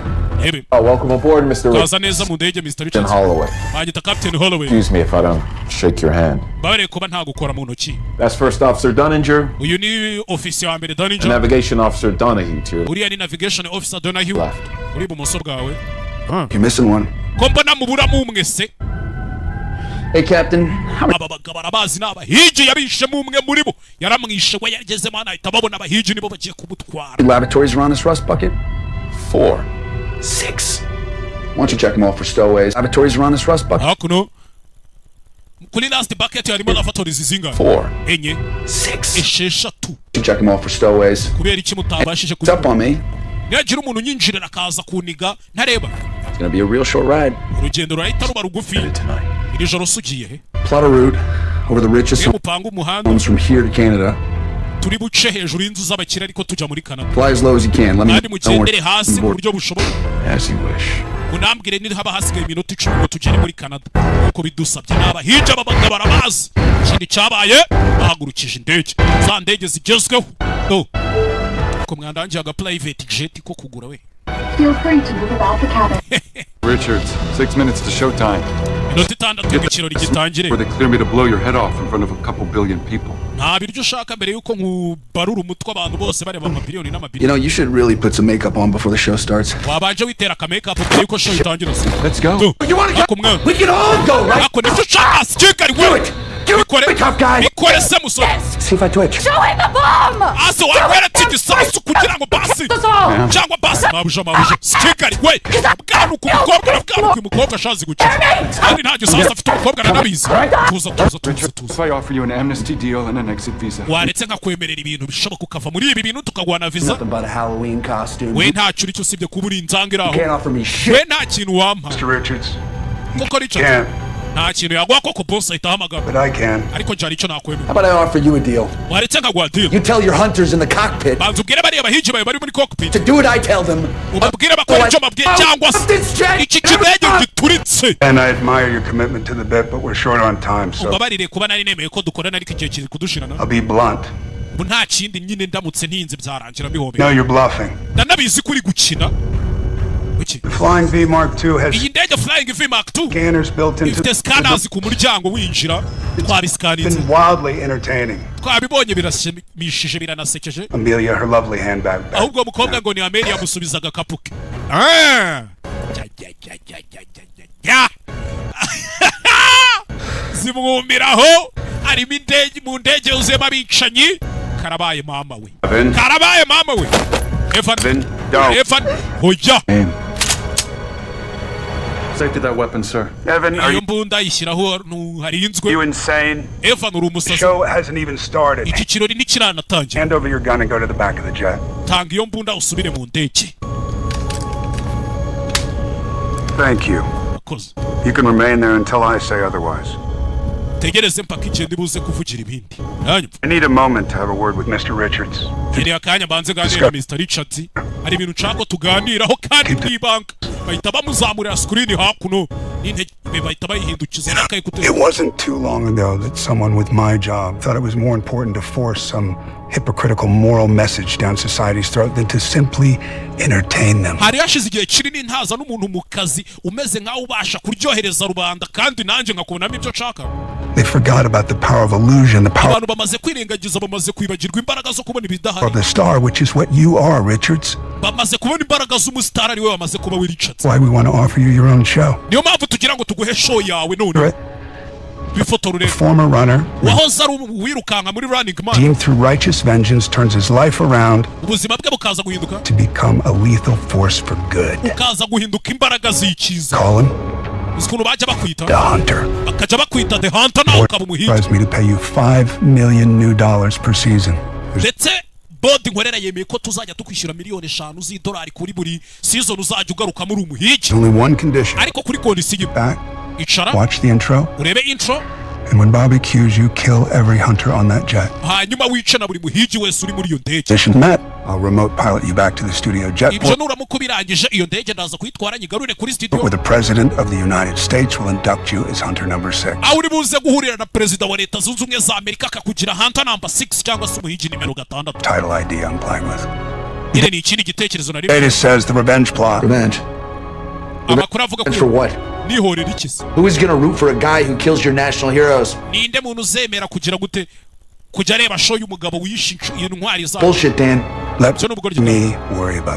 Ebe. Oh, welcome aboard, Mr. Kaza neza mu ndege, Mr. Richards. Holloway. Banyita Captain Holloway. Excuse me if I don't shake your hand. Mbabarire kuba ntagukora mu ntoki. That's First Officer Dunninger Uyu ni ofisiye wa mbere and Dunninger. Navigation Officer Donahue to your Uriya ni navigation officer Donahue left. uri ibumoso bwawe. You're missing one. Ko mbona muburamo umwe se? Hey, Captain. Aba bagabo arabazi, ni abahigi. Yabishemo umwe muri bo, yaramwishe we. Yagezemo hano ahita babona abahigi nibo bagiye kumutwara. Laboratories are on this rust bucket? 4. 6. Why don't you check them all for stowaways? Laboratories are on this rust bucket. Hakuno kuri last bucket harimo lavatories zingahe? 4. Enye. 6. 6. You check them all for stowaways. Kubera iki mutabashije It's up on me. Nihagira umuntu unyinjirira akaza kuniga ntareba. It's gonna be a real short ride. Urugendo rurahita ruba rugufi iri joro. Se ugiye he? Plot a route over the richest Niyo mupanga umuhanda homes from here to Canada. turi buce hejuru y'inzu z'abakire ariko tujya muri Canada. Fly as low as you can. Let me Kandi know when mugendere hasi mu board. buryo bushoboka. As you wish. Munambwire niba haba hasigaye iminota 10 ngo tugere muri Canada nkuko bidusabye. N'abahija babaga barabazi ikindi cyabaye, bahagurukije indege, za ndege zigezweho. Do ko mwandangiye aga private jet ko kugura we. Feel free to move about the cabin. Richards, 6 minutes to showtime. Iminota 6 ngo ikirori gitangire. Where they clear me to blow your head off in front of a couple billion people. Nta biryo ushaka mbere yuko nkubarura umutwe abantu bose bareba, amabiliyoni You n'amabiliyoni? know, you should really put some makeup on before the show starts. Wabanje witera aka makeup mbere yuko show itangira se? Let's go. You wanna go? Mwana. We can all go, right? Ako nibyo ushaka sikari we. Bikore. Bikore se musore. See if I twitch. Show him the bomb! Ase wakweretse Igisasu kugira ngo basi cyangwa basi. Mabuja, mabuja, si Kigali we. Bwanuka umukobwa, arabwanuka. Uyu mukobwa ashazi gukina kandi nta gisasu afite. Umukobwa aranabizi. Tuza, tuza, tuza, tuza. If I offer you an amnesty deal and an exit visa. Waretse nkakwemerera ibintu bishoboka ukava muri ibi bintu, tukaguha na visa. Nothing but a Halloween costume. We ntacyo uri cyo usibye kuba uri inzanga iri aho. You can't offer me shit. We nta kintu wampa. Mr. Richards. Koko Richard nta kintu yaguha koko. Boss ahita ahamagara. But I can. Ariko njye hari icyo nakwemera. How about I offer you a deal? Waretse nkaguha deal? You tell your hunters in the cockpit Banza ubwire bariya bahigi bawe bari muri cockpit to do what I tell them. Ubabwire bakora icyo mbabwiye cyangwa se iki kidege gituritse. And I admire your commitment to the bit, but we're short on time, so Umbabarire kuba nari nemeye ko dukorana, ariko igihe kiri kudushirana. I'll be blunt. Ubu nta kindi nyine, ndamutse ntinze byarangira bihobera. No, you're bluffing. Ndanabizi ko uri gukina. Kuki? The Flying V Mark II has Iyi ndege Flying V Mark II scanners built into ifite scanners ku muryango winjira, twabisikaninze. Been wildly entertaining. Twabibonye, birashimishije, biranasekeje. Amelia, her lovely handbag back. Ahubwo uwo mukobwa ngo ni Amelia yamusubiza agakapu ke. Ah! Ja, ja, ja, ja, ja, ja, ja, ja. Zimwumiraho harimo indege, mu ndege yuzuyemo abicanyi. Karabaye mama we. Evan. Karabaye mama we. Evan. Don't. Evan, hoya. Safety that weapon, sir. Evan, are Iyo mbunda yishyiraho ahantu harinzwe. you insane? Evan, uri The umusazi? show hasn't even started. Iki kirori ntikiranatangira. Hand over your gun and go to the back of the jet. Tanga iyo mbunda usubire mu ndege. Thank you. Akoze. You can remain there until I say otherwise. Tegereze mpaka igihe ndibuze kuvugira ibindi. Hanyuma I need a moment to have a word with Mr. Richards. Nkeneye akanya mbanze nganire na Mr. Richards. Hari ibintu nshaka ko tuganiraho kandi mw'ibanga. Bahita bamuzamurira screen hakuno n'intebe bahita bayihindukiza n'akayekuteri. It wasn't too long ago that someone with my job thought it was more important to force some hypocritical moral message down society's throat than to simply entertain them. Hari hashize igihe kinini ntaza n'umuntu mu kazi umeze nkaho ubasha kuryohereza rubanda kandi nanjye nkakubonamo ibyo nshaka. They forgot about the power of illusion, the power Abantu bamaze kwirengagiza, bamaze kwibagirwa imbaraga zo kubona ibidahari. of the star, which is what you are, Richards. Bamaze kubona imbaraga z'umusitari ari we bamaze kuba we, Richards. Why we want to offer you your own show. Niyo mpamvu tugira ngo tuguhe show yawe none. Bifotora urebe. Former runner, Wahoze ari uwirukanka muri Running Man, redeemed through righteous vengeance, turns his life around ubuzima bwe bukaza guhinduka, to become a lethal force for good. bukaza guhinduka imbaraga z'ikiza. Call him Uzi ukuntu bajya bakwita? the Hunter. Bakajya bakwita The Hunter, nawe ukaba umuhigi. Advised me to pay you $5 million new dollars per season. Ndetse board nkorera yemeye ko tuzajya tukwishyura miliyoni 5 z'idolari kuri buri season uzajya ugaruka muri umuhigi. There's only one condition. Ariko kuri condition. Back, Icara, watch the intro, urebe intro, and when Bobby cues you, kill every hunter on that jet. Hanyuma wice na buri muhigi wese uri muri iyo ndege. Mission met, I'll remote pilot you back to the studio Ibyo jetport nuramuka ubirangije, iyo ndege ndaza kuyitwara nyigarure kuri studio, where the President of the United States will induct you as hunter number 6. Aho uri buze guhurira na perezida wa Leta Zunze Ubumwe za Amerika akakugira hunter number 6 cyangwa se umuhigi nimero 6. Title idea I'm playing with. Nyine ni ikindi gitekerezo nari. Data says the revenge plot. Revenge. Amakuru avuga Revenge for what? Nihorera iki se? Who is gonna root for a guy who kills your national heroes? Ninde muntu uzemera kugira gute kujya areba show y'umugabo wishe intwari zacu? Bullshit, Dan. Let me worry about